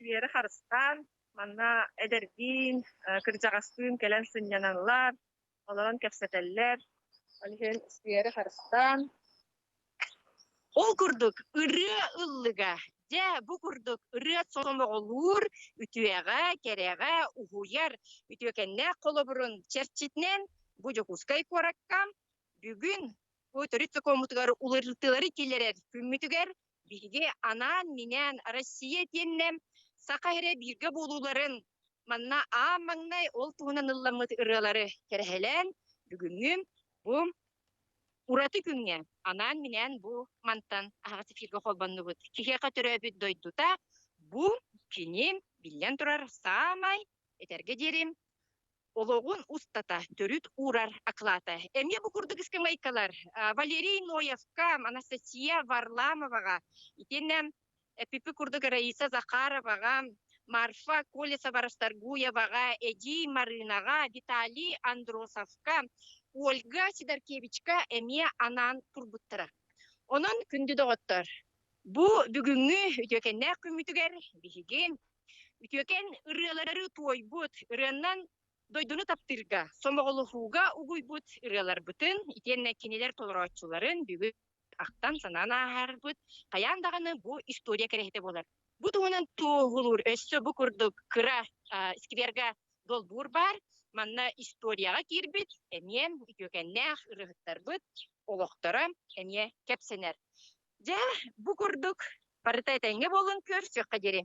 үөрэ харыстаан, манна эдэрдиин, кырдьаҕастыын кэлэн сынньаналлар, олорон кэпсэтэллэр. Ол иһин сквери харыстаан. Ол курдук ырыа ыллыга, дьэ бу курдук ырыа сомоҕолуур, үтүөҕэ, кэрэҕэ уһуйар үтүөкэннээх холобурун чэрчитинэн бу Дьокуускай куоракка бүгүн бу төрүт сокуоммутугар уларытыылары киллэрэр күммүтүгэр биһиги анаан-минээн Россия итиэннэ Саха сирэ бииргэ буолууларын манна аан маҥнай ол туһунан ылламмыт ырыалары кэрэһэлээн бүгүҥҥү бу ураты күҥҥэ анаан-минээн бу мантан аһаҕас эфиргэ холбоннубут. Киһиэхэ төрөөбүт дойдута бу кини биллэн турар саамай этэргэ диэри. олоҕун устата төрүт уурар акылаата. Эмиэ бу курдук ыскамыайкалар Валерий Ноевка, Анастасия Варламоваҕа, итиэннэ Эпипи курдук Раиса Захароваҕа, Марфа Колесова-Расторгуеваҕа, Эдьиий Марыынаҕа, Виталий Андросовка, Ольга Сидоркевичка эмиэ анаан турбуттара. Онон, күндү доҕоттор, бу бүгүҥҥү үтүөкэннээх күммүтүгэр биһиги үтүөкэн ырыалары туойбут, ырыаннан дойдуну таптыырга, сомоҕолоһууга угуйбут ырыаларбытын итиэннэ кинилэр толорооччуларын бүгүн ахтан-санаан ааһарбыт хайаан даҕаны бу история кэрэһитэ буолар. Бу туһунан туоһулуур өссө бу курдук кыра сквергэ долбуур баар. Манна историяҕа киирбит эмиэ үтүөкэннээх ырыаһыттарбыт олохторо эмиэ кэпсэнэр. Дьэ, бу курдук барыта этэҥҥэ буолун көрсүөххэ диэри.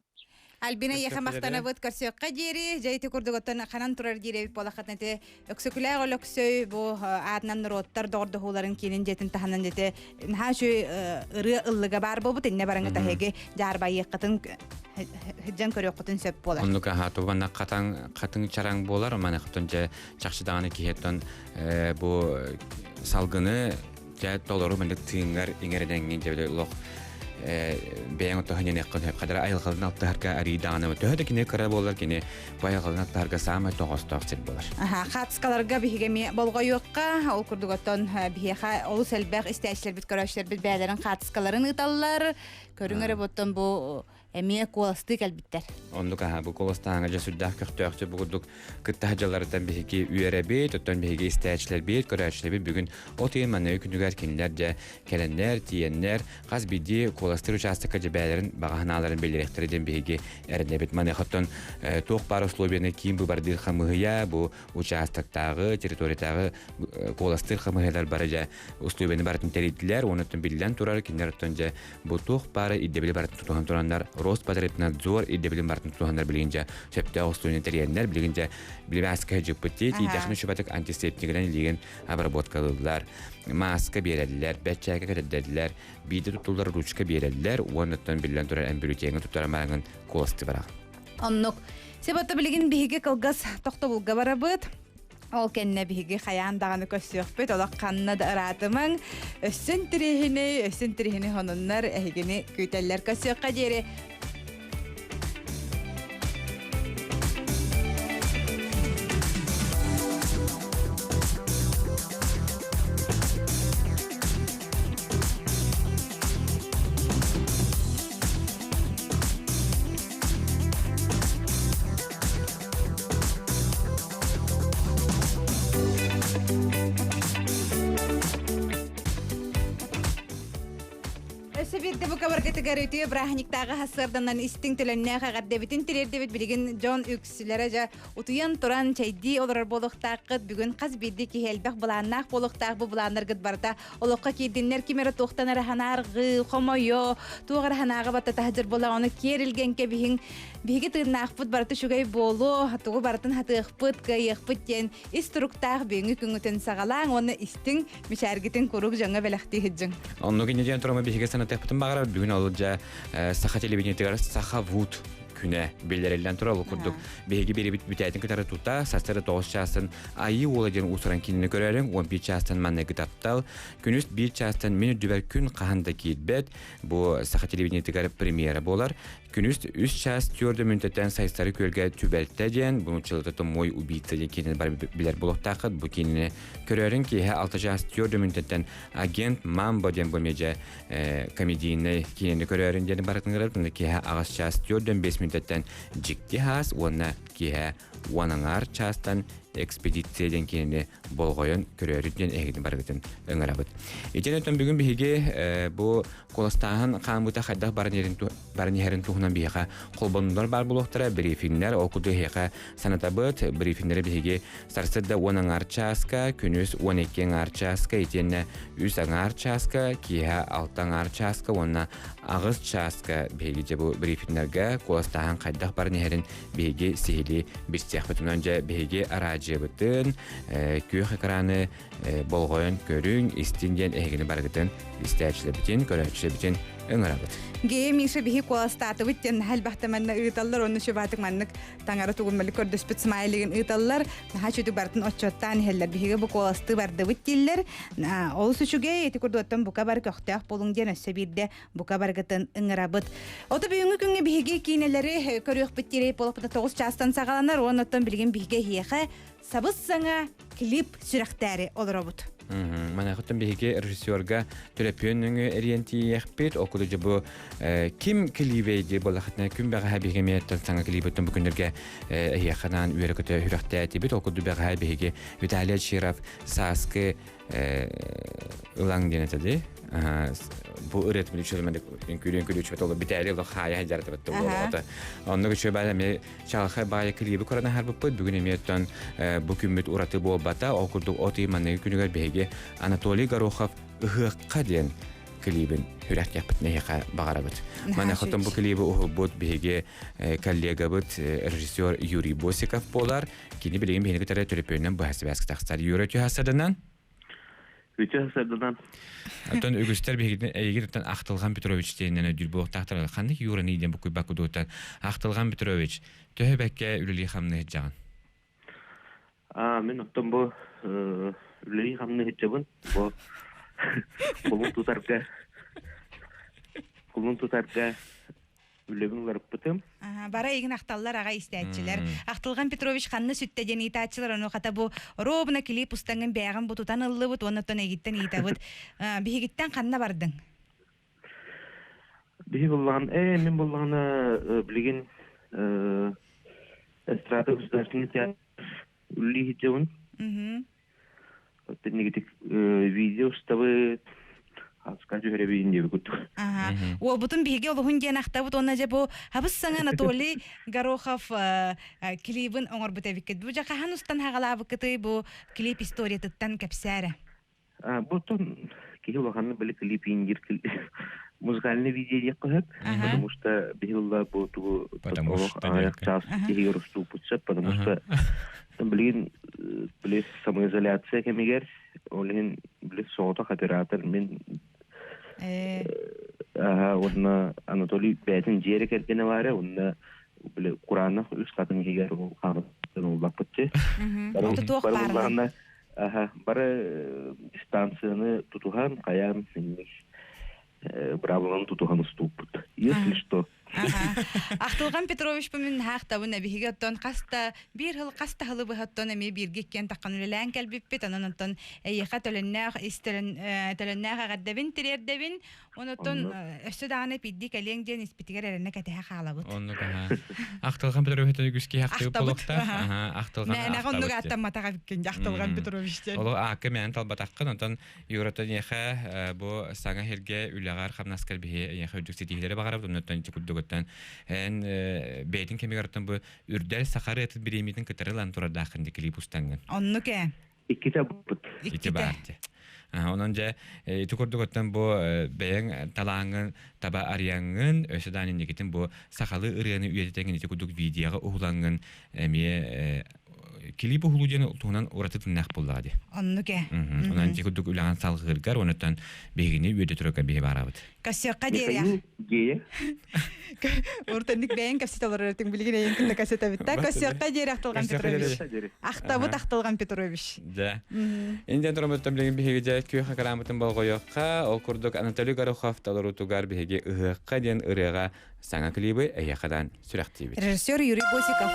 Альбина эйиэхэ махтанабыт көрсүөххэ диэри. Дьэ ити курдук оттон ханан турар диир эбит буолаххытына ити Өксөкүлээх Өлөксөй бу аатынан норуоттар доҕордоһууларын киинин дьиэтин таһынан дьэти наһаа үчүгэй ырыа ыллыга баар буолбут иннэ бараҥы таһыгы дьаарбайыаххытын сылдьан көрүөххүтүн сөп буолар. Оннук аха тубанна хатаҥ хатыҥ чараҥ буолар маны хотон дьэ чахчы даҕаны киһиттэн бу салгыны дьэ толору маннык тыыҥҥар иҥэринэҥҥин дьэ олох бэйэҥ отоһунньаныаххын сөп хадара айылҕалын алтыһарга арыйдаҕына төһө да кини кыра буолар кини бу айылҕалын алтыһарга саамай тоҕоостоох сир буолар. Аха, хаатыскаларга биһиги эмиэ болҕойуохха, ол курдук оттон биһиэхэ олус элбэх истээччилэрбит, көрөөччүлэрбит бэйэлэрин хаатыскаларын ыыталлар. Көрүҥ эрэ оттон бу эмиэ куоластыы кэлбиттэр. Оннук аһа бу куоластааҥа дьэ сүрдээх көхтөөхтүк бу курдук кытта дьалларыттан биһиги үөрэбит, оттон биһиги истээччилэрбит, көрөөччүлэрбит бүгүн от ыйын манныгы күнүгэр кинилэр дьэ кэлэннэр, тиийэннэр хас биирдии куоластыыр учаастакка дьэ бэйэлэрин баҕа санааларын биллэриэхтэрэ диэн биһиги эрэнэбит. Маныаха оттон туох баар условияны киин быбардыыр хамыыһыйа бу учаастактааҕы, территориятааҕы куоластыыр хамыыһыйалар бары дьэ условияны барытын тэрийдилэр уонна оттон биллэн турар кинилэр оттон дьэ Бу туох баара ирдэбили барытын тутуһан тураннар, Роспотребнадзор ирдэбилин барытын тутуһаннар билигин дьэ сөптөөх устууну тэрийэннэр, билигин дьэ билимааска сылдьыппыт дии, тиийдэххинэ үчүгэтик антисептигинэн илиигин обработкалыыллар, мааска биэрэллэр, бэрчээкэ кэтэрдэллэр, биирдэ туттуллар ручка биэрэллэр уонна оттон биллэн турар эмбүлүтиэҥҥэ туттаран бараҥын куоласты бараҕын. Оннук. Себатта билигин биһиги кылгас тохтобулга барабыт. Ол кэннэ биһиги хайаан даҕаны көрсүөхпүт, олох ханна да ыраатымаҥ. Өссө интэриэһинэй, өссө интэриэһинэй сонуннар эһигини күүтэллэр. Көрсүөххэ диэри. Өссө биирдэ бу кабаргытыгар үтүө бырааһынньыктааҕы сарсыарданан истиҥ төлөннөөх эҕэрдэбитин тириэрдэбит. Билигин дьон үксүлэрэ дьэ утуйан туран чэйдии олорор буолуохтааххыт. Бүгүн хас биирдии киһи элбэх былааннаах буолуохтаах. Бу былааннаргыт барыта олоххо киирдиннэр. Ким эрэ туохтан эрэ санаарҕыы, хомойо, туох эрэ санааҕа батта таһдьыр буолла. Ону киэр илгэн кэбиһиҥ. Биһиги тыыннаахпыт барыта үчүгэй буолуо, тугу барытын хатыахпыт, кыайыахпыт диэн ис туруктаах бүгүҥҥү күҥҥүтүн саҕалааҥ уонна истиҥ мичээргитин куруук дьоҥҥо бэлэхтии сылдьыҥ. Оннук инньэ диэн турама биһиги санатыахпытын баҕарар. Бүгүн ол дьэ саха телевидениетыгар Саха Вуд күнэ биллэриллэн турар. Ол курдук биһиги биэрибит бүтээтин кытары тута сарсыарда 9 чаастан Айыы уола диэн уусуран кинини көрөрүҥ, 11 чаастан манныгы таптал, күнүс 1 чаастан мин үрдүбэр күн хаһан да киирбэт. Бу саха телевидениетыгар премьера буолар. Күнүс үс чаас түөрдө мүнтэтэн Сайсары күөлгэ түбэлтэ диэн, бу нууччалыыта мой убийца диэн киинэни бары билэр буолуохтааххыт. Бу киинэни көрөөрүн киэһэ алта чаас түөрдө мүнтэттэн Агент Мамбо диэн бу медиа комедийнай киинэни көрөөрүн диэн барытын ыҥырабыт. Киэһэ аҕыс чаас түөрдөн биэс мүнтэттэн Дьикти хаас уонна киэһэ уон аҥаар чаастан Экспедиция диэн киинэни болҕойон көрөөрү диэн эһигини барыгытын ыҥырабыт. Итиэн өттөн бүгүн биһиги бу куоластааһын хаамыыта хайдах баран иһэрин туһунан биһиэхэ холбонуулар баар буолуохтара, брифингнэр, ол курдук эһиэхэ санатабыт. Брифингнэри биһиги сарсыарда уон аҥаар чааска, күнүс 12 аҥаар чааска, итиэннэ үс аҥаар чааска, киэһэ алта аҥаар чааска уонна аҕыс чааска биһиги дьэ бу брифингнэргэ куоластааһын хайдах баран иһэрин биһиги сиһилии билсиэхпит. Онон дьэ биһиги араадьыйабытын, күөх экраны болҕойон көрүҥ, истиҥ диэн эһигини барыгытын истээччилэрбитин, көрөөччүлэрбитин ыҥырабыт. Гея Миша биһи куоластаатыбыт диэн наһаа элбэхтэ манна ыыталлар, онно шубаатык маннык таҥара тугун мали көрдөспүт смайлигын ыыталлар, наһаа чүтүк бартын отчуоттаан иһэллэр, биһиги бу куоластыы бардыбыт дииллэр. Олус үчүгэй, ити курдуоттан бука бары көхтөөх буолуҥ диэн өссө биирдэ бука баргытын ыҥырабыт. Ото бүгүҥҥү күҥҥэ биһиги киинэлэри көрүөхпүт тирей буолаппыта 9 чаастан саҕаланар, уонна билигин биһиги эһиэхэ сабыс саҥа клип сүрэхтээри олоробут. Манахыттан биһиги режиссерга төлөпүөн нөҥүө эриэн тиийиэхпит. Ол курдук бу ким клибейди буоллахытына күн бэҕэһээ биһиги эмиэттэн саҥа клибыттан бу күннэргэ эһиэхэ үөрэ-көтө сүрэхтээтибит. Ол курдук бэҕэһээ биһиги Виталий Чиров сааскы ылаҥ диэн этэ бу ырыатын үчүгэй үҥкүүлүү үҥкүүлүү үчүгэй толор бүтээри олох хаайа сылдьар буолуоҕа оннук үчүгэй баай эмиэ чаҕылхай баайа клиби көрөн аһарбыппыт бүгүн эмиэ оттон бу күммүт ураты буолбата ол курдук от ый манныгы күнүгэр биһиги Анатолий Горохов ыһыахха диэн клибин сүрэхтиэхпитин эһиэхэ баҕарабыт. Маны хотон бу клиби уһулбут биһиги коллегабыт режиссер Юрий Босиков буолар. Кини билигин биһиги кытары төлөпүөнүнэн быһа сибээскэ тахсар. Юра түһасаданан. Үтө сарданан. Оттон үгүстэр биһигитин эйигин Ахтылҕан Петрович диэнинэн өйдүүр буолуохтаахтар. Ханнык Юраны диэн буккуйбакка дуоттан Ахтылҕан Петрович төһө бэккэ үлэлии хамныы сылдьаҕын? Аа, мин оттон бу үлэлии хамныы сылдьабын. Бу кулун тутарга кулун тутарга үлэбин уларыппытым. Бара игин ахталлар аҕа истээччилэр. Ахтылҕан Петрович ханна сүттэ диэн ыытааччылар ону хата бу ровно клип устаҥын бээҕин бу тутан ыллыбыт уонна оттон эйигиттэн ыытабыт. Биһигиттэн ханна бардыҥ? Биһи буллаҕын, ээ мин буллаҕына билигин эстрада государственный театр үлэлии сылдьабын. Тиннигитик видео устабыт, хаска түһэрэбин диэби курдук. Уолбутун биһиги олуһун диэн ахтабыт уонна дьэ бу хабыс саҥа Анатолий Горохов клибын оҥорбут эбиккит. Бу дьэ хаһан устан хаҕалаабыккытый бу клип историятыттан кэпсээрэ. Бу оттон киһи улаханнык били клип индир музыкальный видео диэххэ сөп, потому что биһи улла бу тугу олох аҕыйах чаас иһигэр устууппут сөп, потому что билигин били самоизоляция кэмигэр ол иһин били соҕотох оператор мин уонна Анатолий бэйэтин дьиэрэ кэргэнэ баара уонна били кураанах үс хатын иһигэр ол хаамыттан уллаппытчы бары Аха, бары дистанцияны тутуһан, хайаан быраабыланы тутуһан устууппут. Если что. Ахтылҕан Петрович бу мин хаахтабын эбиһиги оттон хаста биир хыл хаста хылы быһаттон эмиэ бииргэ иккиэн таххан үлэлээн кэлбиппит онон онтон эйиэхэ төлөннөөх ис төлөннөөх эҕэрдэбин тириэрдэбин Онотон өссө даҕаны пидди кэлиэҥ диэн испитигэр эрэнэ кэтэһэ хаалабыт. Оннук аха. Ахтылҕан Петрович үгүс киһи ахтыбыт Ахтабыт. буолуохтаах. Аха, Ахтылҕан Мээнэҕэ оннук ахтабыт. ааттамматах эбиккин Ахтылҕан Петрович диэн. Олу аакка мээн талбатаххын, онтон Юрата эйиэхэ бу саҥа сиргэ үлэҕэр хамнаскар биһи эйиэхэ үрдүк ситиһиилэри баҕарабыт. Оннуттан ити курдугуттан эн бэйэтин кэмигэр оттон бу үрдэл саха ырыатын бириэмийэтин кытары ылан турардааххын ди клип устаҥҥын. Оннук ээ. Иккитэ буппут. Ити баар дии. Онон дьэ ити курдук оттон бу бэйэҥ талааҥҥын таба арыйаҥҥын, өссө даҕаны инникитин бу сахалыы ырыаны үйэтитэҥҥин ити курдук видеоҕа уһулаҥҥын эмиэ клип уһулуу диэн туһунан ураты тыннаах буоллаҕа дии. Оннук ээ. Онон ити курдук үлэҕин салҕыыргар, онуттан биһигини үөдэ турарга биһи баарабыт. Кассиакка диэриэх. Гея. Уртанник бэйэҥ кэпсэтэ олорор этиҥ билигин эйиҥ кытта кэпсэтэбит та. Кассиакка диэри Ахтылҕан Петрович. Ахтабыт Ахтылҕан Петрович. Дьэ. Индиан турамыттан билигин биһиги дьэ күөх экрааммытын болҕойуохха, ол курдук Анатолий Горохов толоруутугар биһиги ыһыахха диэн ырыаҕа саҥа клибы эйиэхэдан сүрэхтиибит. Режиссер Юрий Босиков.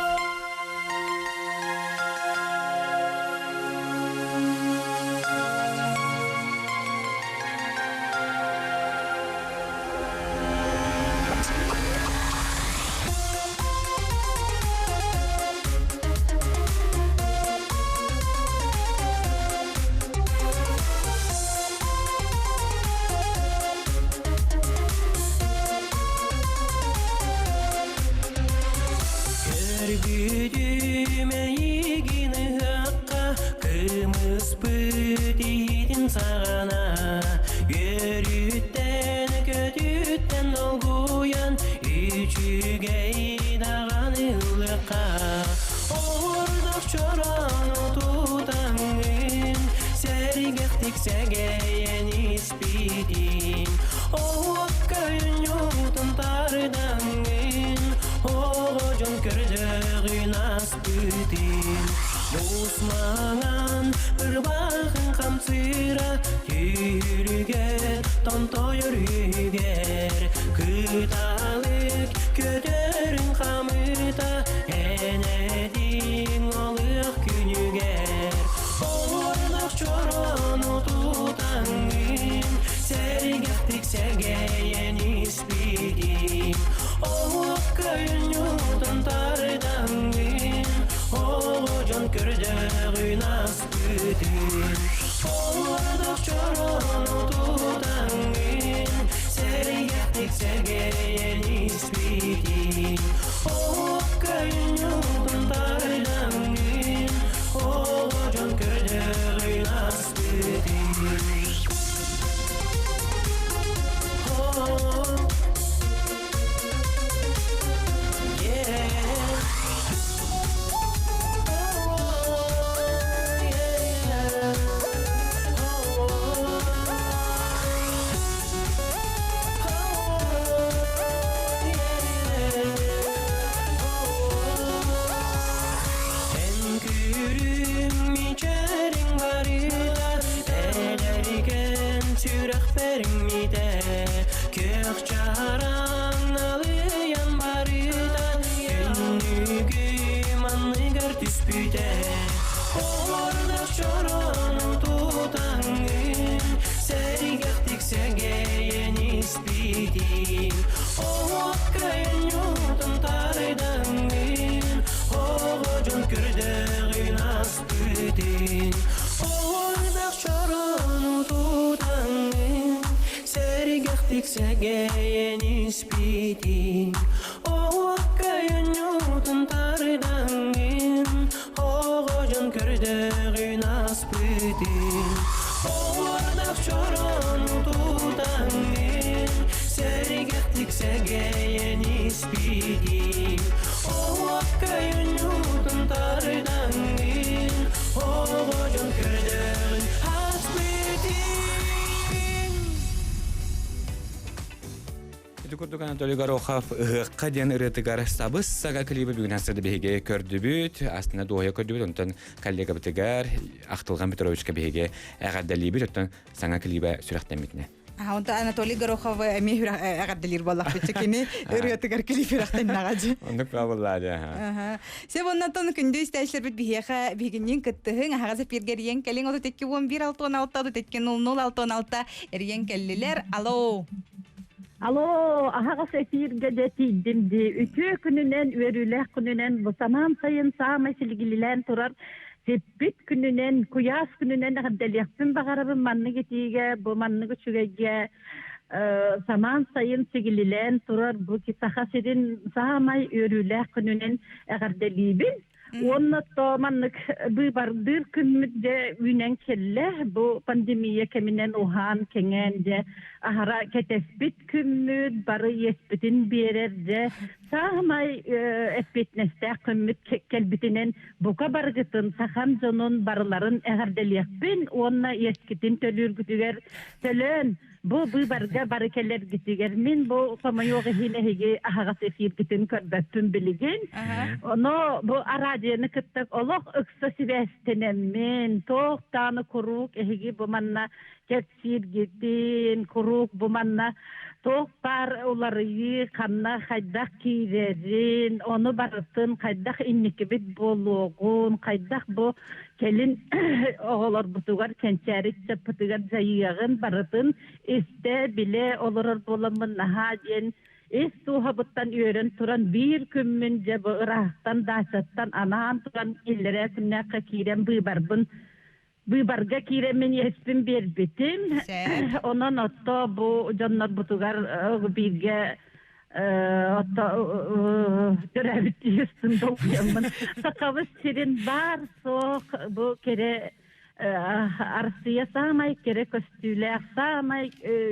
Көрбүтүм эйигин ыһыахха кымыспыт иһитин саҕана үөрүүттэн көтүүттэн долгуйан үчүгэй даҕаны ылыахха Оһордох чорону тутаҥҥын сэргэхтик сэгэйэн испитин Оһуокка. Мас-маҥан ырбаахын хамсыыра Түүрүгэр, томтойор үһүгэр Кыталык көтөрүн хамыыта Эн этиҥ олуох күнүгэр Оҕурдах чорону тутаҥҥын Сэргэхтик сэгэйэн испитиҥ Оһуох көйньутун тардаҥҥын Оҕо дьон көрдөҕүн аспытын Оҕурдах чорону тутаҥҥын Сэргэхтик сэгэйэн испитиҥ Оһуох көйньутун тардаҥҥын Оҕо дьон көрдөҕүн аспытын Эн күрүм мичэриҥ барыта Эдэрикэн сүрэхпэр иҥмитэ Күөх чараҥ налыйан барыта Түннүгүм анныгар түспүтэ Оҕордох чорону тутаҥҥын Сэргэхтик сэгэйэн испитиҥ Оһуох көйньутун тардаҥҥын Оҕо дьон көрдөҕүн аспытын Оҕордох чорону тутаҥҥын Сэргэхтик сэгэйэн испитиҥ Оһуох көйньутун тардаҥҥын Оҕо дьон көрдөҕүн аспытын Оҕордох чорону тутаҥҥын Сэргэхтик сэгэйэн испитиҥ Оһуох көйньутун тардаҥҥын Оҕо дьон көрдөҕүн аспытын Ити курдук Анатолий Горохов «Ыһыахха» диэн ырыатыгар сабыс сага клиби бүгүн астыды биһиги көрдүбүт, астына дуоһуйа көрдүбүт, онтон коллегабытыгар Ахтылҕан Петровичка биһиги эҕэрдэлиибит, оттон саҥа клибэ сүрэхтэммитинэ. Онтон Анатолий Горохов эмиэ эҕэрдэлиир буоллахпыт кини ырыатыгар клип сүрэхтэннэҕэ дьи. Оннук баабыллаа дьэ. Сеп оннотон күндү истээччилэрбит биһиэхэ биһигинниин кыттыһыҥ, аһаҕас эпииргэ эрийэн кэлиҥ 32 11 66 32 00 66 эрийэн кэллилэр. Алло. Алло, аһаҕас эфиргэ дьэ тиийдим дии. Үтүө күнүнэн, үөрүүлээх күнүнэн, бу самаан сайын саамай силигилилээн турар сиппит күнүнэн, куйаас күнүнэн эҕэрдэлиэхпин баҕарабын маннык итиигэ, бу маннык үчүгэйгэ самаан сайын сигилилээн турар бу Саха сирин саамай үөрүүлээх күнүнэн эҕэрдэлиибин. Уонна то маннык быыбардыыр күммүт дьэ үүнэн кэллэ. Бу пандемия кэминэн уһаан, кэҥээн дьэ аһара кэтэспит күммүт, бары иэспитин биэрэр дьэ саамай эппиэтинэстээх күммүт кэлбитинэн бука барыгытын сахам дьонун барыларын эҕэрдэлиэхпин уонна иэскитин төлүүргүтүгэр төлөөн Бу быыбарга бары кэлэргитигэр мин бу хомойуох иһин эһиги аһаҕас эфиргитин көрбөппүн билигин. Оно бу араадьыйаны кытта олох ыкса сибээстэнэммин, туох даҕаны куруук эһиги бу манна кэпсииргитин, куруук бу манна туох баар уларыйыы ханна хайдах киирэрин, ону барытын хайдах инникибит буолуоҕун, хайдах бу кэлин оҕолорбутугар кэнчээри ыччаппытыгар дьайыаҕын барытын истэ билэ олорор буоламмын наһаа диэн ис дууһабыттан үөрэн туран биир күммүн дьэ бу ыраахтан даачаттан анаан туран иллэрээ күннээххэ киирэн быыбарбын быыбарга киирэммин иэспин биэрбитим онон отто бу дьоннорбутугар бииргэ Отто төрөөбүт тиистин долгуйаммын Сахабыт сирин баар суох бу кэрэ Арсыйа саамай кэрэ көстүүлээх, саамай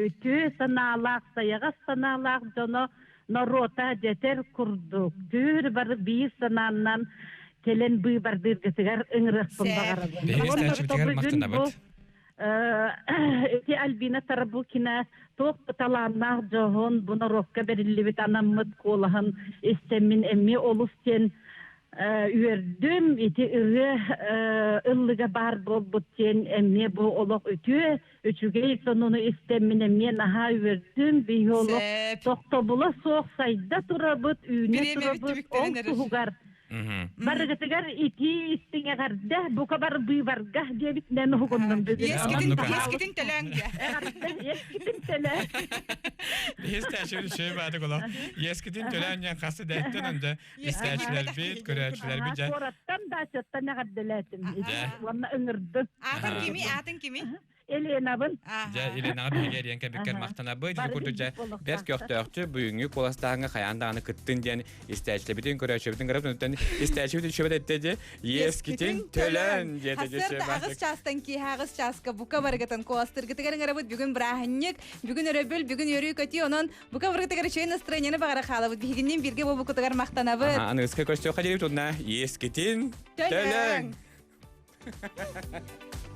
үтүө санаалаах, сайаҕас санаалаах дьоно норуота дьэтэр курдук түүр бары биир санааннан кэлэн быыбардыыргытыгар ыҥырыахпын баҕарабын. Биһиги Ити Альбина Тарабукина туох да талааннаах дьоһун бу норуокка бэриллибит анаммыт куолаһын истэммин эмиэ олус диэн. үөрдүм ити ырыа ыллыга баар буолбут диэн эмиэ бу олох үтүө үчүгэй сонуну истэммин эмиэ наһаа үөрдүм биһи олох тохтобула суох сайда турабыт үүнэ турабыт ол туһугар Барыгытыгар итии истиҥ эҕэрдэ, бука бар быыбарга диэбитинэн уһугуннум бүгүн. Иэскитин иэскитин төлөөҥ диэ. Эҕэрдэ, иэскитин төлөө. Иэстээчи үчүгэй баатык олох. Иэскитин төлөөн диэн хас да дэттэн онда истээчилэрбит, көрөөччүлэрбит дьэ. Куораттан даачаттан эҕэрдэлээтим. Уонна ыҥырдым. Аатын кими, аатын кими? Еленабын. Дьэ, Еленаҕа биһиги эрийэн кэлбиккэр махтанабыт. Ити курдук дьэ, бэрт көхтөөхтү бүгүҥҥү куоластааһыҥҥа хайаан даҕаны кыттын диэн истээччилэрбитин, көрөөччүбүтүн көрөбүт. Онтон истээччибит үчүгэйбит эттэ дьэ, иэскитин төлөөн диэтэ дьэ Сарсыарда аҕыс чаастан киэһэ аҕыс чааска бука барыгытын куоластыргытыгар ыҥырабыт. Бүгүн бырааһынньык, бүгүн өрөбүл, бүгүн үөрүү-көтүү. Онон бука барыгытыгар үчүгэй настроениены баҕара хаалабыт. Биһигинниин бииргэ буолбуккутугар махтанабыт. Аныгыска көрсүөххэ диэбит уонна иэскитин төлөөн! Төлөөн!